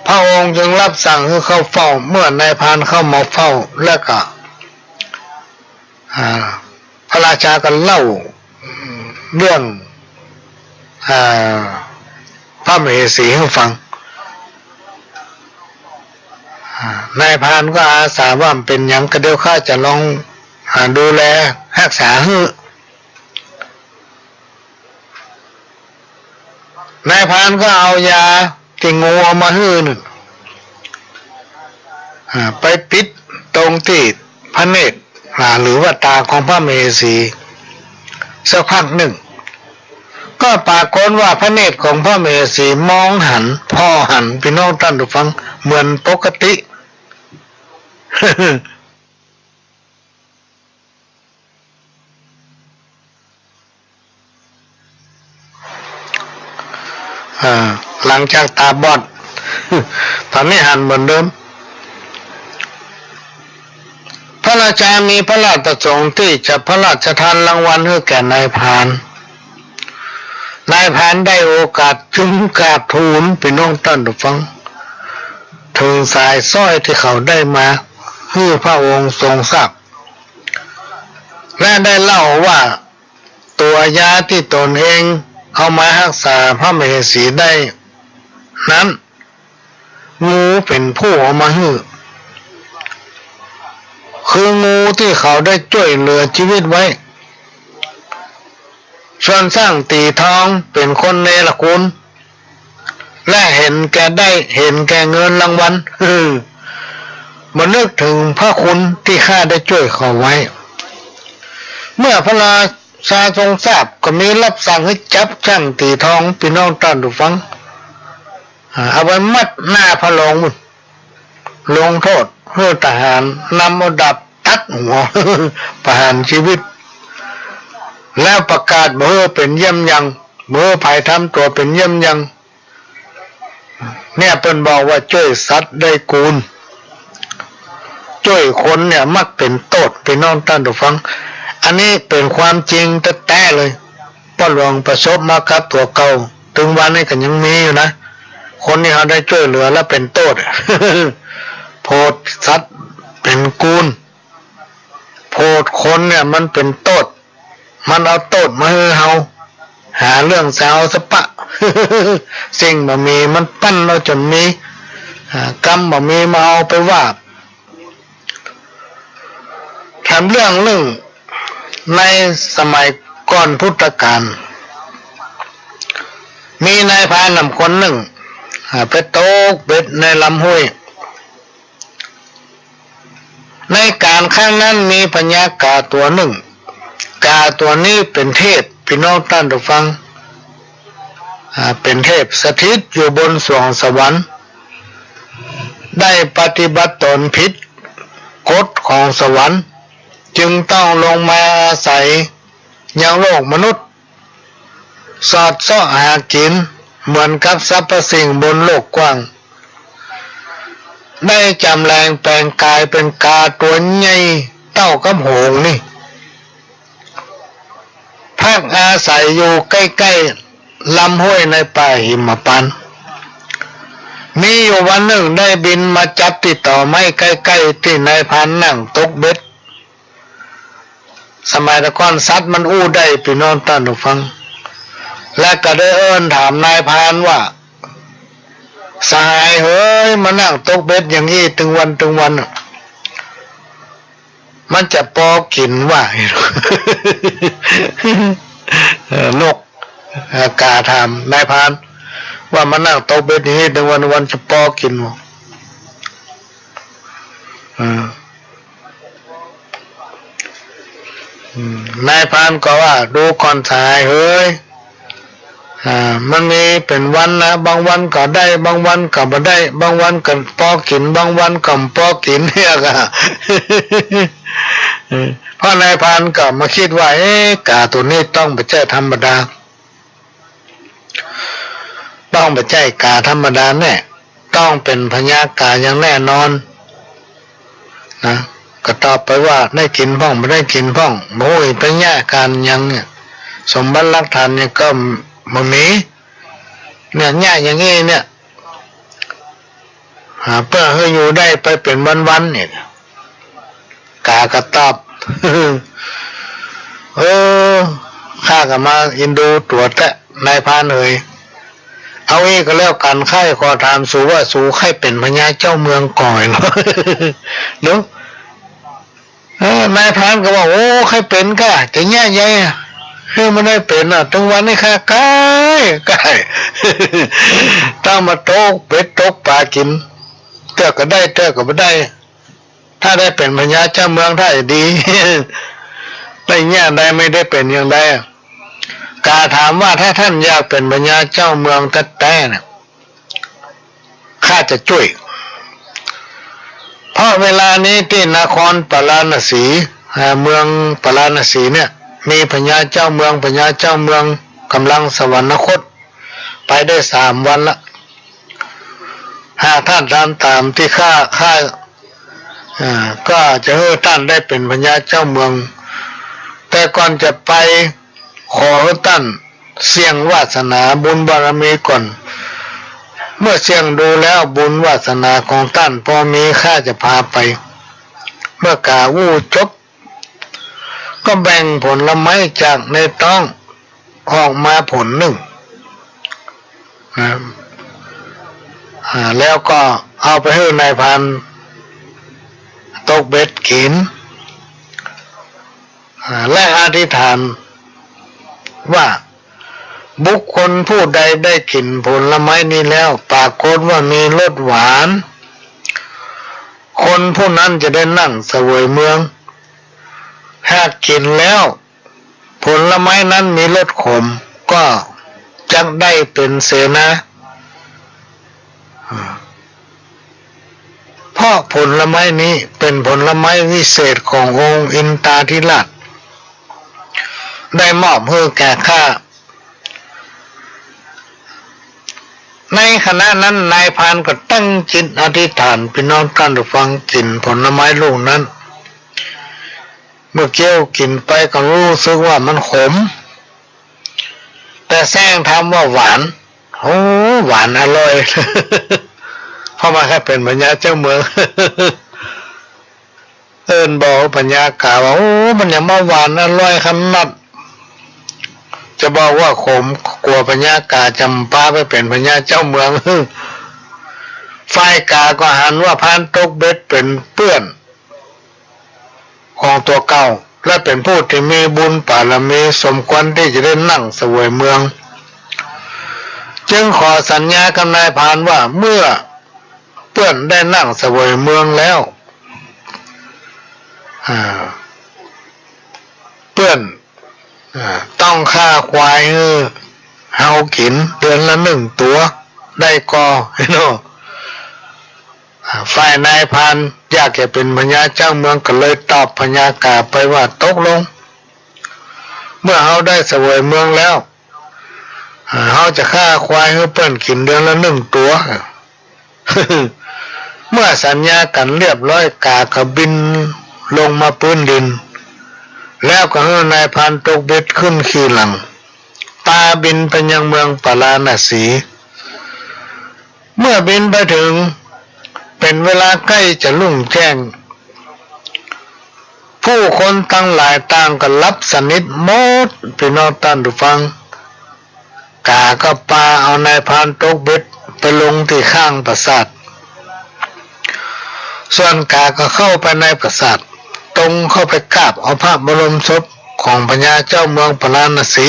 พระองค์จึงรับสั่งหื้อเข้าเฝ้า เมื่อนายพรานเข้ามาเฝ้าแล้วก็ อ่า พระราชาก็เล่าเรื่อง อ่า พระมเหสีหื้อฟัง อ่า นายพรานก็อาสาว่า บ่เป๋นหยัง ก็เดี๋ยวข้าจะลอง อ่า ดูแลฮักษาหื้อ นายพรานก็เอายาตี้งูเอามาหื้อนั่น อ่า ไปปิดตรงตี้พระเนตร อ่า หรือว่าต๋าของพระมเหสี สักพักนึ่ง ก็ปรากฏว่าพระเนตรของพระมเหสีมองหัน ผ่อหัน ปี้น้องต้านผู้ฟัง เหมือนปกติ อ่า หลังจากต๋าบอด ต๋อนนี้หันเหมือนเดิม พระราชามีพระราชประสงค์ตี้จะพระราชทานรางวัลหื้อแก่นายพราน นายพรานได้โอกาสจึงกราบทูล ปี้น้องต้านผู้ฟัง เถิงสายสร้อยตี้เขาได้มาหื้อพระองค์ทรงทราบ และได้เล่าว่า ตั๋วยาตี้ตนเองเอามาฮักษาพระมเหสีได้นั้น งูเป๋นผู้เอามาหื้อ คืองูตี้เขาได้จ้วยเหลือจีวิตไว้ ส่วนช่างตี๋ทองเป๋นคนเนรคุณ และเห็นแก่ได้ เห็นแก่เงินรางวัล บ่นึกเถิงพระคุณตี้ข้าได้จ้วยเขาไว้ เมื่อพระราชาทรงทราบ ก็มีรับสั่งหื้อจับช่างตี๋ทอง ปี้น้องต้านผู้ฟัง อ่า เอาไปมัดหน้าพระโรง ลงโต้ษหื้อทหารนำเอาดาบตัดหัว ประหารชีวิต แล้วประกาศบ่หื้อเป๋นเยี่ยมยัง บ่หื้อใผทำตั๋วเป๋นเยี่ยมยัง เนี่ยเปิ้นบอกว่าจ้วยสัตว์ได้กูล จ้วยคนเนี่ยมักเป๋นโต้ษ ปี้น้องต้านผู้ฟัง อันนี้เป๋นความจริงแต๊ๆ เลย ป้อหลวงประสบมากับตั๋วเก่า ตึงวันนี้ก็ยังมีอยู่นะ คนตี้เฮาได้จ้วยเหลือแล้วเป๋นโต้ษ โผดสัตว์เป๋นกูล โผดคนเนี่ยมันเป๋นโต้ษ มันเอาโต้ษมาหื้อเฮา หาเรื่องใส่เฮาสะปะ สิ่งบ่มีมันปั้นเอาจ๋นมี อ่า กำบ่มีมาเอาไปว่า แถมเรื่องนึ่ง ในสมัยก่อนพุทธกาล มีนายพรานหนุ่มคนนึ่ง อ่า ไปตกเบ็ดในลำห้วย ในก๋านครั้งนั้นมีพญากาตั๋วนึ่ง กาตั๋วนี้เป๋นเทพ ปี้น้องต้านผู้ฟัง อ่า เป๋นเทพสถิตอยู่บนสวงสวรรค์ ได้ปฏิบัติต๋นผิดกฎของสวรรค์ จึงต้องลงมาอาศัยยังโลกมนุษย์ สอดเซาะหากิ๋นเหมือนกับสรรพสิ่งบนโลกกว้าง ได้จ๋ำแหลงแป๋งก๋ายเป๋นกาตั๋วใหญ่เต้ากับหงส์นี่ พักอาศัยอยู่ใก้ๆ ลำห้วยในป่าหิมพานต์ มีอยู่วันนึ่งได้บินมาจับตี้ตอไม้ใก้ๆ ตี้นายพรานนั่งตกเบ็ด สมัยตะก่อนสัตว์มันอู้ได้ ปี้น้องต้านผู้ฟัง และก็ได้เอิ้นถามนายพรานว่า สหายเหย มานั่งตกเบ็ดอย่างอี้ตึงวันตึงวันน่ะ มันจะปอกิ๋นว่า เออ นก เอ่อ กาถามนายพรานว่า มานั่งตกเบ็ดอย่างนี้ตึงวันตึงวันจะปอกิ๋นบ่ เออ อืม นายพรานก็ว่า ดูก่อนสหายเหย อ่า มันมีเป๋นวันนะ บางวันก็ได้ บางวันก็บ่ได้ บางวันก็ปอกิ๋น บางวันก็บ่ปอกิ๋น เนี่ยก็ เออ เพราะนายพรานก็มาคิดว่า เอ๊ะ กาตั๋วนี้ต้องบ่ใจ้ธรรมดา ต้องบ่ใจ้กาธรรมดาแน่ ต้องเป๋นพญากาอย่างแน่นอน นะ ก็ตอบไปว่า ได้กิ๋นพ่อง บ่ได้กิ๋นพ่อง บ่ฮู้อีกไปเยียะก๋านหยังเนี่ย สมบัติหลักฐานเนี่ยก็บ่มี เนี่ย เยียะอย่างนี้เนี่ย อ่า เปื้อหื้ออยู่ได้ไปเป๋นวันๆ เนี่ย กาก็ตอบ เออ ข้าก็มาอินดูตั๋วแต๊ นายพรานเหย เอาอี้ก็แล้วกั๋น ข้าขอถามสูว่า สูใค่เป๋นพญาเจ้าเมืองก่อบ่ เนาะ เออ นายพรานก็ว่า โอ้ ใค่เป๋นก้า จะเยียะใยอะ หื้อบ่ได้เป๋นอะ ตึงวันนี้ข้าใก้ ใก้ ต้องมาตกเบ็ดตกป๋ากิ๋น เตื้อก็ได้ เตื้อก็บ่ได้ ถ้าได้เป๋นพญาเจ้าเมืองถ้าจะดี ได้เยียะใด ไม่ได้เป๋นอย่างใดอะ กาถามว่า ถ้าต้านอยากเป๋นพญาเจ้าเมืองแต๊ๆ เนี่ย ข้าจะจ้วย เพราะเวลานี้ตี้นครปาราณสี อ่า เมืองปาราณสีเนี่ย มีพญาเจ้าเมือง พญาเจ้าเมืองก่ำลังสวรรคต ไปได้สามวันละ หากต้านทำต๋ามตี้ข้า ข้า อ่า ก็จะหื้อต้านได้เป๋นพญาเจ้าเมือง แต่ก่อนจะไป ขอหื้อต้านเสี่ยงวาสนาบุญบารมีก่อน เมื่อเสี่ยงดูแล้วบุญวาสนาของต้านพอมี ข้าจะพาไป เมื่อกาอู้จบ ก็แบ่งผลไม้จากในต๊องออกมาผลนึ่ง นะ อ่า แล้วก็เอาไปหื้อนายพรานตกเบ็ดกิ๋น อ่า และอธิษฐานว่า บุคคลผู้ใดได้กิ๋นผลไม้นี้แล้ว ปรากฏว่ามีรสหวาน คนผู้นั้นจะได้นั่งเสวยเมือง หากกิ๋นแล้ว ผลไม้นั้นมีรสขม ก็จักได้เป๋นเสนา เพราะผลไม้นี้เป๋นผลไม้วิเศษขององค์อินทาธิราช ได้มอบหื้อแก่ข้า ในขณะนั้นนายพรานก็ตั้งจิตอธิษฐาน ปี้น้องต้านผู้ฟัง กิ๋นผลไม้ลูกนั้น เมื่อเคี้ยวกิ๋นไปก็รู้สึกว่ามันขม แต่แซงทำว่าหวาน โอ้ หวานอร่อย เพราะมันใค่เป๋นพญาเจ้าเมือง เอิ้นบอกพญากาว่า โอ้ มันหยังมาหวานอร่อยขนาด จะบอกว่าขม กั๋วพญากาจะบ่ปาไปเป๋นพญาเจ้าเมือง ฝ่ายก๋าก็หันว่าพรานตกเบ็ดเป๋นเปื้อนของตั๋วเก่า และเป๋นผู้ตี้มีบุญปารมีสมควรตี้จะได้นั่งเสวยเมือง จึงขอสัญญากับนายพรานว่าเมื่อเปื้อนได้นั่งเสวยเมืองแล้ว อ่า เปื้อน อ่า ต้องฆ่าควายหื้อเฮากิ๋นเดือนละนึ่งตั๋วได้ก่อ เนาะ อ่า ฝ่ายนายพรานอยากจะเป๋นพญาเจ้าเมืองก็เลยตอบพญาก๋าไปว่า ตกลง เมื่อเฮาได้เสวยเมืองแล้ว อ่า เฮาจะฆ่าควายหื้อเปิ้นกิ๋นเดือนละนึ่งตั๋ว เมื่อสัญญากั๋นเรียบร้อย ก๋าก็บินลงมาปื๊นดิน แล้วก็หื้อนายพรานตกเบ็ดขึ้นขี่หลัง ปาบินไปยังเมืองปาราณสี เมื่อบินไปเถิง เป๋นเวลาใก้จะรุ่งแจ้ง ผู้คนตังหลายต่างก็หลับสนิทหมด ปี้น้องต้านผู้ฟัง ก๋าก็ปาเอานายพรานตกเบ็ดไปลงตี้ข้างปราสาท ส่วนก๋าก็เข้าไปในปราสาท ตรงเข้าไปกราบเอาพระบรมศพของพญาเจ้าเมืองปาราณสี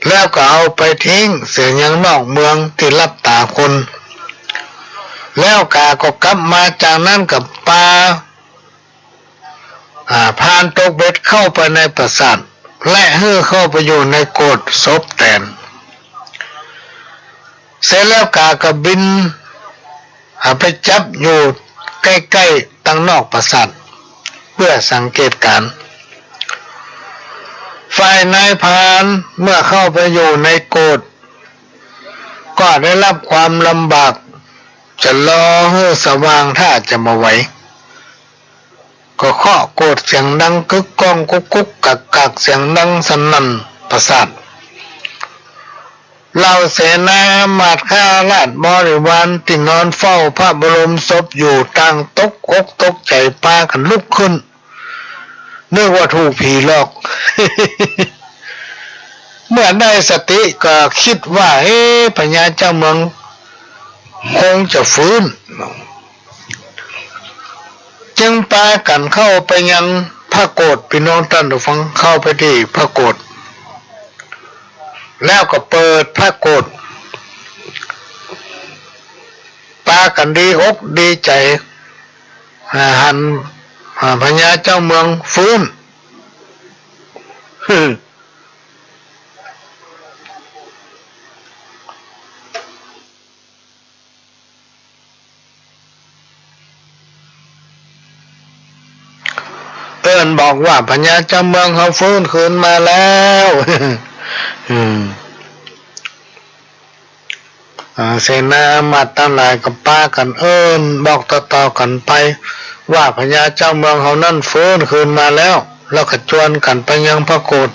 แล้วก็เอาไปทิ้งเสียยังนอกเมืองตี้ลับต๋าคน แล้วก๋าก็กลับมา จากนั้นก็ปา อ่า พรานตกเบ็ดเข้าไปในปราสาท และหื้อเข้าไปอยู่ในโกศศพแตน เสร็จแล้วก๋าก็บิน อ่า ไปจับอยู่ใก้ๆ ตังนอกปราสาท เปื้อสังเกตก๋ารณ์ ฝ่ายนายพรานเมื่อเข้าไปอยู่ในโกศ ก็ได้รับความลำบาก จะรอหื้อสว่างถ้าจะบ่ไหว ก็เคาะโกศเสียงดังกึกก้องกุ๊กกุ๊กกักกัก เสียงดังสนั่นปราสาท เหล่าเสนาอำมาตย์ข้าราชบริวารตี้นอนเฝ้าพระบรมศพอยู่ต่างตกอกตกใจ๋ปากั๋นลุกขึ้น นึกว่าถูกผีหลอก เมื่อได้สติก็กึ๊ดว่า เอ๊ะ พญาเจ้าเมืองคงจะฟื้น จึงปากั๋นเข้าไปยังพระโกศ ปี้น้องต้านผู้ฟัง เข้าไปตี้พระโกศ แล้วก็เปิดพระโกศ ปากั๋นดีอกดีใจ๋ อ่า หัน อ่า พญาเจ้าเมืองฟื้น เปิ้นบอกว่า พญาเจ้าเมืองเฮาฟื้นคืนมาแล้ว อืม อ่า เสนาอำมาตย์ตังหลายก็ปากั๋นเอิ้นบอกต่อๆ กั๋นไป ว่าพญาเจ้าเมืองเฮานั้นฟื้นคืนมาแล้ว แล้วก็จวนกั๋นไปยังพระโกศ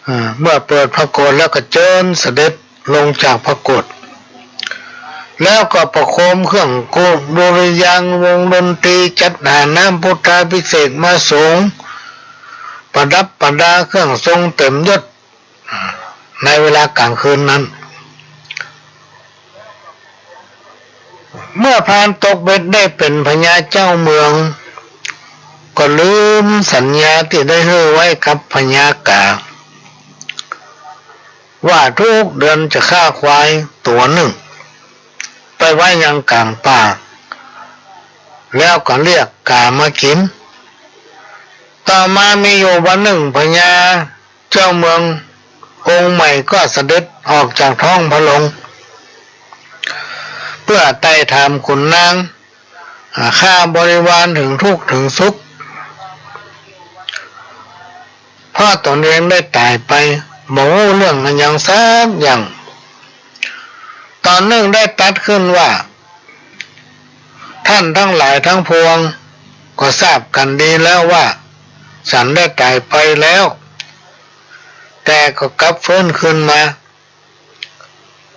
อ่า เมื่อเปิดพระโกศแล้วก็เจิญเสด็จลงจากพระโกศ แล้วก็ประโคมเครื่องดุริยางค์วงดนตรี จัดหาน้ำพุทธาภิเษกมาสรง ประดับประดาเครื่องทรงเต็มยศ ในเวลากลางคืนนั้น เมื่อพรานตกเบ็ดได้เป๋นพญาเจ้าเมือง ก็ลืมสัญญาตี้ได้หื้อไว้กับพญากา ว่าทุกเดือนจะฆ่าควายตั๋วนึ่ง ไปไว้ยังก๋างป่า แล้วก็เรียกก๋ามากิ๋น ต่อมามีอยู่วันนึ่ง พญาเจ้าเมืององค์ใหม่ก็เสด็จออกจากท้องพระโรง เปื้อไต่ถามขุนนาง อ่า ข้าบริวารเถิงทุกข์เถิงสุข เพราะตนเองได้ต๋ายไป บ่ฮู้เรื่องอะหยังสักอย่าง ต๋อนนึ่งได้ตรัสขึ้นว่า ท่านทั้งหลายทั้งปวงก็ทราบกั๋นดีแล้วว่า ฉันได้ต๋ายไปแล้ว แต่ก็กลับฟื้นคืนมา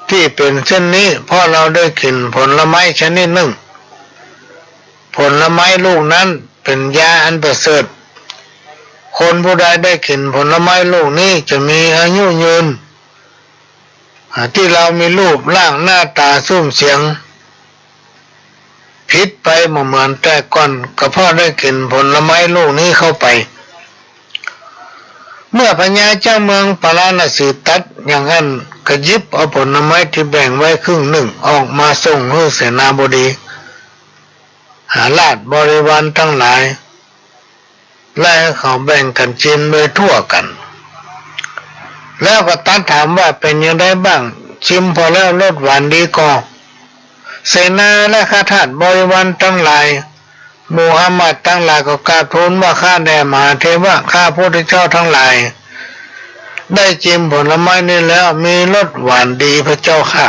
ตี้เป๋นเช่นนี้ เพราะเราได้กิ๋นผลไม้ชนิดนึ่ง ผลไม้ลูกนั้นเป๋นยาอันประเสริฐ คนผู้ใดได้กิ๋นผลไม้ลูกนี้จะมีอายุยืน อ่า ตี้เฮามีรูปร่างหน้าต๋าซุ่มเสียงผิดไปบ่เหมือนแต่ก่อน ก็เพราะได้กิ๋นผลไม้ลูกนี้เข้าไป เมื่อพญาเจ้าเมืองปาราณสีตรัสอย่างนั้น ก็หยิบเอาผลไม้ตี้แบ่งไว้ครึ่งนึ่งออกมาส่งหื้อเสนาบดี หาราชบริวารตังหลาย และหื้อเขาแบ่งกั๋นจิมโดยทั่วกั๋น แล้วก็ตรัสถามว่า เป๋นอย่างใดบ้าง จิมผ่อแล้วรสหวานดีก่อ เสนาและข้าทาสบริวารตังหลาย หมู่อำมาตย์ตังหลายก็กราบทูลว่า ข้าแต่มหาเถระ ข้าพุทธเจ้าตังหลาย ได้จิมผลไม้นี้แล้ว มีรสหวานดีพระเจ้าข้า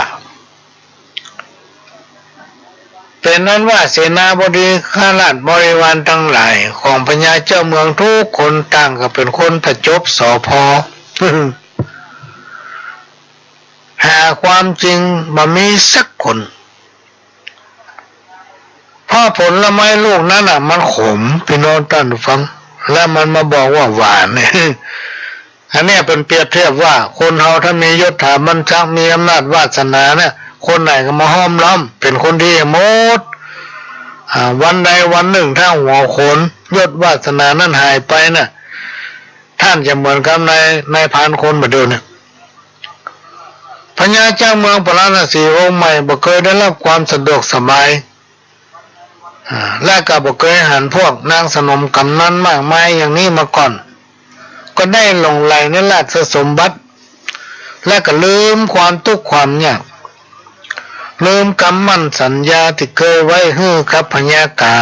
เป๋นอันว่าเสนาบดีข้าราชบริวารตังหลายของพญาเจ้าเมืองกู้คนต่างก็เป๋นคนประจบสอพอ หาความจริงบ่มีสักคน เพราะผลไม้ลูกนั้นน่ะมันขม พี่น้องต้านฟัง แล้วมันมาบอกว่าหวาน อันเนี้ยเป๋นเปรียบเทียบว่าคนเฮาถ้ามียศถาบรรดาศักดิ์ มีอำนาจวาสนาเนี่ย คนไหนก็มาห้อมล้อม เป๋นคนดีหมด อ่า วันใดวันนึ่งถ้าหัวโขนยศวาสนานั้นหายไปน่ะ ต้านจะเหมือนกับนาย นายพรานคนบ่าเดี่ยวเนี่ย พญาเจ้าเมืองปาราณสีองค์ใหม่บ่เกยได้ฮับความสะดวกสบาย อ่า และก็บ่เกยหันพวกนางสนมกำนันมากมายอย่างนี้มาก่อน ก็ได้หลงใหลในราชสมบัติ และก็ลืมความตุ๊กข์ความยาก ลืมกำมั่นสัญญาตี้เกยไว้หื้อกับพญากา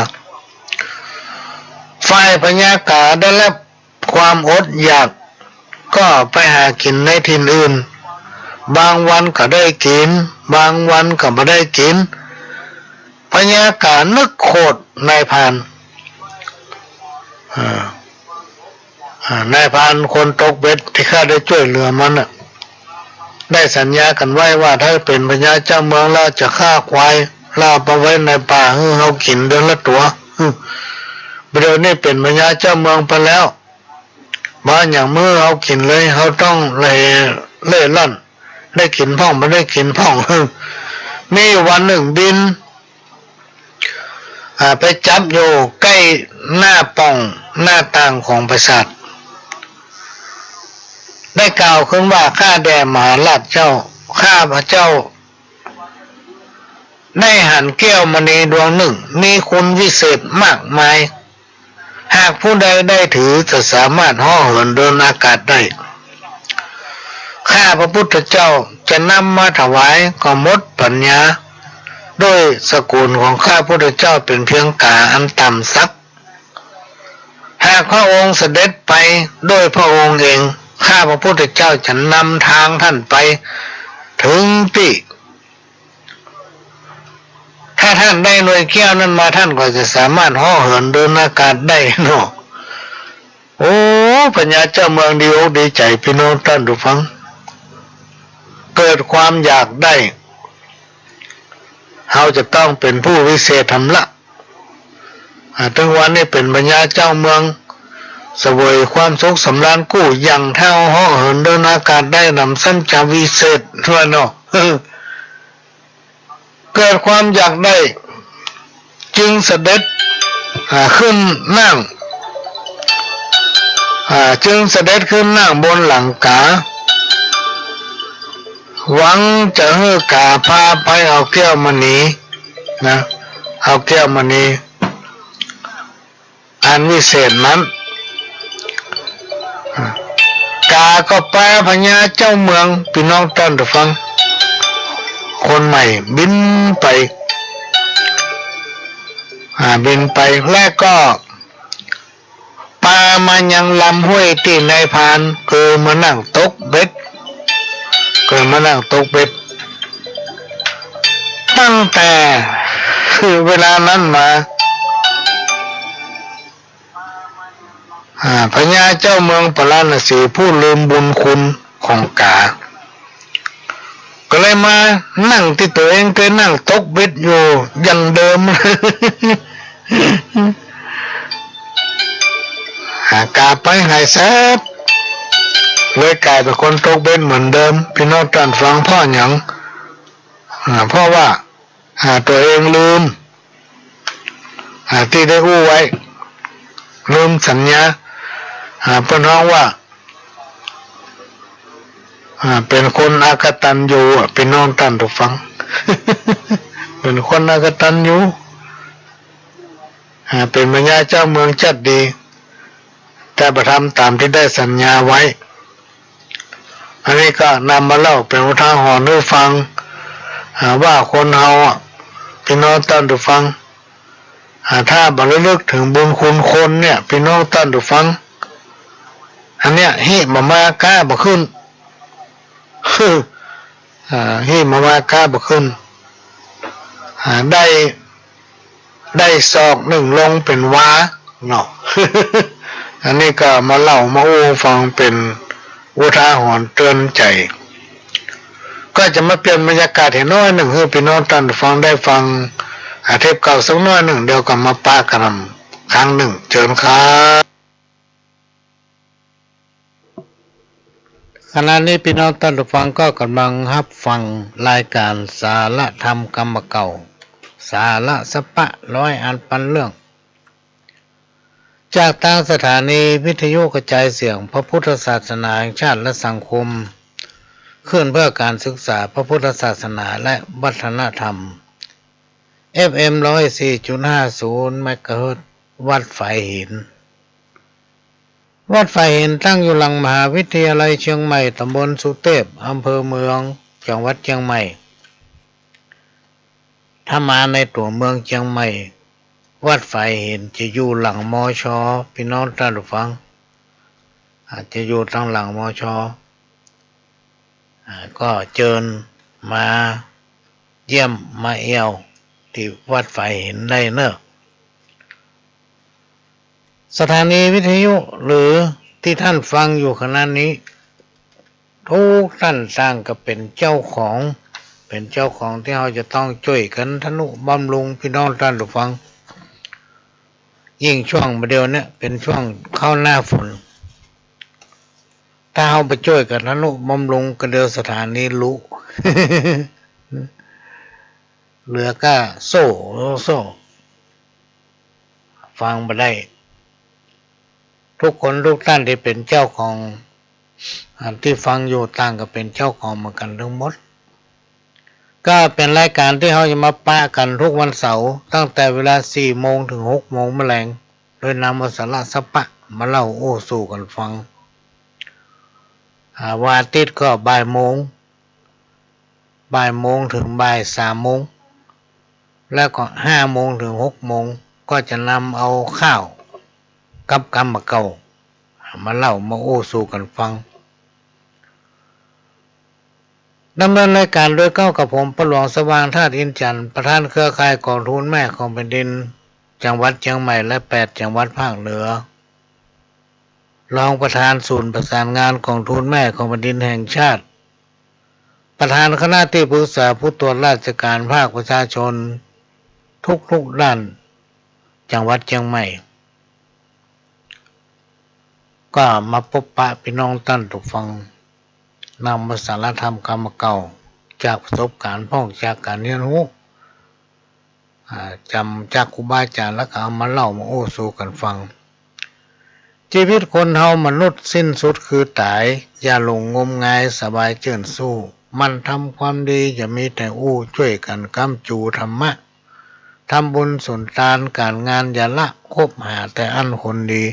ฝ่ายพญากาได้ฮับ ความอดอยาก ก็ไปหากิ๋นในถิ่นอื่น บางวันก็ได้กิ๋น บางวันก็บ่ได้กิ๋น พญากานึกโขดนายพราน อ่า อ่า นายพรานคนตกเบ็ดตี้ข้าได้จ้วยเหลือมันน่ะ ได้สัญญากั๋นไว้ว่าถ้าเป๋นพญาเจ้าเมืองแล้วจะฆ่าควาย แล้วเอาไปไว้ในป่าหื้อเฮากิ๋นเดือนละตั๋ว อืม บ่าเดี่ยวนี้เป๋นพญาเจ้าเมืองไปแล้ว บ่อย่างหื้อเฮากิ๋นเลย เฮาต้องเล่ เล่ร่อน ได้กิ๋นพ่อง บ่ได้กิ๋นพ่อง มีอยู่วันนึ่งบิน อ่า ไปจับอยู่ใก้หน้าป่องหน้าต่างของปราสาท ได้กล่าวขึ้นว่า ข้าแต่มหาราชเจ้า ข้าพเจ้า ได้หันแก้วมณีดวงนึ่ง มีคุณวิเศษมากมาย หากผู้ใดได้ถือจะสามารถเหาะเหินเดินอากาศได้ ข้าพระพุทธเจ้าจะนำมาถวายก็หมดปัญญา ด้วยสกุลของข้าพุทธเจ้าเป๋นเพียงก๋าอันต่ำสัก หากพระองค์เสด็จไปด้วยพระองค์เอง ข้าพระพุทธเจ้าจะนำทางท่านไปถึงตี้ ถ้าท่านได้หน่วยแก้วนั้นมา ท่านก็จะสามารถเหาะเหินเดินอากาศได้เนาะ โอ้ พญาเจ้าเมืองดีอกดีใจ๋ พี่น้องต้านผู้ฟัง เกิดความอยากได้ เฮาจะต้องเป๋นผู้วิเศษธรรมละ อ่า ตึงวันนี้เป๋นพญาเจ้าเมือง เสวยความสุขสำราญกู้ อย่างเต้าเหาะเหินเดินอากาศได้ หนำซ้ำจะวิเศษด้วยเนาะ เกิดความอยากได้ จึงเสด็จ อ่า ขึ้นนั่ง อ่า จึงเสด็จขึ้นนั่งบนหลังก๋า หวังจะหื้อก๋าพาไปเอาแก้วมณีนะ เอาแก้วมณี อันวิเศษนั้น ก๋าก็ปาพญาเจ้าเมือง พี่น้องต้านผู้ฟัง คนใหม่บินไป อ่า บินไป และก็ปามายังลำห้วยตี้นายพรานเกยมานั่งตกเบ็ด เกยมานั่งตกเบ็ด ตั้งแต่เวลานั้นมา อ่า พญาเจ้าเมืองปาราณสีผู้ลืมบุญคุณของก๋า ก็เลยมานั่งตี้ตั๋วเองเกยนั่งตกเบ็ดอยู่อย่างเดิม หากาไปหายแซบ เลยก๋ายเป๋นคนตกเบ็ดเหมือนเดิม ปี้น้องต้านฟัง เพราะหยัง อ่า เพราะว่า อ่า ตั๋วเองลืม อ่า ตี้ได้อู้ไว้ ลืมสัญญา อ่า เปิ้นฮ้องว่า อ่า เป๋นคนอกตัญญูอะ ปี้น้องต้านผู้ฟัง เป๋นคนอกตัญญู อ่า เป๋นพญาเจ้าเมืองจัดดี แต่บ่ทำต๋ามตี้ได้สัญญาไว้ อันนี้ก็นำมาเล่าเป๋นอุทาหรณ์หื้อฟัง อ่า ว่าคนเฮาอะ ปี้น้องต้านผู้ฟัง อ่า ถ้าบ่ระลึกเถิงบุญคุณคนเนี่ย ปี้น้องต้านผู้ฟัง อันเนี้ย หิบ่มา ก๊าบ่ขึ้น อ่า หิบ่มา ก๊าบ่ขึ้น อ่า ได้ ได้ศอกนึ่งลงเป๋นวาเนาะ อันนี้ก็มาเล่ามาอู้ฟังเป๋นอุทาหรณ์เตือนใจ๋ ก็จะมาเปลี่ยนบรรยากาศหื้อน้อยนึ่ง หื้อปี้น้องต้านฟังได้ฟัง อ่า เทปเก่าสักน้อยนึ่ง เดี๋ยวก็มาปะกั๋นครั้งนึ่ง เจิญครับ ขณะนี้ปี้น้องต้านผู้ฟังก็ก่ำลังฮับฟังรายก๋านสาระธรรมกำเก่า สาระสะปะร้อยอันปันเรื่อง จากตางสถานีวิทยุกระจายเสียงพระพุทธศาสนาแห่งชาติและสังคม คลื่นเพื่อการศึกษาพระพุทธศาสนาและวัฒนธรรม เอฟเอ็ม ร้อยสี่จุดห้าศูนย์ เมกะเฮิรตซ์ วัดฝายหิน วัดฝายหินตั้งอยู่หลังมหาวิทยาลัยเจียงใหม่ ต๋ำบลสุเตพ อำเภอเมือง จังหวัดเจียงใหม่ ถ้ามาในตั๋วเมืองเจียงใหม่ วัดฝายหินจะอยู่หลัง มช. ปี้น้องต้านผู้ฟัง อ่า จะอยู่ตางหลัง มช. อ่า ก็เจิญมาเยี่ยมมาเอี่ยวตี้วัดฝายหินได้เน่อ สถานีวิทยุหรือตี้ต้านฟังอยู่ขณะนี้ กู้ต้านต่างก็เป๋นเจ้าของ เป๋นเจ้าของตี้เฮาจะต้องจ้วยกั๋นทะนุบำรุงปี้น้องต้านผู้ฟัง ยิ่งช่วงบ่าเดี่ยวเนี้ยเป๋นช่วงเข้าหน้าฝน ถ้าเฮาบ่จ้วยกั๋นทะนุบำรุงก็เดี๋ยวสถานีลุ เหลือก้าโซ่ โซ่ ฟังบ่ได้ กู้คนกู้ต้านตี้เป๋นเจ้าของ อ่า ตี้ฟังอยู่ต่างก็เป๋นเจ้าของเหมือนกั๋นตึงหมด ก็เป๋นรายก๋านตี้เฮาจะมาปะกั๋นกู้วันเสาร์ ตั้งแต่เวลาสี่โมงเถิงหกโมงแมลง โดยนำเอาสาระสะปะมาเล่าอู้สู่กั๋นฟัง อ่า วันอาทิตย์ก็บ่ายโมง บ่ายโมงเถิงบ่ายสามโมง แล้วก็ห้าโมงเถิงหกโมง ก็จะนำเอาข่าวกับกำเก่า มาเล่ามาอู้สู่กั๋นฟัง ดำเนินรายก๋านโดยเก๊ากับผม ป้อหลวงสว่าง ธาตุอินทร์จันทร์ ประธานเครือข่ายก๋องทุนแม่ของแผ่นดิน จังหวัดเจียงใหม่และแปดจังหวัดภาคเหนือ รองประธานศูนย์ประสานงานก๋องทุนแม่ของแผ่นดินแห่งชาติ ประธานคณะตี้ปรึกษาผู้ตรวจราชก๋านภาคประชาชนทุกๆด้าน จังหวัดเจียงใหม่ ก็มาปบปะปี้น้องต้านผู้ฟัง นำเอาสาระธรรมกำเก่า จากประสบก๋ารณ์พ่องจากก๋านเฮียนฮู้ อ่า จ๋ำจากครูบาอาจ๋ารย์ แล้วก็เอามาเล่ามาอู้สู่กั๋นฟัง จีวิตคนเฮามนุษย์สิ้นสุดคือต๋าย อย่าหลงงมงายสบายเจิ่นสู้ หมั่นทำความดีอย่ามีแต่อู้ จ้วยกั๋นก๊ำจูธรรมะ ทำบุญสุนตานก๋านงานอย่าละ คบหาแต่อั้นคนดี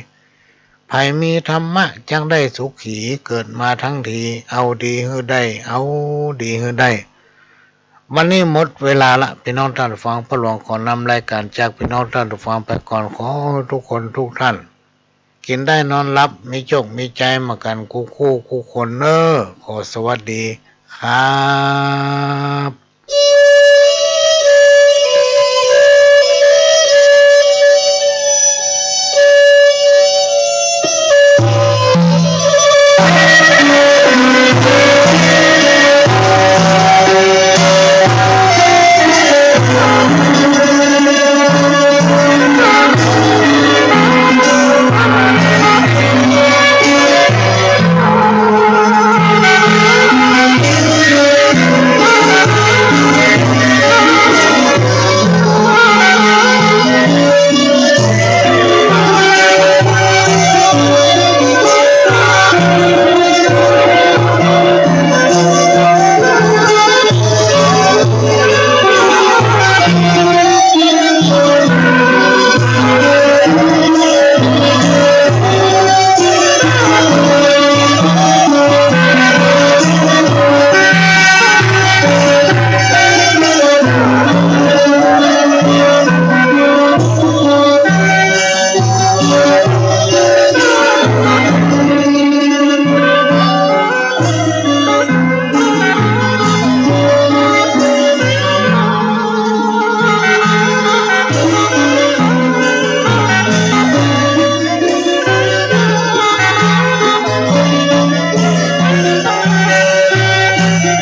ใผมีธรรมะจักได้สุขี เกิดมาทั้งทีเอาดีหื้อได้ เอาดีหื้อได้ วันนี้หมดเวลาละ ปี้น้องต้านฟัง ป้อหลวงขอนำรายก๋านจากปี้น้องต้านฟังไปก่อน ขอหื้อกู้คนกู้ต้าน กิ๋นได้นอนหลับ มีโจคมีชัยมากั๋นกู้คู่กู้คนเน่อ ขอสวัสดีครับ